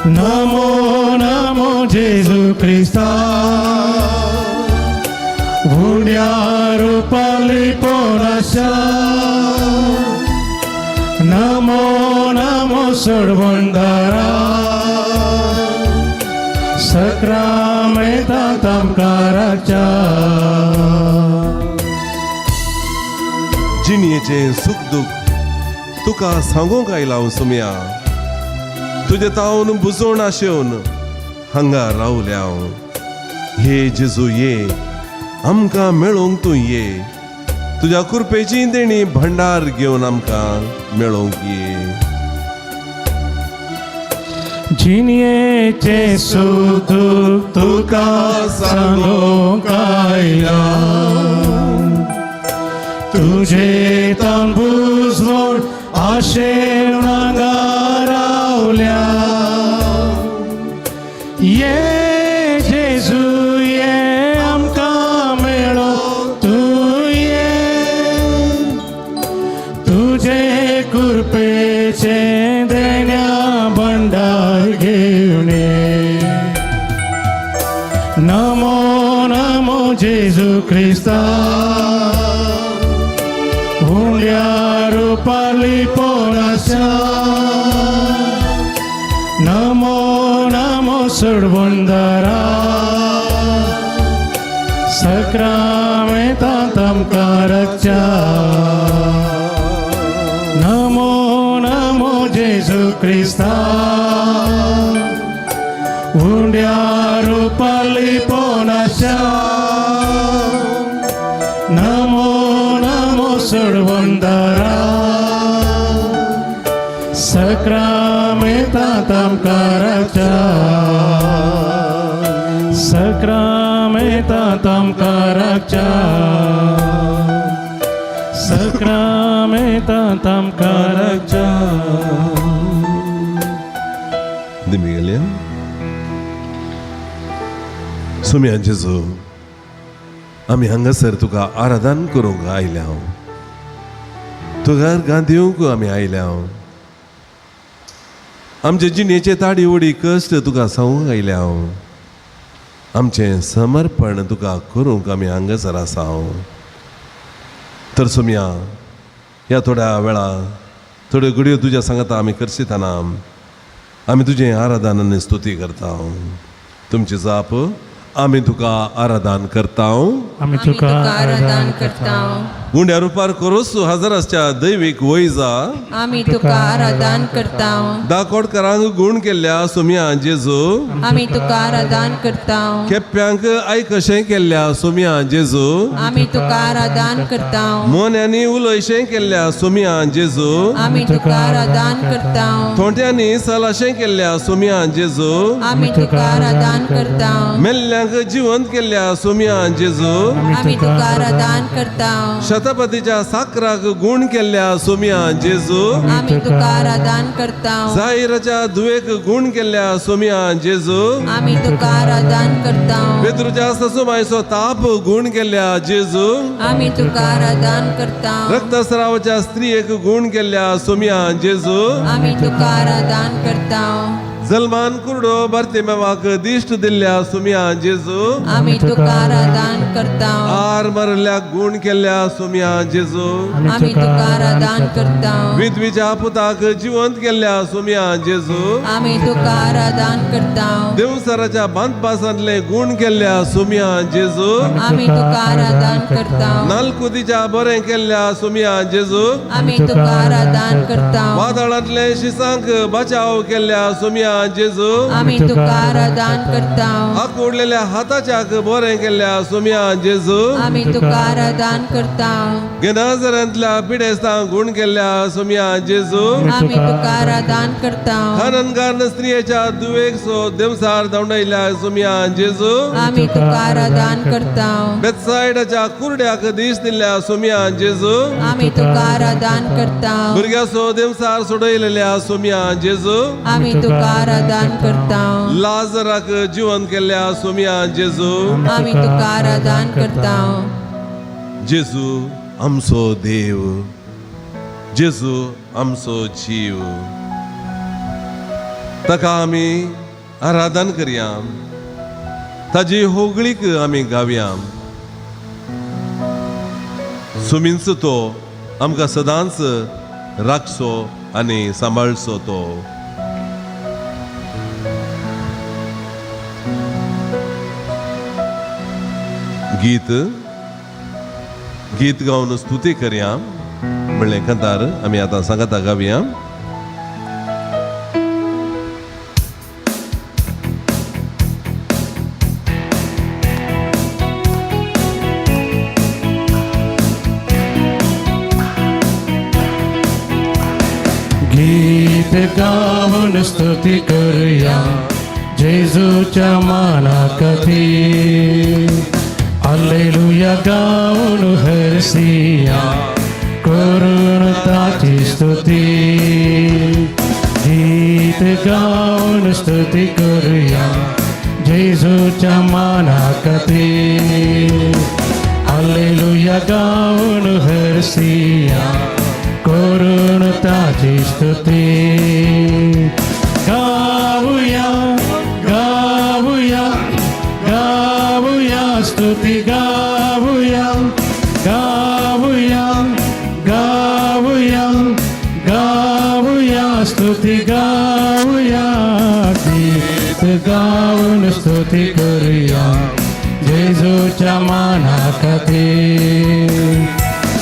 [SPEAKER 2] नमो नमो जेजू क्रिस्ता, उंड्या रुपाली पोनाशा. नमो नमो सोडवंदारा, सक्रामेता आमकाराच्या.
[SPEAKER 4] जिणयेचें सूख दूख तुका सांगूंक आयला हांव सोमया, तुजे तावन बुजोवन आशेवन हांगा रावल्या हांव. ये जेजू ये, आमकां मेळोवंक तूं ये, तुज्या कृपेची देणी भंडार घेवन आमकां मेळोवंक ये.
[SPEAKER 2] जिणयेचें सूख दूख तुका सांगूंक आयला, तुजे तान बुजवण आशेवन हांगा रावल्या. ये जेजू ये, आमकां मेळो तूं ये, तुजे कृपेचें देण्या भंडार घेवन ये. नमो नमो जेजू क्रिस्ता, उंड्या रुपाली पोनाशा. नमो नमो सोडवंदारा, सक्रामेता आमकाराच्या. नमो नमो जेजू क्रिस्ता, उंड्या रुपाली पोनाशा. नमो नमो सोडवंदारा. सक्रामेंतांत आमकां राखच्या, सक्रामेंतांत आमकां राखच्या.
[SPEAKER 4] दिमी गेल्या. सुम्या जेजू, आमी हांगासर तुका आराधन करूंक आयल्या हांव, तुका अर्गां दिवंक आमी आयल्या हांव. आमचे जिणेचे ताडी उडी कश्ट तुका सांगूंक आयल्या हांव. आमचें समर्पण तुका करूंक आमी हांगासर आसा हांव. तर सोमया, ह्या थोड्या वेळा, थोड्यो घडयो तुज्या सांगाता आमी करशितना आमी तुजें आराधन आनी स्तुती करता. तुमची जाप, आमी तुका आराधन करता.
[SPEAKER 2] आमी तुका आराधन करता.
[SPEAKER 4] गुंड्या रुपार करोस हजर आसच्या दैवीक वैजा,
[SPEAKER 1] आमी तुका आराधन करता.
[SPEAKER 4] दाकोडकरांक गुण केल्ल्या सोमया जेजू,
[SPEAKER 1] आमी तुका आराधन करता.
[SPEAKER 4] केप्यांक आयकशें केल्ल्या सोमया जेजू,
[SPEAKER 1] आमी तुका आराधन करता.
[SPEAKER 4] मोन्यांनी उलयशें केल्ल्या सोमया जेजू,
[SPEAKER 1] आमी तुका आराधन करता.
[SPEAKER 4] थोंट्यांनी सलाशें केल्ल्या सोमया जेजू,
[SPEAKER 1] आमी तुका आराधन करता.
[SPEAKER 4] मेल्ल्यांक जिवंत केल्ल्या सोमया जेजू,
[SPEAKER 1] आमी तुका आराधन करता.
[SPEAKER 4] शतपतीच्या साकराक गुण केल्ल्या सोमया जेजू,
[SPEAKER 1] आमी तुका आराधन करता.
[SPEAKER 4] जाहिराच्या दुवेक गुण केल्ल्या सोमया जेजू,
[SPEAKER 1] आमी तुका आराधन करता.
[SPEAKER 4] पेत्रूच्या ससुमायचो ताप गुण केल्ल्या जेजू,
[SPEAKER 1] आमी तुका आराधन करता.
[SPEAKER 4] रक्तस्रावाच्या स्त्रियेक गुण केल्ल्या सोमया जेजू,
[SPEAKER 1] आमी तुका आराधन करता.
[SPEAKER 4] जल्मान कुरडो बार्तिमेवाक दिश्ट दिल्ल्या सोमया जेजू,
[SPEAKER 1] आमी तुका आराधन करता.
[SPEAKER 4] आर मरल्याक गुण केल्ल्या सोमया जेजू,
[SPEAKER 1] आमी तुका आराधन करता.
[SPEAKER 4] विधवीच्या पुताक जिवंत केल्ल्या सोमया जेजू,
[SPEAKER 1] आमी तुका आराधन करता.
[SPEAKER 4] देवसराच्या बांदपासांतले गुण केल्ल्या सोमया जेजू,
[SPEAKER 1] आमी तुका आराधन करता.
[SPEAKER 4] नालकुतीच्या बरें केल्ल्या सोमया जेजू,
[SPEAKER 1] आमी तुका आराधन करता.
[SPEAKER 4] वादळांतले शिसांक बचाव केल्ल्या सोमया जेजू,
[SPEAKER 1] आमी तुका आराधन करता.
[SPEAKER 4] आकुडलेल्या हाताच्याक बरें केल्ल्या सोमया जेजू,
[SPEAKER 1] आमी तुका आराधन करता.
[SPEAKER 4] गेनाजरांतल्या पिडेस्तांक गुण केल्ल्या सोमया जेजू,
[SPEAKER 1] आमी तुका आराधन करता.
[SPEAKER 4] खाननगार स्त्रियेच्या दुवेक सो देमसार धांवडायल्या सोमया जेजू,
[SPEAKER 1] आमी तुका आराधन करता.
[SPEAKER 4] बेतसायडाच्या कुरड्याक दीस दिल्ल्या सोमया जेजू,
[SPEAKER 1] आमी तुका आराधन करता.
[SPEAKER 4] भुरग्यासो देमसार सोडयलेल्या सोमया जेजू,
[SPEAKER 1] आमी तुका आराधन करता.
[SPEAKER 4] लाजराक जिवन केल्ल्या सोमया जेजू,
[SPEAKER 1] आमी तुका आराधन करता.
[SPEAKER 4] जेजू आमचो देव, जेजू आमचो जीव, ताका आमी आराधन करया, ताजी होगळीक आमी गावया. सुमींचो तो आमकां सदांच राखचो आनी सांबाळचो तो. गीत गीत गावन स्तुती करया म्हणलें कांतार आमी आतां सांगाता गावया.
[SPEAKER 2] गीत गाऊन स्तुती करूया जेजूच्या मानाखातीर. हालेलुया गाऊन हरसिया करून ताची स्तुती. गीत गाऊन स्तुती करूया जेजूच्या मानाखातीर. हालेलुया गाऊन हरसिया करून ताची स्तुती. गाऊया गाऊया गाऊया स्तुती गाऊया गाऊया गाऊया गाऊया स्तुती गाऊया. गीत गाऊन स्तुती करूया जेजूच्या मानाखातीर.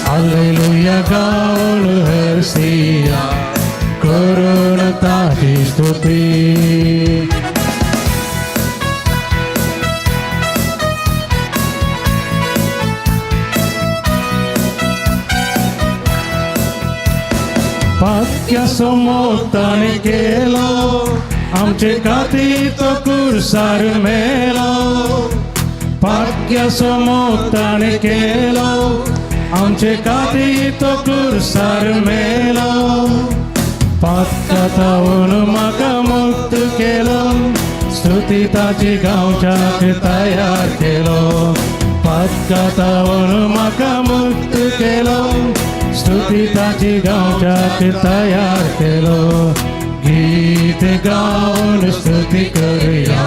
[SPEAKER 2] हालेलुया गाऊन हरसिया करून ताची स्तुती. पाक्या समोर ताणें केलो आमचे खातीर तो कुर्सार मेलो. भाग्याचो मोग ताणें केलो आमचे खातीर तो कुर्सार मेलो पातकातावून म्हाका मुक्त केलो स्तुती ताची गांवच्याक तयार केलो पातकातावून म्हाका मुक्त केलो स्तुती ताची गांवच्याक तयार केलो गीत गावन स्तुती करुया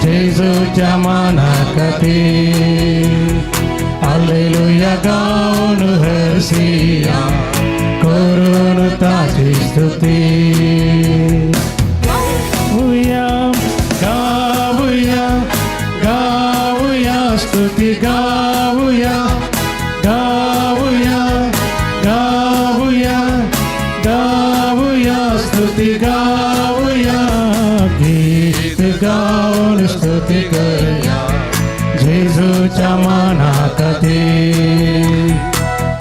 [SPEAKER 2] जेजूच्या माना खातीर हालेलुया गावन हरसिया करून ताची स्तुती. गाऊया गाऊया गाऊया स्तुती गाऊया गाऊया गाऊया गाऊया स्तुती गाऊया गीत गाऊन स्तुती करूया जेजूच्या माना खातीर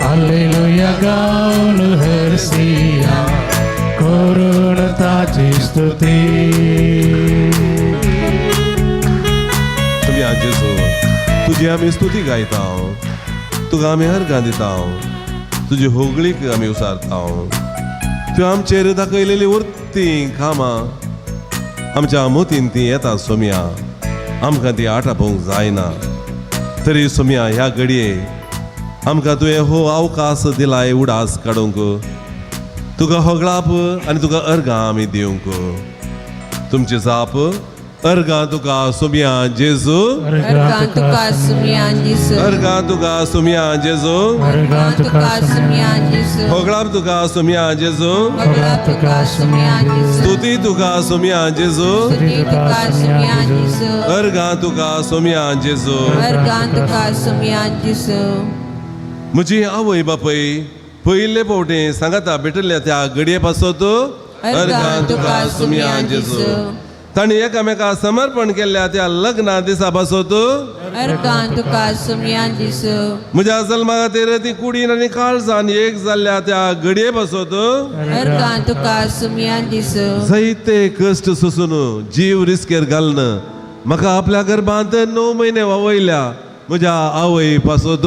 [SPEAKER 2] हालेलुया गाऊन हरसिया करून ताची स्तुती.
[SPEAKER 4] तुमी आज जेजू तुजी आमी स्तुती गायता, तुका आमी अर्गां दिता, तुजी होगळीक आमी उसारता. तुवें आमचेर दाखयलेली उरती कामां आमच्या मोतीन ती येता सोम्या, आमकां ती आटापोवंक जायना. तरी सोम्या ह्या घडये आमकां तुवें हो अवकाश दिलाय उडास काडूंक, तुका होगळाप आनी तुका अर्गां आमी दिवंक. तुमची जाप अर्गां तुका सोम्या जेजू.
[SPEAKER 1] अर्गां तुका सुमया जेजू.
[SPEAKER 4] अर्गां तुका सोम्या जेजू.
[SPEAKER 1] अर्गां तुका सुमया जेजू.
[SPEAKER 4] होगळाप तुका सोम्या जेजू.
[SPEAKER 1] होगळाप तुका सुमया जेजू.
[SPEAKER 4] स्तुती तुका सोम्या जेजू.
[SPEAKER 1] स्तुती तुका सुमया जेजू.
[SPEAKER 4] अर्गां तुका सोम्या जेजू.
[SPEAKER 1] अर्गां तुका सुमया जेजू.
[SPEAKER 4] म्हजी आवय बापय पयले फावटी सांगाता भेटिल्ल्या त्या घडये पासत
[SPEAKER 1] अर्गां तुका सुमया जेजू.
[SPEAKER 4] तांणी एकामेका समर्पण केल्ल्या त्या लग्ना दिसा पासत
[SPEAKER 1] अर्गां तुका सुमया जेजू.
[SPEAKER 4] म्हज्या जल्मा खातीर ती कुडीन आनी काळजान एक जाल्ल्या त्या घडये पासत
[SPEAKER 1] अर्गां तुका सुमया जेजू.
[SPEAKER 4] जायते कश्ट सोसून जीव रिस्केर घालून म्हाका आपल्या गर्भांत 9 म्हयने वावयल्या म्हज्या आवय पासत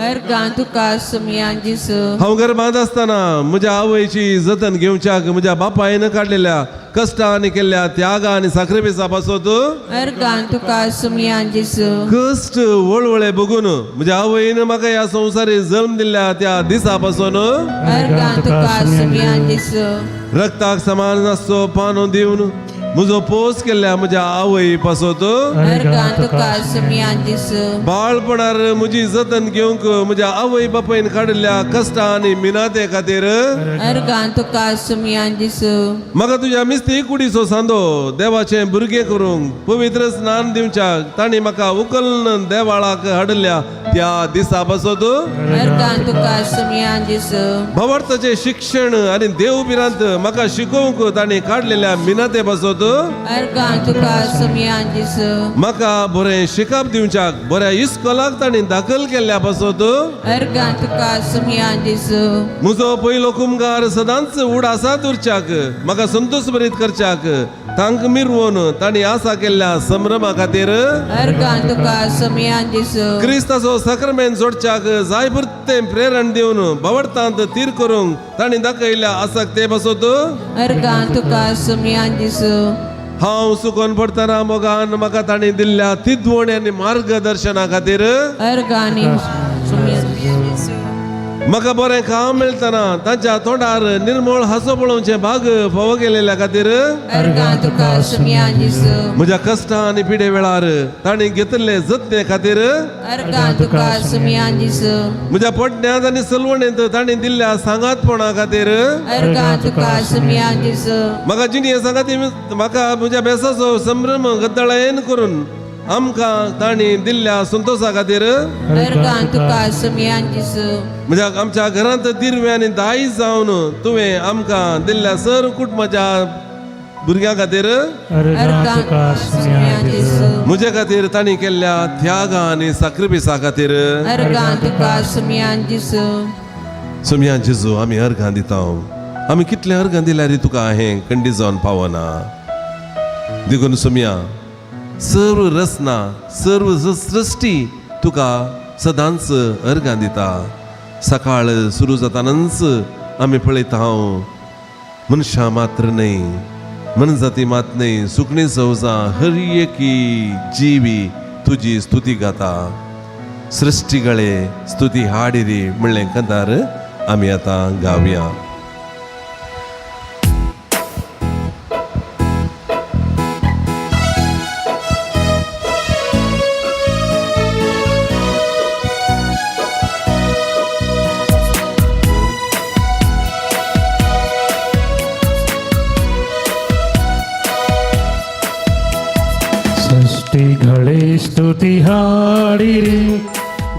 [SPEAKER 1] अर्गां तुका सुमया जेजू.
[SPEAKER 4] हांव गर्भांत आसतना म्हज्या आवयची जतन घेवच्याक म्हज्या बापायन काडलेल्या कश्टांनी केल्ल्या त्यागा आनी साक्रिफिसा पासत
[SPEAKER 1] अर्गां तुका सुमया जेजू.
[SPEAKER 4] कश्ट वळवळे बघून म्हज्या आवयन म्हाका ह्या संवसारी जल्म दिल्ल्या त्या दिसा पासून
[SPEAKER 1] अर्गां तुका सुमया जेजू.
[SPEAKER 4] रक्ताक समान आसचो पानो दिवन म्हजो पोस केल्ल्या म्हज्या आवय पासत
[SPEAKER 1] अर्गां तुका सुमया जेजू.
[SPEAKER 4] बाळपणार म्हजी जतन घेवंक म्हज्या आवय बापायन काडिल्ल्या कश्टां आनी मिनाते खातीर
[SPEAKER 1] अर्गां तुका सुमया जेजू.
[SPEAKER 4] म्हाका तुज्या मिस्ती कुडीचो सांदो देवाचें भुरगें करूंक पवित्र स्नान दिवच्याक तांणी म्हाका उकलन देवाळाक हाडिल्ल्या त्या दिसा पासत
[SPEAKER 1] अर्गां तुका सुमया जेजू.
[SPEAKER 4] भवार्थाचें शिक्षण आनी देव भिरांत म्हाका शिकोवंक तांणी काडलेल्या मिनाते पासत
[SPEAKER 1] अर्गां तुका सुमया जेजू.
[SPEAKER 4] म्हाका बरें शिकप दिवच्याक बऱ्या इस्कोलाक तांणी दाखल केल्ल्या पासत
[SPEAKER 1] अर्गां तुका सुमया जेजू.
[SPEAKER 4] म्हजो पयलो कुमगार सदांच उडासात उरच्याक म्हाका संतोश भरीत करच्याक तांकां मिरवून तांणी आसा केल्ल्या संभ्रमा खातीर
[SPEAKER 1] अर्गां तुका सुमया जेजू.
[SPEAKER 4] क्रिस्ताचो सक्रमेंत जोडच्याक जाय पुरतें प्रेरण दिवन भवडतांत तीर करूंक तांणी दाखयल्ल्या आसाक ते पासत
[SPEAKER 1] अर्गां तुका सुमया जेजू.
[SPEAKER 4] हांव सुकोन पडटना मोगान म्हाका तांणी दिल्ल्या तिद्वण आनी मार्गदर्शना खातीर
[SPEAKER 1] अर्गांनी सुमया जेजू.
[SPEAKER 4] म्हाका बरें काम मेळटना तांच्या तोंडार निर्मळ हांसो पळोवचें भाग फावो केलेल्या खातीर
[SPEAKER 1] अर्गां तुका सुमया जेजू.
[SPEAKER 4] म्हज्या कश्टां आनी पिडे वेळार तांणी घेतिल्ले जतने खातीर
[SPEAKER 1] अर्गां तुका सुमया जेजू.
[SPEAKER 4] म्हज्या पडण्यांत आनी सलवणेंत तांणी दिल्ल्या सांगातपणा खातीर
[SPEAKER 1] अर्गां तुका सुमया जेजू.
[SPEAKER 4] म्हाका जिणये सांगाती म्हाका म्हज्या बेसाचो संभ्रम गद्दळायेन करून आमकां तांणी दिल्ल्या संतोशा खातीर
[SPEAKER 1] अर्गां तुका सुमया जेजू.
[SPEAKER 4] म्हज्या आमच्या घरांत दिरवे आनी दायज जावन तुवें आमकां दिल्ल्या सर कुटुंबाच्या भुरग्यां खातीर
[SPEAKER 2] अर्गां तुका सुमया जेजू.
[SPEAKER 4] म्हजे खातीर तांणी केल्ल्या त्यागा आनी साक्रिफिसा खातीर
[SPEAKER 1] अर्गां तुका सुमया जेजू.
[SPEAKER 4] सुमया जेजू आमी अर्गां दिता. आमी कितले अर्गां दिल्यार तुका हें कंडी जावन पावना. देखून सुमया सर्व रचना सर्व सृश्टी तुका सदांच अर्गां दिता. सकाळ सुरू जातानाच आमी पळयता हांव मनशां मात्र न्हय, मनजाती मात न्हय, सुकणीं सवजां हर एकी जिवी तुजी स्तुती गाता. सृश्टीगळे स्तुती हाडिरी म्हणलें कंदार आमी आतां गावया.
[SPEAKER 2] ಸೃಷ್ಟಿಗಳೇ ಸ್ತುತಿ ಹಾಡಿರಿ,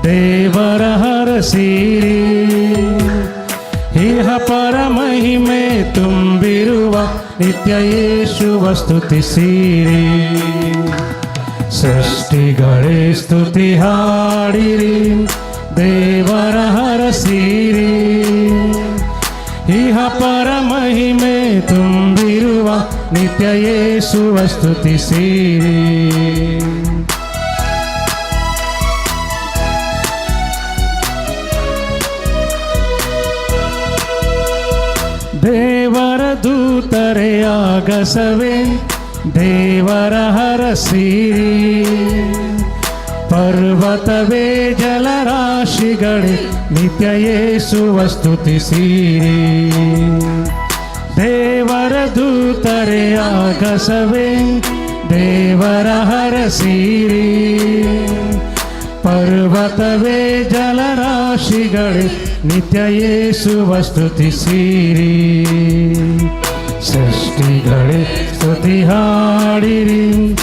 [SPEAKER 2] ದೇವರ ಹರಸಿರಿ. ಇಹ ಪರಮಹಿಮೆ ತುಂಬಿರುವ ನಿತ್ಯ ಯೇಸುವ ಸ್ತುತಿಸಿರಿ. ಸೃಷ್ಟಿಗಳೇ ಸ್ತುತಿ ಹಾಡಿರಿ, ದೇವರ ಹರಸಿರಿ. ಇಹ ಪರಮಹಿಮೆ ತುಂಬಿರುವ ನಿತ್ಯ ಯೇಸುವ ಸ್ತುತಿಸಿರಿ. ದೇವರ ದೂತರೇ ಆಗಸವೇ ದೇವರ ಹರಸಿರಿ. ಪರ್ವತವೇ ಜಲರಾಶಿಗಳೇ ನಿತ್ಯ ಯೇಸುವ ಸ್ತುತಿಸಿರಿ. ದೇವರ ದೂತರೇ ಆಗಸವೇ ದೇವರ ಹರಸಿರಿ. ಪರ್ವತವೇ ಜಲರಾಶಿಗಳೇ ನಿತ್ಯ ಯೇಸುವ ಸ್ತುತಿಸಿರಿ. ಸೃಷ್ಟಿಗಳೇ ಸ್ತುತಿ ಹಾಡಿರಿ,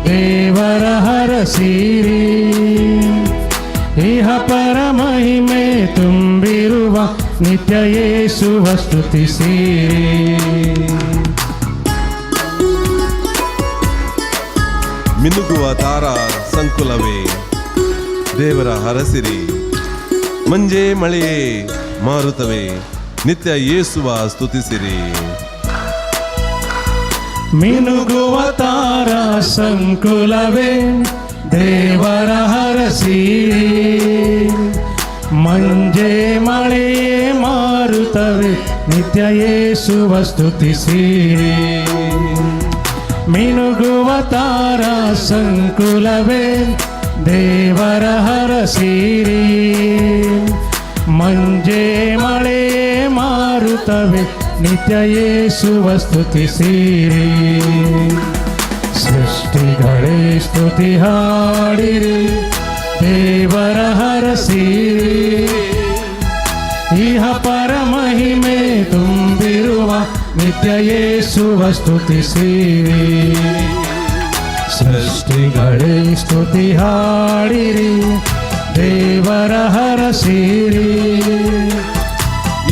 [SPEAKER 2] ದೇವರ ಹರಸಿರಿ. ಇಹ ಪರಮಹಿಮೆ ತುಂಬಿರುವ ನಿತ್ಯ ಯೇಸುವ ಸ್ತುತಿಸಿರಿ.
[SPEAKER 4] ಮಿನುಗುವ ತಾರಾ ಸಂಕುಲವೇ ದೇವರ ಹರಸಿರಿ. ಮಂಜೆ ಮಳೆಯೇ ಮಾರುತವೇ ನಿತ್ಯ ಯೇಸುವ ಸ್ತುತಿಸಿರಿ.
[SPEAKER 2] ಮಿನುಗುವ ತಾರಾ ಸಂಕುಲವೇ ದೇವರ ಹರಸಿರಿ. ಮಂಜೆ ಮಳೆಯೇ ಮಾರುತವೇ ನಿತ್ಯ ಯೇಸುವ ಸ್ತುತಿಸಿರಿ. ಮಿನುಗುವ ತಾರಾ ಸಂಕುಲವೇ ದೇವರ ಹರಸಿರಿ. ಮಂಜೆ ಮಳೆಯೇ ಮಾರುತವೇ ನಿತ್ಯ ಯೇಸುವ ಸ್ತುತಿಸಿರಿ. ಸೃಷ್ಟಿಗಳೇ ಸ್ತುತಿ ಹಾಡಿರಿ, ದೇವರ ಹರಸಿರಿ. ಇಹ ಪರಮಹಿಮೆ ತುಂಬಿರುವ ನಿತ್ಯ ಯೇಸುವ ಸ್ತುತಿಸಿರಿ. ಸೃಷ್ಟಿಗಳೇ ಸ್ತುತಿ ಹಾಡಿರಿ, ದೇವರ ಹರಸಿರಿ.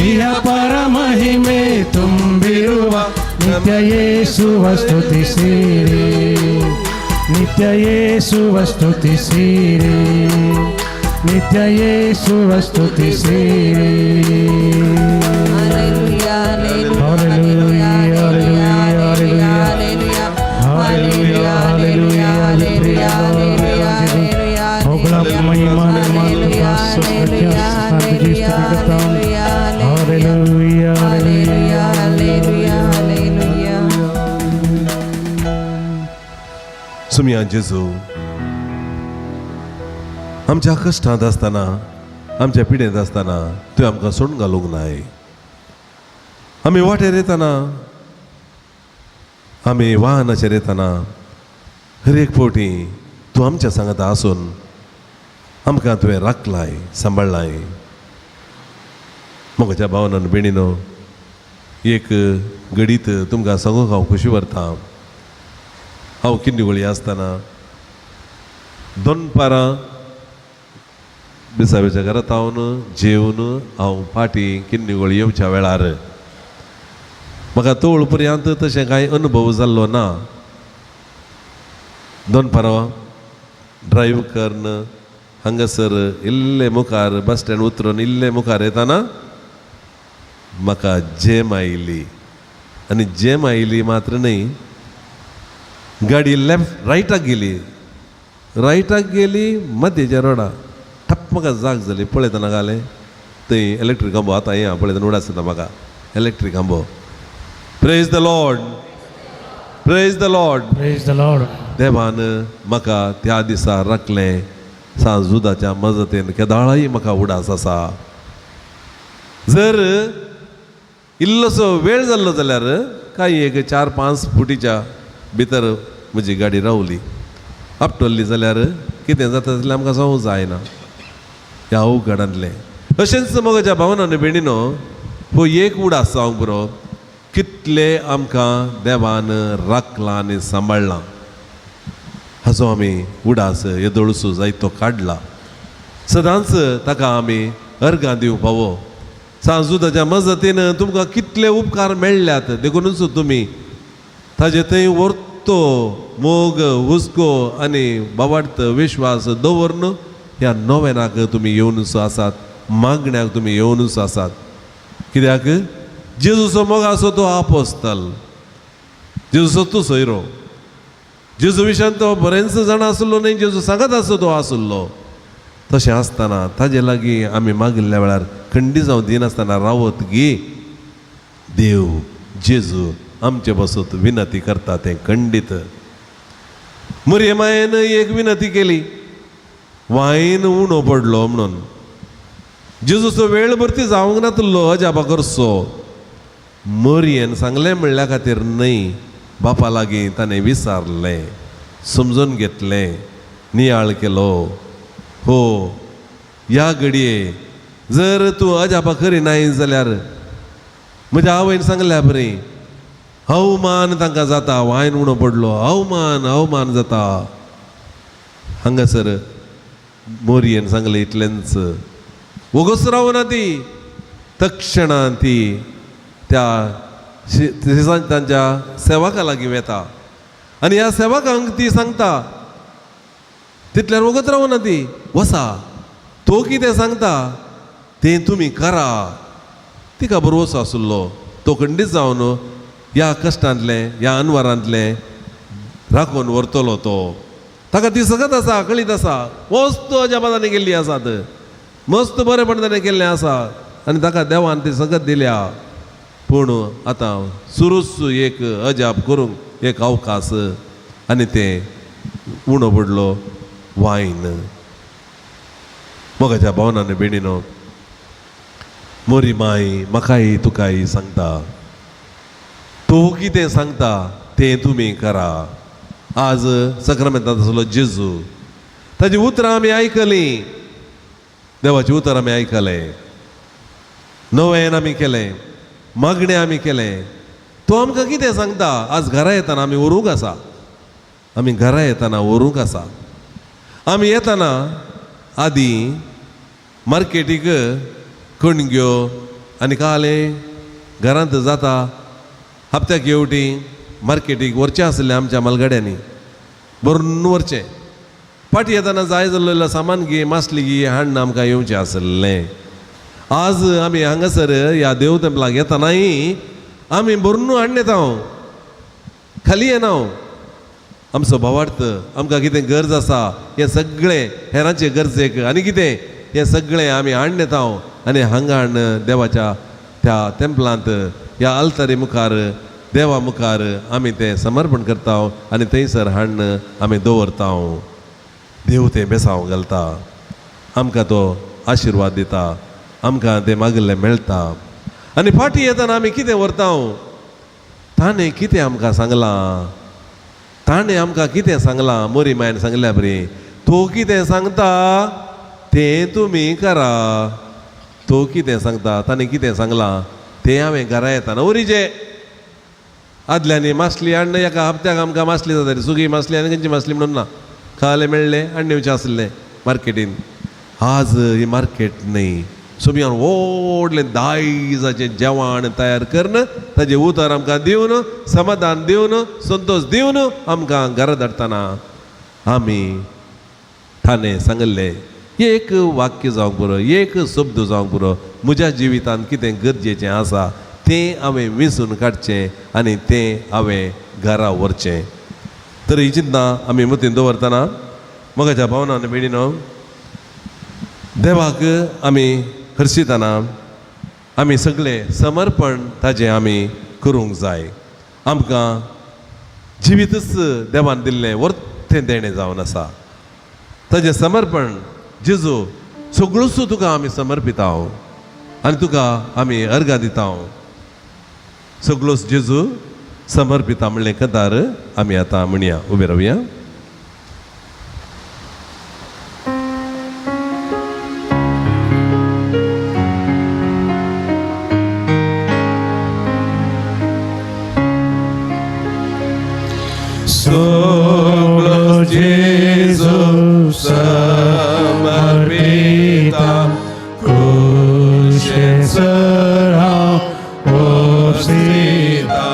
[SPEAKER 2] ಇಹ ಪರಮಹಿಮೆ ತುಂಬಿರುವ ನಿತ್ಯ ಯೇಸುವ ಸ್ತುತಿಸಿರಿ. ನಿತ್ಯ ಯೇಸುವ ಸ್ತುತಿಸಿರಿ. ನಿತ್ಯ ಯೇಸುವ ಸ್ತುತಿಸಿರಿ.
[SPEAKER 1] Hallelujah, hallelujah, hallelujah, hallelujah, hallelujah, hallelujah, hallelujah, hallelujah.
[SPEAKER 2] ಹೊಗಳ Mahima Hallelujah,
[SPEAKER 1] hallelujah, hallelujah, hallelujah.
[SPEAKER 4] Somaiya जेजू, आमच्या कश्टांत आसतना, आमच्या पिडेंत आसतना तुवें आमकां सोडून घालूंक नाय. आमी वाटेर येतना, आमी वाहनाचेर येतना हर एक फावटी तूं आमच्या सांगाता आसून आमकां तुवें राखलाय, सांबाळ्ळाय. म्हज्या भावनान भयणीनो, एक घडीत तुमकां सांगूंक हांव खोशी व्हरता. हांव किन्नीगोळी आसतना दनपारां बिसावेच्या घरांत हांव जेवन हांव फाटीं किन्नीगोळी येवच्या वेळार म्हाका तोळ पर्यंत तशें कांय अनुभव जाल्लो ना. दनपारां ड्रायव्ह करून हांगासर इल्ले मुखार बस स्टँड उतरून इल्ले मुखार येताना म्हाका जेम आयली. आनी जेम आयली मात्र न्हय, गाडी लेफ्ट रायटाक गेली, रायटाक गेली मदेच्या रोडा ठप्प म्हाका जाग जाली. पळयतना घालें थंय इलेक्ट्रीक खांबो, आतां हें पळयतना उडास येता म्हाका इलेक्ट्रीक खांबो. Praise the Lord, praise the Lord.
[SPEAKER 2] Praise the Lord.
[SPEAKER 4] देवान म्हाका त्या दिसा राखलें सांजुदाच्या मजतीन. केदाळाय म्हाका उडास आसा. जर इल्लोसो वेळ जाल्लो जाल्यार कांय एक 4-5 फुटीच्या भितर म्हजी गाडी रावली, आपटल्ली जाल्यार कितें जाता जाल्यार आमकां जावं जायना ह्या अवघडांतलें. अशेंच म्हज्या भावनान भयणीनो, हो एक उडास जावंक बरो कितले आमकां देवान राखलां आनी सांबाळ्ळां हाचो आमी उडास येदोळसो जायतो काडला. सदांच ताका आमी अर्गां दिवंक फावो. सांजू ताच्या मजतीन तुमकां कितले उपकार मेळ्ळ्यात, देखुनूच तुमी ताजे थंय व्हरतो मोग, हुस्को आनी बाबार्थ विश्वास दवरून ह्या नोवेनाक तुमी येवनूच आसात, मागण्याक तुमी येवनूच आसात. कित्याक जेजूचो मोग आसो तो आपोस्तल, जेजूचो तूं सोयरो, जेजू विशयान तो बरेंच जाणा आसलो न्हय, जेजू सांगत आसो तो आसलो. तशें आसतना ताजे लागीं आमी मागिल्ल्या वेळार खंडी जावं दिनासतना रावत गी देव जेजू आमचे बसत विनंती करता तें खंडीत. मुरयमायन एक विनंती केली, वायन उणो पडलो म्हणून. जेजूचो वेळ भरती जावंक नातलो अजापा करचो. मोरयेन सांगलें म्हणल्या खातीर न्हय, बापा लागीं ताणें विचारलें, समजून घेतलें, नियाळ केलो. हो ह्या घडये जर तूं अजापा करी नाय जाल्यार म्हज्या आवयन सांगल्या बरी अवमान तांकां जाता, वायन उणो पडलो, अवमान अवमान जाता. हांगासर मोरयेन सांगलें इतलेंच, वोगोच रावना ती, तक्षणान ती त्या तांच्या सेवका लागीं वेता आनी ह्या सेवकांक ती सांगता. तितल्यार वगत रावना ती, वसा तो कितें सांगता तें तुमी करा. तिका भरवसो आसलो तो खंडीत जावन ह्या कश्टांतलें ह्या अनवरांतलें राखून व्हरतलो तो. ताका ती सगळत आसा, कळीत आसा, मस्त अजापां ताणें केल्ली आसात, मस्त बरेपण ताणें केल्लें आसा आनी ताका देवान ती सगळत दिल्या. पूण आतां सुरूच एक अजाप करूंक एक अवकाश आनी तें उणो पडलो वायन. मोगाच्या भावनान भयणीनो, मोरी माय म्हाकाय तुकाय सांगता, तो कितें सांगता तें तुमी करा. आज सक्रामेंतांत आसलो जेजू, ताजी उतरां आमी आयकलीं, देवाची उतरां आमी आयकलें, नवेन आमी केलें, मागणें आमी केलें. तो आमकां कितें सांगता? आज घरा येतना आमी व्हरूंक आसा, आमी घरा येतना व्हरूंक आसा. आमी येतना आदीं मार्केटीक कणग्यो आनी कालें घरांत जाता हप्त्याक येवटी मार्केटीक व्हरचें आसलें आमच्या मालगाड्यांनी भरून व्हरचें. फाटीं येतना जाय जाल्लें सामान घे, मासली घे हाडून आमकां येवचें आसलें. आज आमी हांगासर ह्या देव तेंपलाक येतनाय आमी भरून हाडून येता, खाली येना. आमचो भावार्थ आमकां कितें गरज आसा हें सगळें हेरांचे गरजेक आनी कितें हें सगळें आमी हाडून येता आनी हांगा हाडून देवाच्या त्या तेंपलांत ह्या आल्तारी मुखार देवा मुखार आमी तें समर्पण करता आनी थंयसर हाडून आमी दवरता. देव तें बेसांव घालता, आमकां तो आशिर्वाद दिता, आमकां तें मागिल्लें मेळटा. आनी फाटीं येतना आमी कितें व्हरता? ताणें कितें आमकां सांगलां, ताणें आमकां कितें सांगलां? मोरी मायन सांगल्या बरी, तो कितें सांगता तें तुमी करा. तो कितें सांगता, ताणें कितें सांगलां तें हांवें घरा येतना वरीचें. आदल्यांनी मासली हाडून एका हप्त्याक आमकां मासली जाताली, सुकी मासली आनी खंयची मासली म्हणून ना, खाले मेळ्ळें हाडून येवचें आसलें मार्केटीन. आज ही मार्केट न्हय, सोमियान व्हडलें दायजाचें जेवण तयार करून ताजें उतर आमकां दिवन समाधान दिवन संतोश दिवन आमकां घरा धाडटना आमी ताणें सांगिल्लें एक वाक्य जावंक पुरो, एक शब्द जावंक पुरो, म्हज्या जिवितांत कितें गरजेचें आसा तें हांवें वेंचून काडचें आनी तें हांवें घरा व्हरचें. तर ही चिंतना आमी मतीन दवरतना मोगाच्या भावना आनी भयणीनो, देवाक आमी हर्शितना आमी सगळे समर्पण ताजें आमी करूंक जाय. आमकां जिवीतच देवान दिल्लें वर्तें देणें जावन आसा. ताजें समर्पण जेजू सगळोच तुका आमी समर्पिता आनी तुका आमी अर्गां दिता. सगळोच जेजू समर्पिता म्हणलें कतार आमी आतां म्हणया. उबे रावया.
[SPEAKER 8] Solo Gesù samarpita, coscienza osita,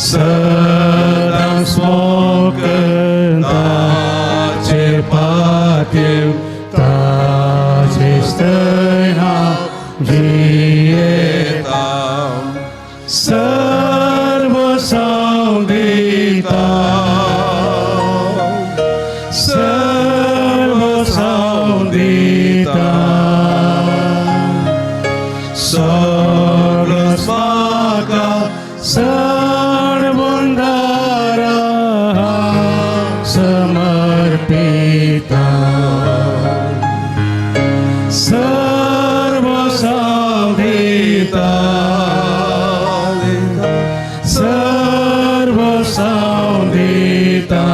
[SPEAKER 8] sadam smoken tace patim, tace stena gieta, servo saudita, servo saudita, solo smaga sarvundara samarpita, servo saudita, servo saudita,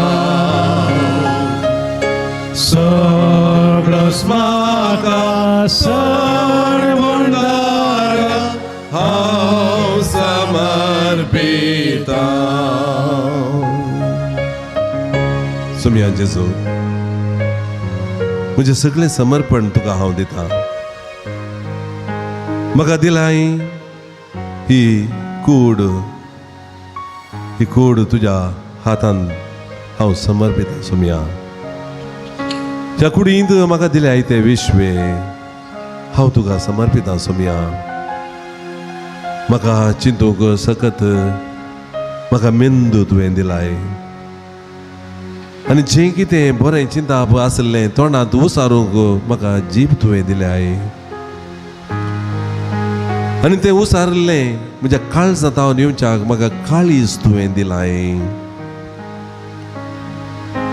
[SPEAKER 8] solo smaga sarvundara
[SPEAKER 4] हांव समर्पिता. सुमया जेजू, म्हजें सगळें समर्पण तुका हांव दिता. म्हाका दिलाय ही कूड, ही कूड तुज्या हातान हांव समर्पिता. सुमया, ज्या कुडींत म्हाका दिल्याय तें विश्वे हांव तुका समर्पिता. सुमया, म्हाका चिंतूंक सकत म्हाका मेंदू तुवें दिलाय आनी जें कितें बरें चिंताप आसलें तोंडांत उसारूंक म्हाका जीब तुवें दिल्याय आनी तें उसारलें म्हज्या काळजांत हांव येवच्याक म्हाका काळीज तुवें दिलाय.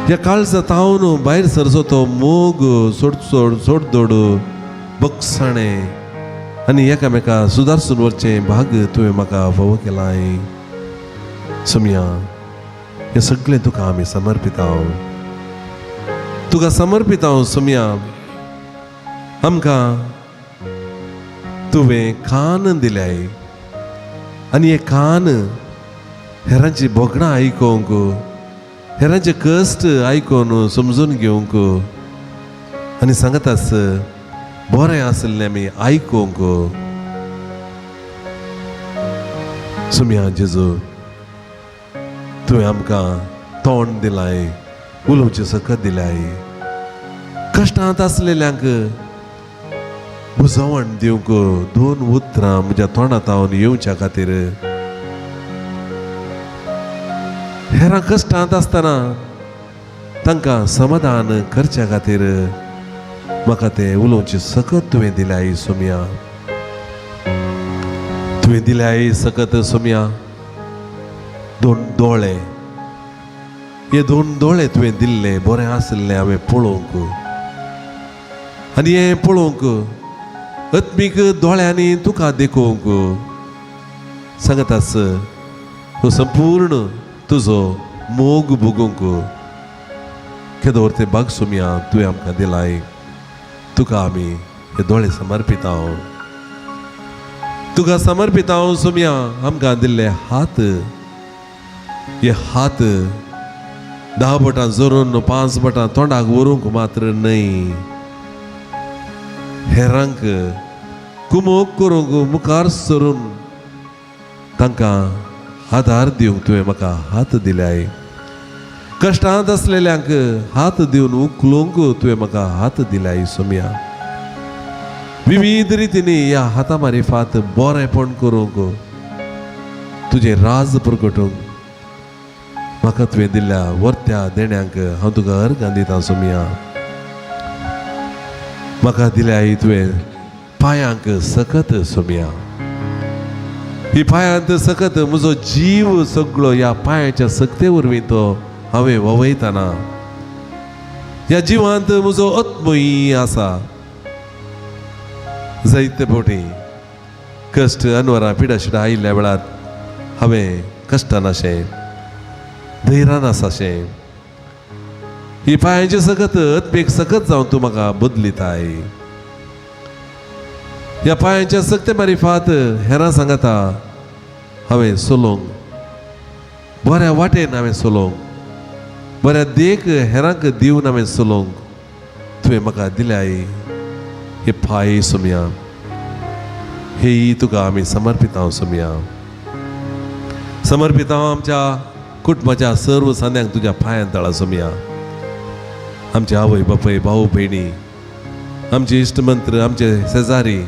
[SPEAKER 4] ह्या काळजांत हांव भायर सरचो तो मोग सोड सोड सोडदोड बगसाणें आनी एकामेका सुदारसून वचचें भाग तुवें म्हाका फावो केलाय. सोमया, हें सगळें तुका आमी समर्पिता, तुका समर्पिता. सोमया, आमकां तुवें कान दिल्याय आनी हे कान हेरांची भोगणां आयकोंक, हेरांचे कश्ट आयकून समजून घेवंक आनी सांगतास बरें आसलें आमी आयकूंक. सुमया जेजू, तुवें आमकां तोंड दिलाय, उलोवचें सकत दिलाय, कश्टांत आसलेल्यांक बुजवण दिवंक दोन उतरां म्हज्या तोंडांत हांव येवच्या खातीर. हेरां कश्टांत आसतना तांकां समाधान करच्या खातीर म्हाका तें उलोवचें सकत तुवें दिल्याय. सोमया, तुवें दिल्याय सकत. सोमया, दोन दोळे, हे दोन दोळे तुवें दिल्ले बरें आसलें हांवें पळोवंक आनी हें पळोवंक आत्मीक दोळ्यांनी तुका देखोवंक. सांगतास हो संपूर्ण तुजो मोग भोगूंक केदो तें भाग सोमया तुवें आमकां दिलाय. तुका आमी हे दोळे समर्पिता, तुका समर्पिता. सोमया, आमकां दिल्ले हात, हे हात 10 बोटां जोरून 5 बोटां तोंडाक व्हरूंक मात्र न्हय, हेरांक कुमोक करूंक मुखार सरून तांकां आदार दिवंक तुवें म्हाका हात दिल्याय. कश्टांत आसलेल्यांक हात दिवन उखलूंक तुवें म्हाका हात दिल्याय. सोमया, विविध रितींनी ह्या हाता मारिफात बरेंपण करूंक, तुजें राज प्रगटूंक, म्हाका तुवें दिल्ल्या वर्त्या देण्यांक हांव तुका अर्गां दिता सोमया. म्हाका दिल्या ही तुवें पांयांक सकत सोमया. ही पांयांत सकत म्हजो जीव सगळो ह्या पांयाच्या सक्ते वरवीं तो हांवें ववयतना ह्या जिवांत म्हजो आत्मय आसा. जायते फावटी कश्ट अनवरां पिडाशिडां आयिल्ल्या वेळार हांवें कश्टान अशें धैर्यान आसा अशें ही पांयांची सकत आत्मेक सकत जावन तूं म्हाका बदलिताय. ह्या पांयांच्या सक्ते मारिफात हेरां सांगता हांवें चलोवंक बऱ्या वाटेन, हांवें चलोवंक बऱ्या देख हेरांक दिवन हांवें चलोवंक तुवें म्हाका दिल्याय हे पांय सोमया. हेय तुका आमी समर्पितांव सोमया. समर्पितांव आमच्या कुटुंबाच्या सर्व सांद्यांक तुज्या पांयां तळा सोमया. आमचे आवय बापूय, भाऊ भयणी, आमचे इश्टमंत्र, आमचे शेजारी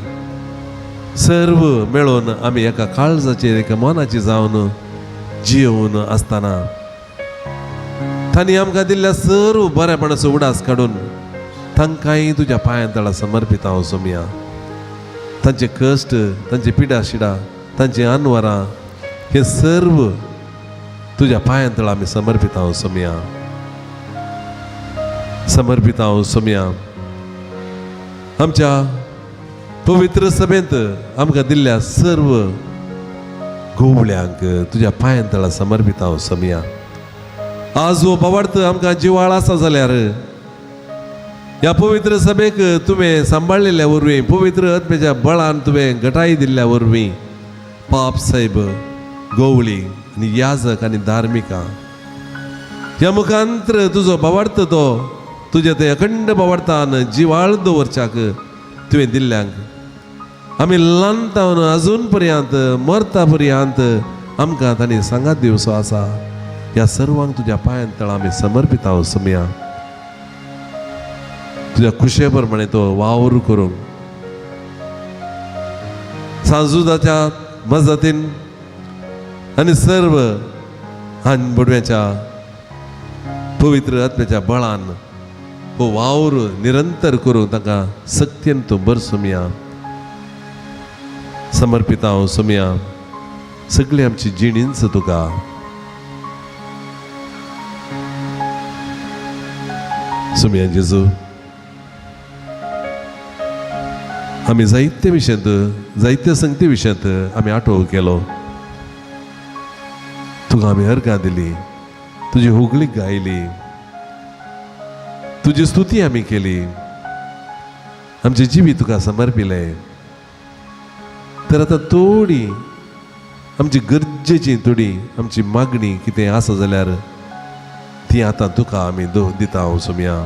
[SPEAKER 4] सर्व मेळून आमी एका काळजाचेर एका मनाची जावन जियोवन आसतना तांणी आमकां दिल्ल्या सर्व बऱ्यापणाचो उडास काडून तांकांय तुज्या पांयां तळा समर्पितां हांव सोमया. तांचे कश्ट, तांचे पिडा शिडा, तांची अनवरां हे सर्व तुज्या पांयां तळा आमी समर्पितां हांव सोमया. समर्पितां हांव सोमया आमच्या पवित्र सभेंत आमकां दिल्ल्या सर्व गोवळ्यांक तुज्या पांयां तळा समर्पितां हांव सोमया. आज हो बाबार्थ आमकां जिवाळ आसा जाल्यार ह्या पवित्र सभेक तुवें सांबाळिल्ल्या वरवीं, पवित्र आत्म्याच्या बळान तुवें घटाय दिल्ल्या वरवीं पाप साहेब, गोवळी आनी याजक आनी धार्मिकां ह्या मुखांत्र तुजो बावार्थ तो तुज्या ते अखंड बावार्थान जिवाळ दवरच्याक तुवें दिल्ल्यांक आमी ल्हान तावन अजून पर्यंत मरता पर्यंत आमकां तांणी सांगात दिवचो आसा. ह्या सर्वांक तुज्या पांयां तळा आमी समर्पितां सोमया. तुज्या खुशे प्रमाणे तो वावर करूंक सांजुदाच्या मजतीन आनी सर्व हान बोडव्याच्या पवित्र आत्म्याच्या बळान हो वावर निरंतर करूंक तांकां सक्तीन तूं बर सोमया. समर्पितां हांव सोमया सगळी आमची जिणींच तुका. सोमया जेजू, आमी जायते विशयांत, जायते संगती विशयांत आमी आठव केलो. तुका आमी अर्गां दिली, तुजी होगळीक गायली, तुजी स्तुती आमी केली, आमचे जिवीत तुका समर्पिलें. तर आतां थोडी आमची गरजेची, थोडी आमची मागणी कितें आसा जाल्यार ती आतां तुका आमी दिता हांव सोमया.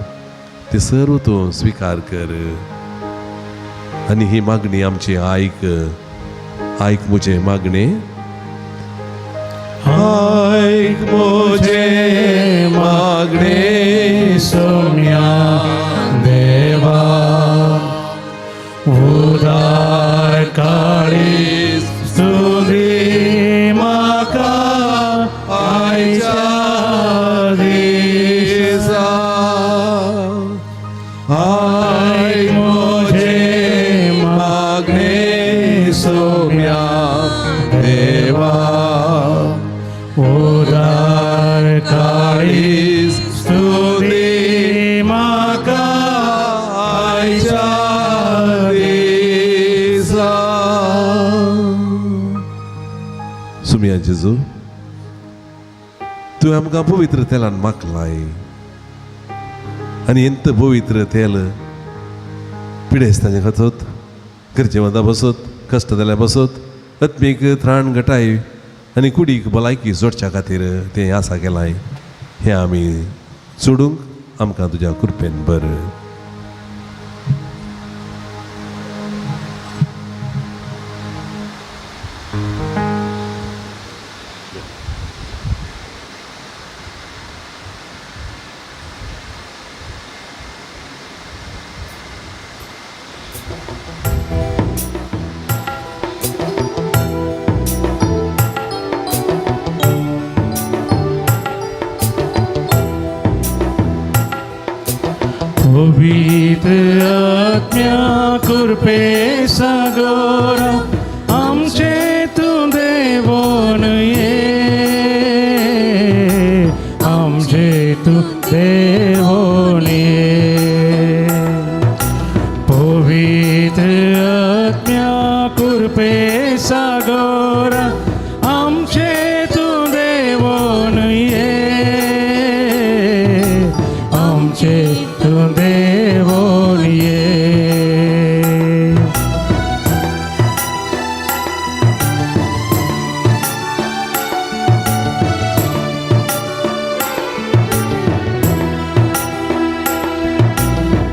[SPEAKER 4] ती सर्व तूं स्विकार कर आनी ही मागणी आमची आयक. आयक म्हजें मागणें.
[SPEAKER 8] आयक म्हजें मागणें सोम्या देवा, उदार काळीज स्तुती म्हाका आयच्या दिसा. आयक म्हजें मागणें सोम्या देवा, उदार काळीज स्तुती म्हाका आयच्या दिसा.
[SPEAKER 4] सुमिया जेजू, तुवें आमकां पवित्र तेलान माखलाय आनी एंत पवित्र तेल पिडेस्तांचे खातत, गरजेवंता बसत, कश्ट जाल्यार बसत, आत्मीक त्राण घटाय आनी कुडीक भलायकी जोडच्या खातीर तें आसा केलां. हें आमी सोडूंक आमकां तुज्या कृपेन बरं.
[SPEAKER 2] पवित्र आत्म्या कृपे सागोरा आमचे तूं देवोन ये, आमचे तूं देवोन ये। पवित्र आत्म्या कृपे सागोरा आमचे तूं देवोन ये, आमचे तूं देवोन ये।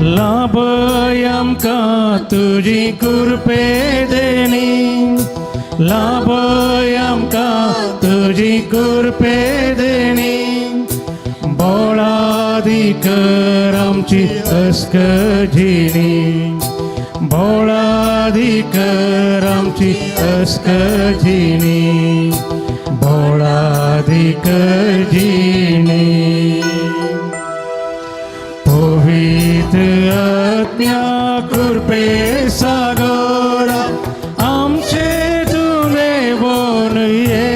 [SPEAKER 2] लाभय आमकां तुजी कृपे देणी, लाभय आमकां तुजी कृपे देणी, बोळाधिकर आमची अस्कजिणी, बोळाधिकर आमची अस्कजिणी, बोळाधिकर जिणी। पवित्र आत्म्या कृपे सागोरा आमचे तूं देवोन ये,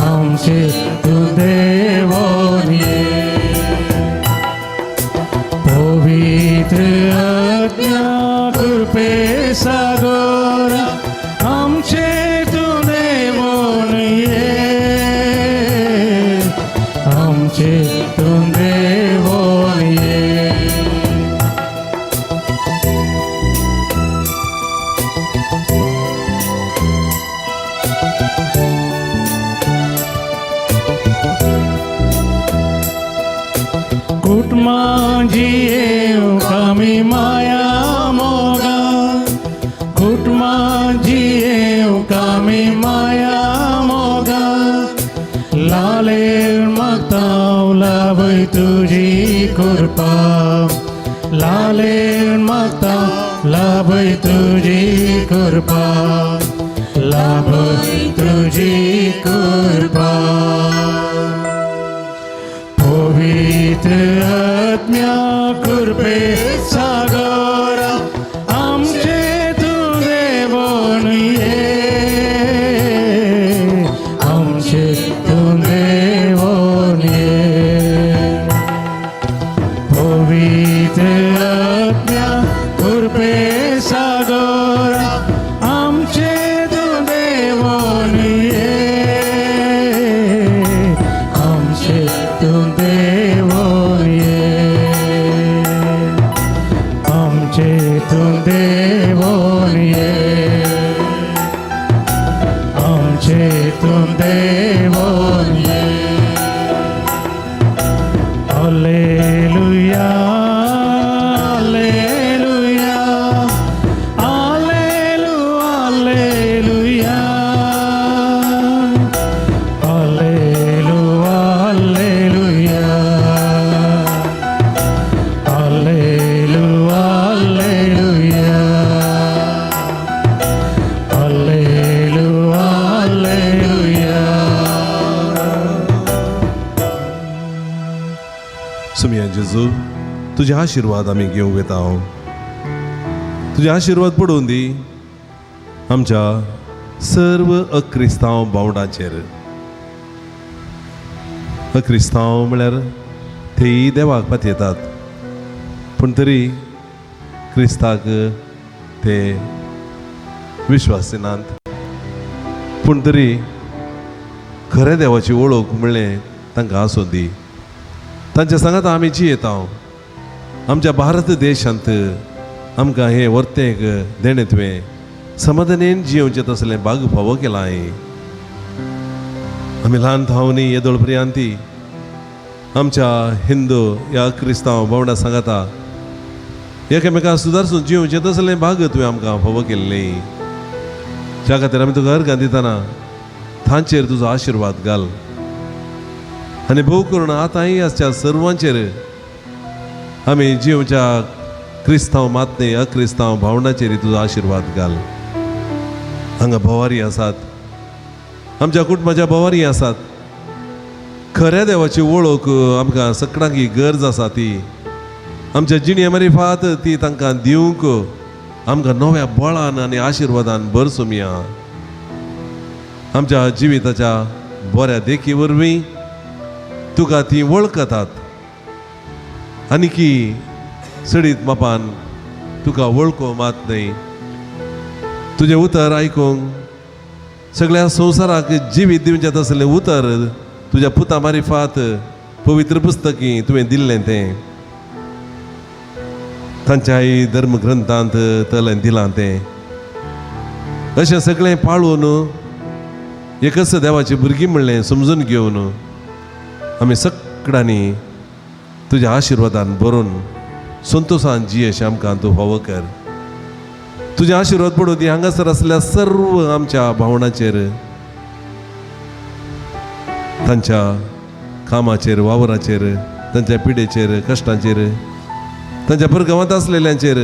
[SPEAKER 2] आमचे तूं देवोन ये। पवित्र आत्म्या कृपे सागोरा आमचे तूं देवोन ये, आमचे तूं देवोन ये। कुटुंबां जियेवंक आमी माया मोगा, कुटुंबां जियेवंक आमी माया मोगा, लालेर मागता लाभय तुजी कृपा, लालेर मागता लाभय तुजी कृपा, लाभय तुजी कृपा। पवित्र आत्म्या कृपे सागोरा आमचे तूं देवोन ये, आमचे तूं देवोन ये। पवित्र आत्म्या कृपे सागोरा आमचे तूं देवोन ये, आमचे तूं देवोन ये, आमचे तूं देवोन ये, आमचे तूं देवोन ये। Alleluia, alleluia, allelu, alleluia, allelu, alleluia, allelu, alleluia, allelu, alleluia.
[SPEAKER 4] सुमिया जेजू, तुजे आशिर्वाद आमी घेवंक येता हांव, तुजे आशिर्वाद पडून दी आमच्या सर्व अक्रिस्तांव भावंडांचेर। अक्रिस्तांव म्हळ्यार तेय देवाक पातयेतात, पूण तरी क्रिस्ताक ते विश्वास दिनात, पूण तरी खऱ्या देवाची वळख म्हणलें तांकां आसूं दी। तांच्या सांगात आमी जियेता। आमच्या भारत देशांत आमकां हें वर्तेक देणें तुवें समाधानेन जियोवचें तसलें भाग फावो केलां हांवें। आमी ल्हान थावनी येदोळ पर्यंत आमच्या हिंदू ह्या क्रिस्तांव भावंडा सांगाता एकामेका सुदारसून जियोवचें तसलें भाग तुवें आमकां फावो केल्लें। ज्या खातीर आमी तुका अर्गां दितना तांचेर तुजो आशिर्वाद घाल आनी भोव करून आतांय आसच्या सर्वांचेर आमी जियोवच्या क्रिस्तांव मात न्ही अक्रिस्तांव भावंडांचेर तुजो आशिर्वाद घाल। हांगा भोवारी आसात, आमच्या कुटुंबाच्या भोवारी आसात, खऱ्या देवाची वळख आमकां सगळ्यांक ही गरज आसा ती आमच्या जिणे मारिफात ती तांकां दिवंक आमकां नव्या बळान आनी आशिर्वादान भर सोमया. आमच्या जिविताच्या बऱ्या देखी वरवीं तुका ती वळखतात आनी की सडीत मापान तुका वळखो मात न्हय. तुजें उतर आयकूंक सगळ्या संवसाराक जिवीत दिवचें तसलें उतर तुज्या पुता मारिफात पवित्र पुस्तकी तुवें दिल्लें तें तांच्याय धर्मग्रंथांत तलें दिलां तें अशें सगळें पाळून एकच देवाची भुरगीं म्हणलें समजून घेवन आमी सगळ्यांनी तुज्या आशिर्वादान भरून संतोशान जी अशें आमकां तूं फावो कर. तुजे आशिर्वाद पडूं ती हांगासर आसल्या सर्व आमच्या भावणाचेर, तांच्या कामाचेर, वावराचेर, तांच्या पिडेचेर, कश्टांचेर, तांच्या परगांवांत आसलेल्यांचेर,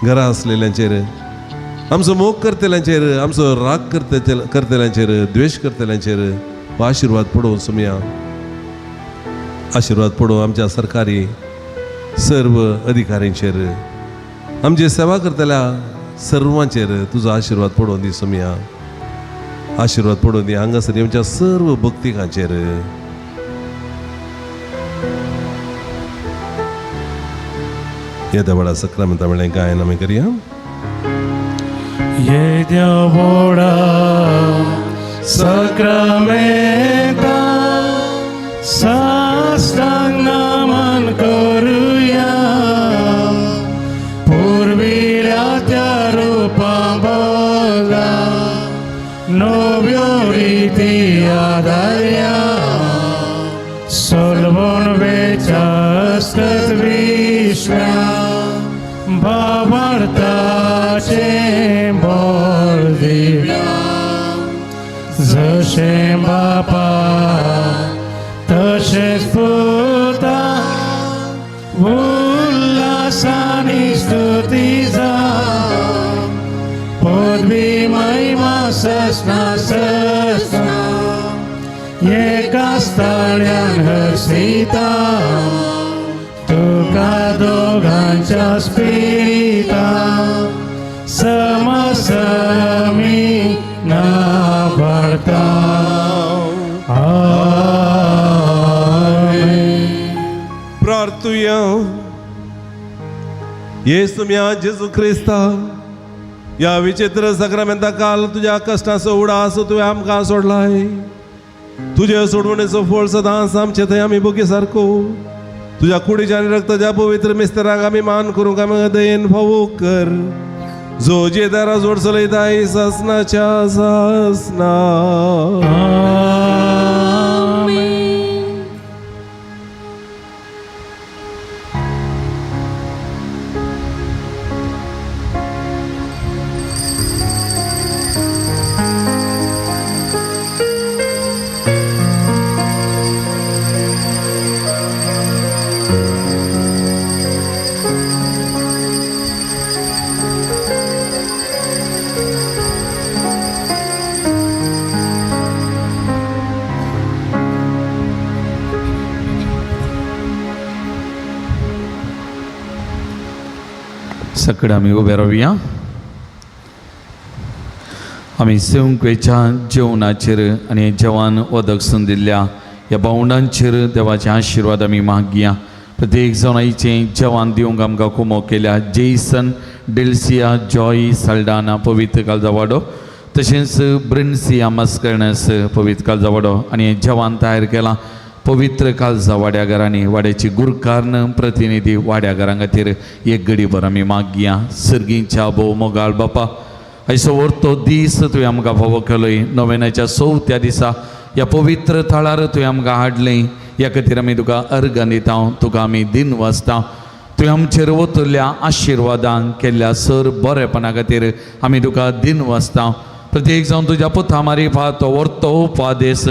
[SPEAKER 4] घरा आसलेल्यांचेर, आमचो मोग करतल्यांचेर, आमचो राग करतल्यांचेर, द्वेश करतल्यांचेर हो आशिर्वाद पडोवन सुमया. आशिर्वाद पडोवं आमच्या सरकारी सर्व अधिकाऱ्यांचेर, आमची सेवा करतल्या सर्वांचेर तुजो आशिर्वाद पडोवन दी सुमया. आशिर्वाद पडोवन दी हांगासर आमच्या सर्व भक्तिकांचेर. येद्या व्हडा सक्रामेंता म्हणलें गायन आमी करया.
[SPEAKER 2] येद्या व्हडा सक्रामेंता साष्टांग नमन करुया, पुर्विल्या त्या रुपा बदला नव्यो रिती आदारया, सोलवण वेच्या अस्कत विश्व्या भावार्थाचें बळ दिव्या, जशें बापा तशेंच पुता उल्हासानी स्तुती जा, पदवी महिमा ससना ससना एका स्थाळ्यान हर्षिता, तुका दोगांच्या स्पिरिता समसमी नाभाळता. आमेन.
[SPEAKER 4] प्रार्थुया. येसू म्या जेजू क्रिस्ता, ह्या विचित्र सक्रामेंता काल तुज्या कश्टाचो उडास तुवें आमकां सोडलाय. तुजे सोडवणेचो फळ सदांच आमचे थंय आमी बोगी सारको तुज्या कुडीच्या आनी रक्ताच्या पवित्र मिस्तराक आमी मान करूंक आमी दयेन फावो कर, जो जे दारा जोड चलयताय सासनाच्या सासना.
[SPEAKER 2] आमेन.
[SPEAKER 3] सगळे आमी उबे रावया. आमी सेवंकवेच्या जेवणाचेर आनी जेवण वदक सून दिल्ल्या ह्या भावंडांचेर देवाचे आशिर्वाद आमी मागया. प्रत्येक जाण आयचें जेवण दिवंक आमकां कुमो केल्या. जेसन डेल्सिया जॉय साल्डाना पवित्र कालजावाडो, तशेंच ब्रिन्सिया मस्कर्णस पवित्र कालजावाडो आनी जेवण तयार केलां पवित्र कालजा वाड्या घरांनी वाड्याची गुरकार्ण प्रतिनिधी वाड्या घरां खातीर एक गडीभर आमी मागया. सर्गींच्या भोव मोगाळ बापा, आयचो व्हरतो दीस तुवें आमकां फावो केलोय. नोवेनाच्या चवथ्या दिसा ह्या पवित्र थळार तुवें आमकां हाडलें, ह्या खातीर आमी तुका अर्गां दिता, तुका आमी दिन वाचता. तुवें आमचेर वतल्या आशिर्वादान केल्ल्या सर बरेपणा खातीर आमी तुका दिन वाचता. प्रत्येक जावन तुज्या पुता मारिफात तो व्हरतो उपादेस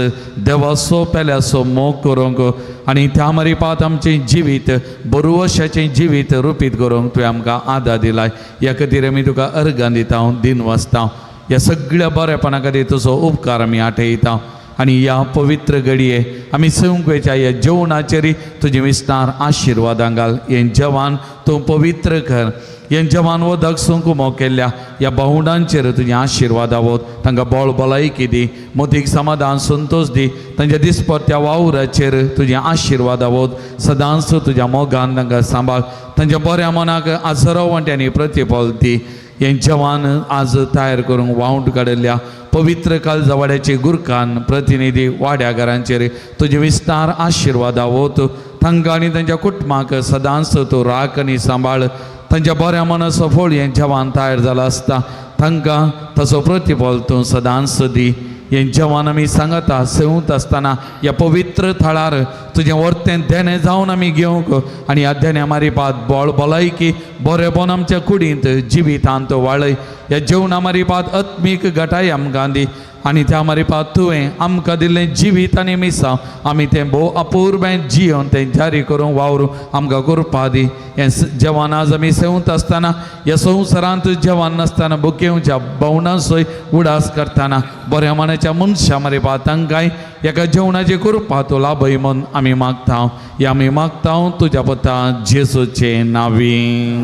[SPEAKER 3] देवाचो पेल्याचो मोग करूंक आनी त्या मारिफात आमचें जिवीत बरुवशाचें जिवीत रुपीत करूंक तुवें आमकां आदार दिलाय. ह्या खातीर आमी तुका अर्गां दिता, दिन वाचता. ह्या सगळ्या बरेपणा खातीर तुजो उपकार आमी आठयता आनी ह्या पवित्र घडये आमी संवकळच्या ह्या जेवणाचेर तुजे विस्तार आशिर्वादां घाल. हें जेवण तूं पवित्र कर. हें जेवण वदक सुंकुमो केल्ल्या ह्या भावंडांचेर तुजें आशिर्वाद आवत. तांकां बळ भलायकी दी, मोतीक समाधान संतोश दी. तांच्या दिसपट्ट्या वावराचेर तुजें आशिर्वाद आवत. सदांच तुज्या मोगान तांकां सांबाळ. तांच्या बऱ्या मनाक आसरो वांट्यांनी प्रतिफल दी. हें जेवण आज तयार करूंक वावंट काडिल्ल्या पवित्र कालजवाड्याचे गुरखान प्रतिनिधी वाड्या घरांचेर तुजे विस्तार आशिर्वाद आवत. तांकां आनी तांच्या कुटुंबाक सदांच तूं राख आनी सांबाळ. तांच्या बऱ्या मनाचो फळ हें जेवण तयार जालां आसता, तांकां ताचो प्रतिफल तूं सदांच दी. हें जेवण आमी सांगता सेवंत आसतना ह्या पवित्र थळार तुजें वर्तें देणें जावन आमी घेवंक आनी ह्या देण्या मारिपात बळ भलायकी बरेपण आमच्या कुडींत जिवितांत वाळय. ह्या जेवणा मारिपात आत्मीक घटाय आमकां दी आनी त्या मारिपात तुवें आमकां दिल्लें जिवीत आनी मिसांव आमी तें भोव अपुर्बें जियोन तें जारी करूंक वावरूं आमकां कृपा दी. हें जेवण आज आमी सेवंत आसतना ह्या संवसारांत जेवण नासतना बुकेवच्या भोवणांचोय उडास करतना बऱ्या मनाच्या मनशां मारिपात तांकांय एका जेवणाची कृपा तूं लाभय म्हूण आमी मागता. हे आमी मागता तुज्या पुता जेजूचे नांवी.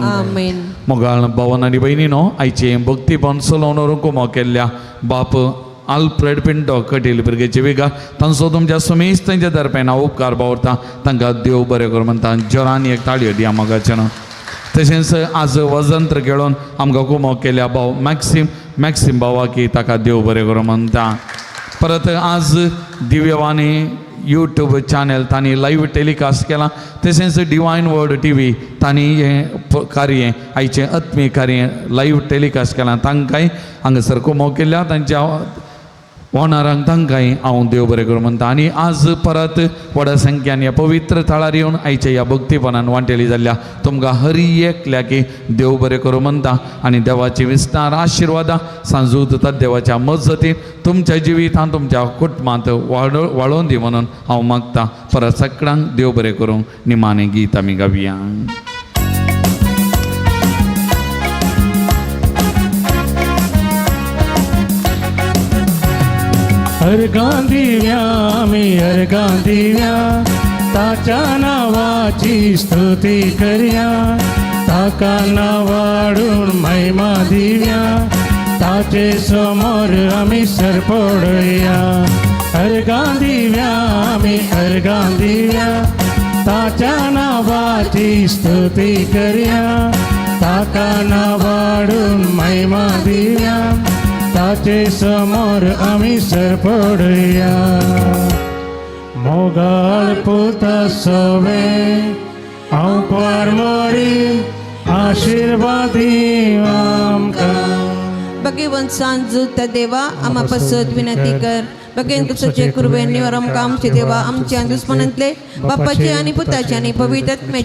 [SPEAKER 1] आमेन.
[SPEAKER 3] मोगाळ भवन आनी भयणीनो, आयचें भक्तीपण चलोवन व्हरूंक कुमो केल्ल्या बाप आल्फ्रेड पिंटो कटील बिरगेचे विगा तांचो तुमच्या सुमेश तांच्या दरम्यान हांव उपकार बावरता. तांकां देव बरें करूं म्हणटा. जोरान एक ताळयो दिया मोगाचें. तशेंच आज वजंत्र खेळोवन आमकां कुमो केल्या भाव मॅक्सीम मॅक्सीम भावाकी ताका देव बरें करूं म्हणटा. परत आज दिव्यवाणी यूट्यूब चॅनल तांणी लायव्ह टेलिकास्ट केलां. तशेंच डिवायन वर्ड टी व्ही तांणी हें कार्य आयचें आत्मीक कार्य लायव्ह टेलिकास्ट केलां. तांकांय हांगासर कुमो केल्या तांच्या ओनरांक तांकांय हांव देव बरें करूं म्हणटा. आनी आज परत व्हडा संख्यान ह्या पवित्र थळार येवन आयच्या ह्या भक्तीपणान वांटेली जाल्ल्या तुमकां हरी एकल्याकी देव बरें करूं म्हणटा. आनी देवाची विस्तार आशिर्वादां सांजूत देवाच्या मजतीन तुमच्या जिवितांत तुमच्या कुटुंबांत वाळोवन दी म्हणून हांव मागता. परत सगळ्यांक देव बरें करूं. निमाणें गीत आमी गावया.
[SPEAKER 2] अर्गां दिव्या आमी अर्गां दिव्या, ताच्या नांवाची स्तुती करया. ताका नांवाडून महिमा दिव्या, ताचे समोर आमी सरपडया. अर्गां दिव्या आमी अर्गां दिव्या, ताच्या नांवाची स्तुती करया. ताका नांवाडून महिमा दिव्या, ताचे समोर आमी सरपडया. मोगाळ पुता सवे हांव पारमोरी आशिर्वादी आमकां.
[SPEAKER 1] भगवंत सांजू त्या देवा आम्हा पसत विनंती कर. भगवंत कृष्णाचे कृपेन निवार आमकां आमचे देवा आमच्या दुस्मनांतले बापाचे आनी पुताचे आनी पवित्र आत्म्याचे.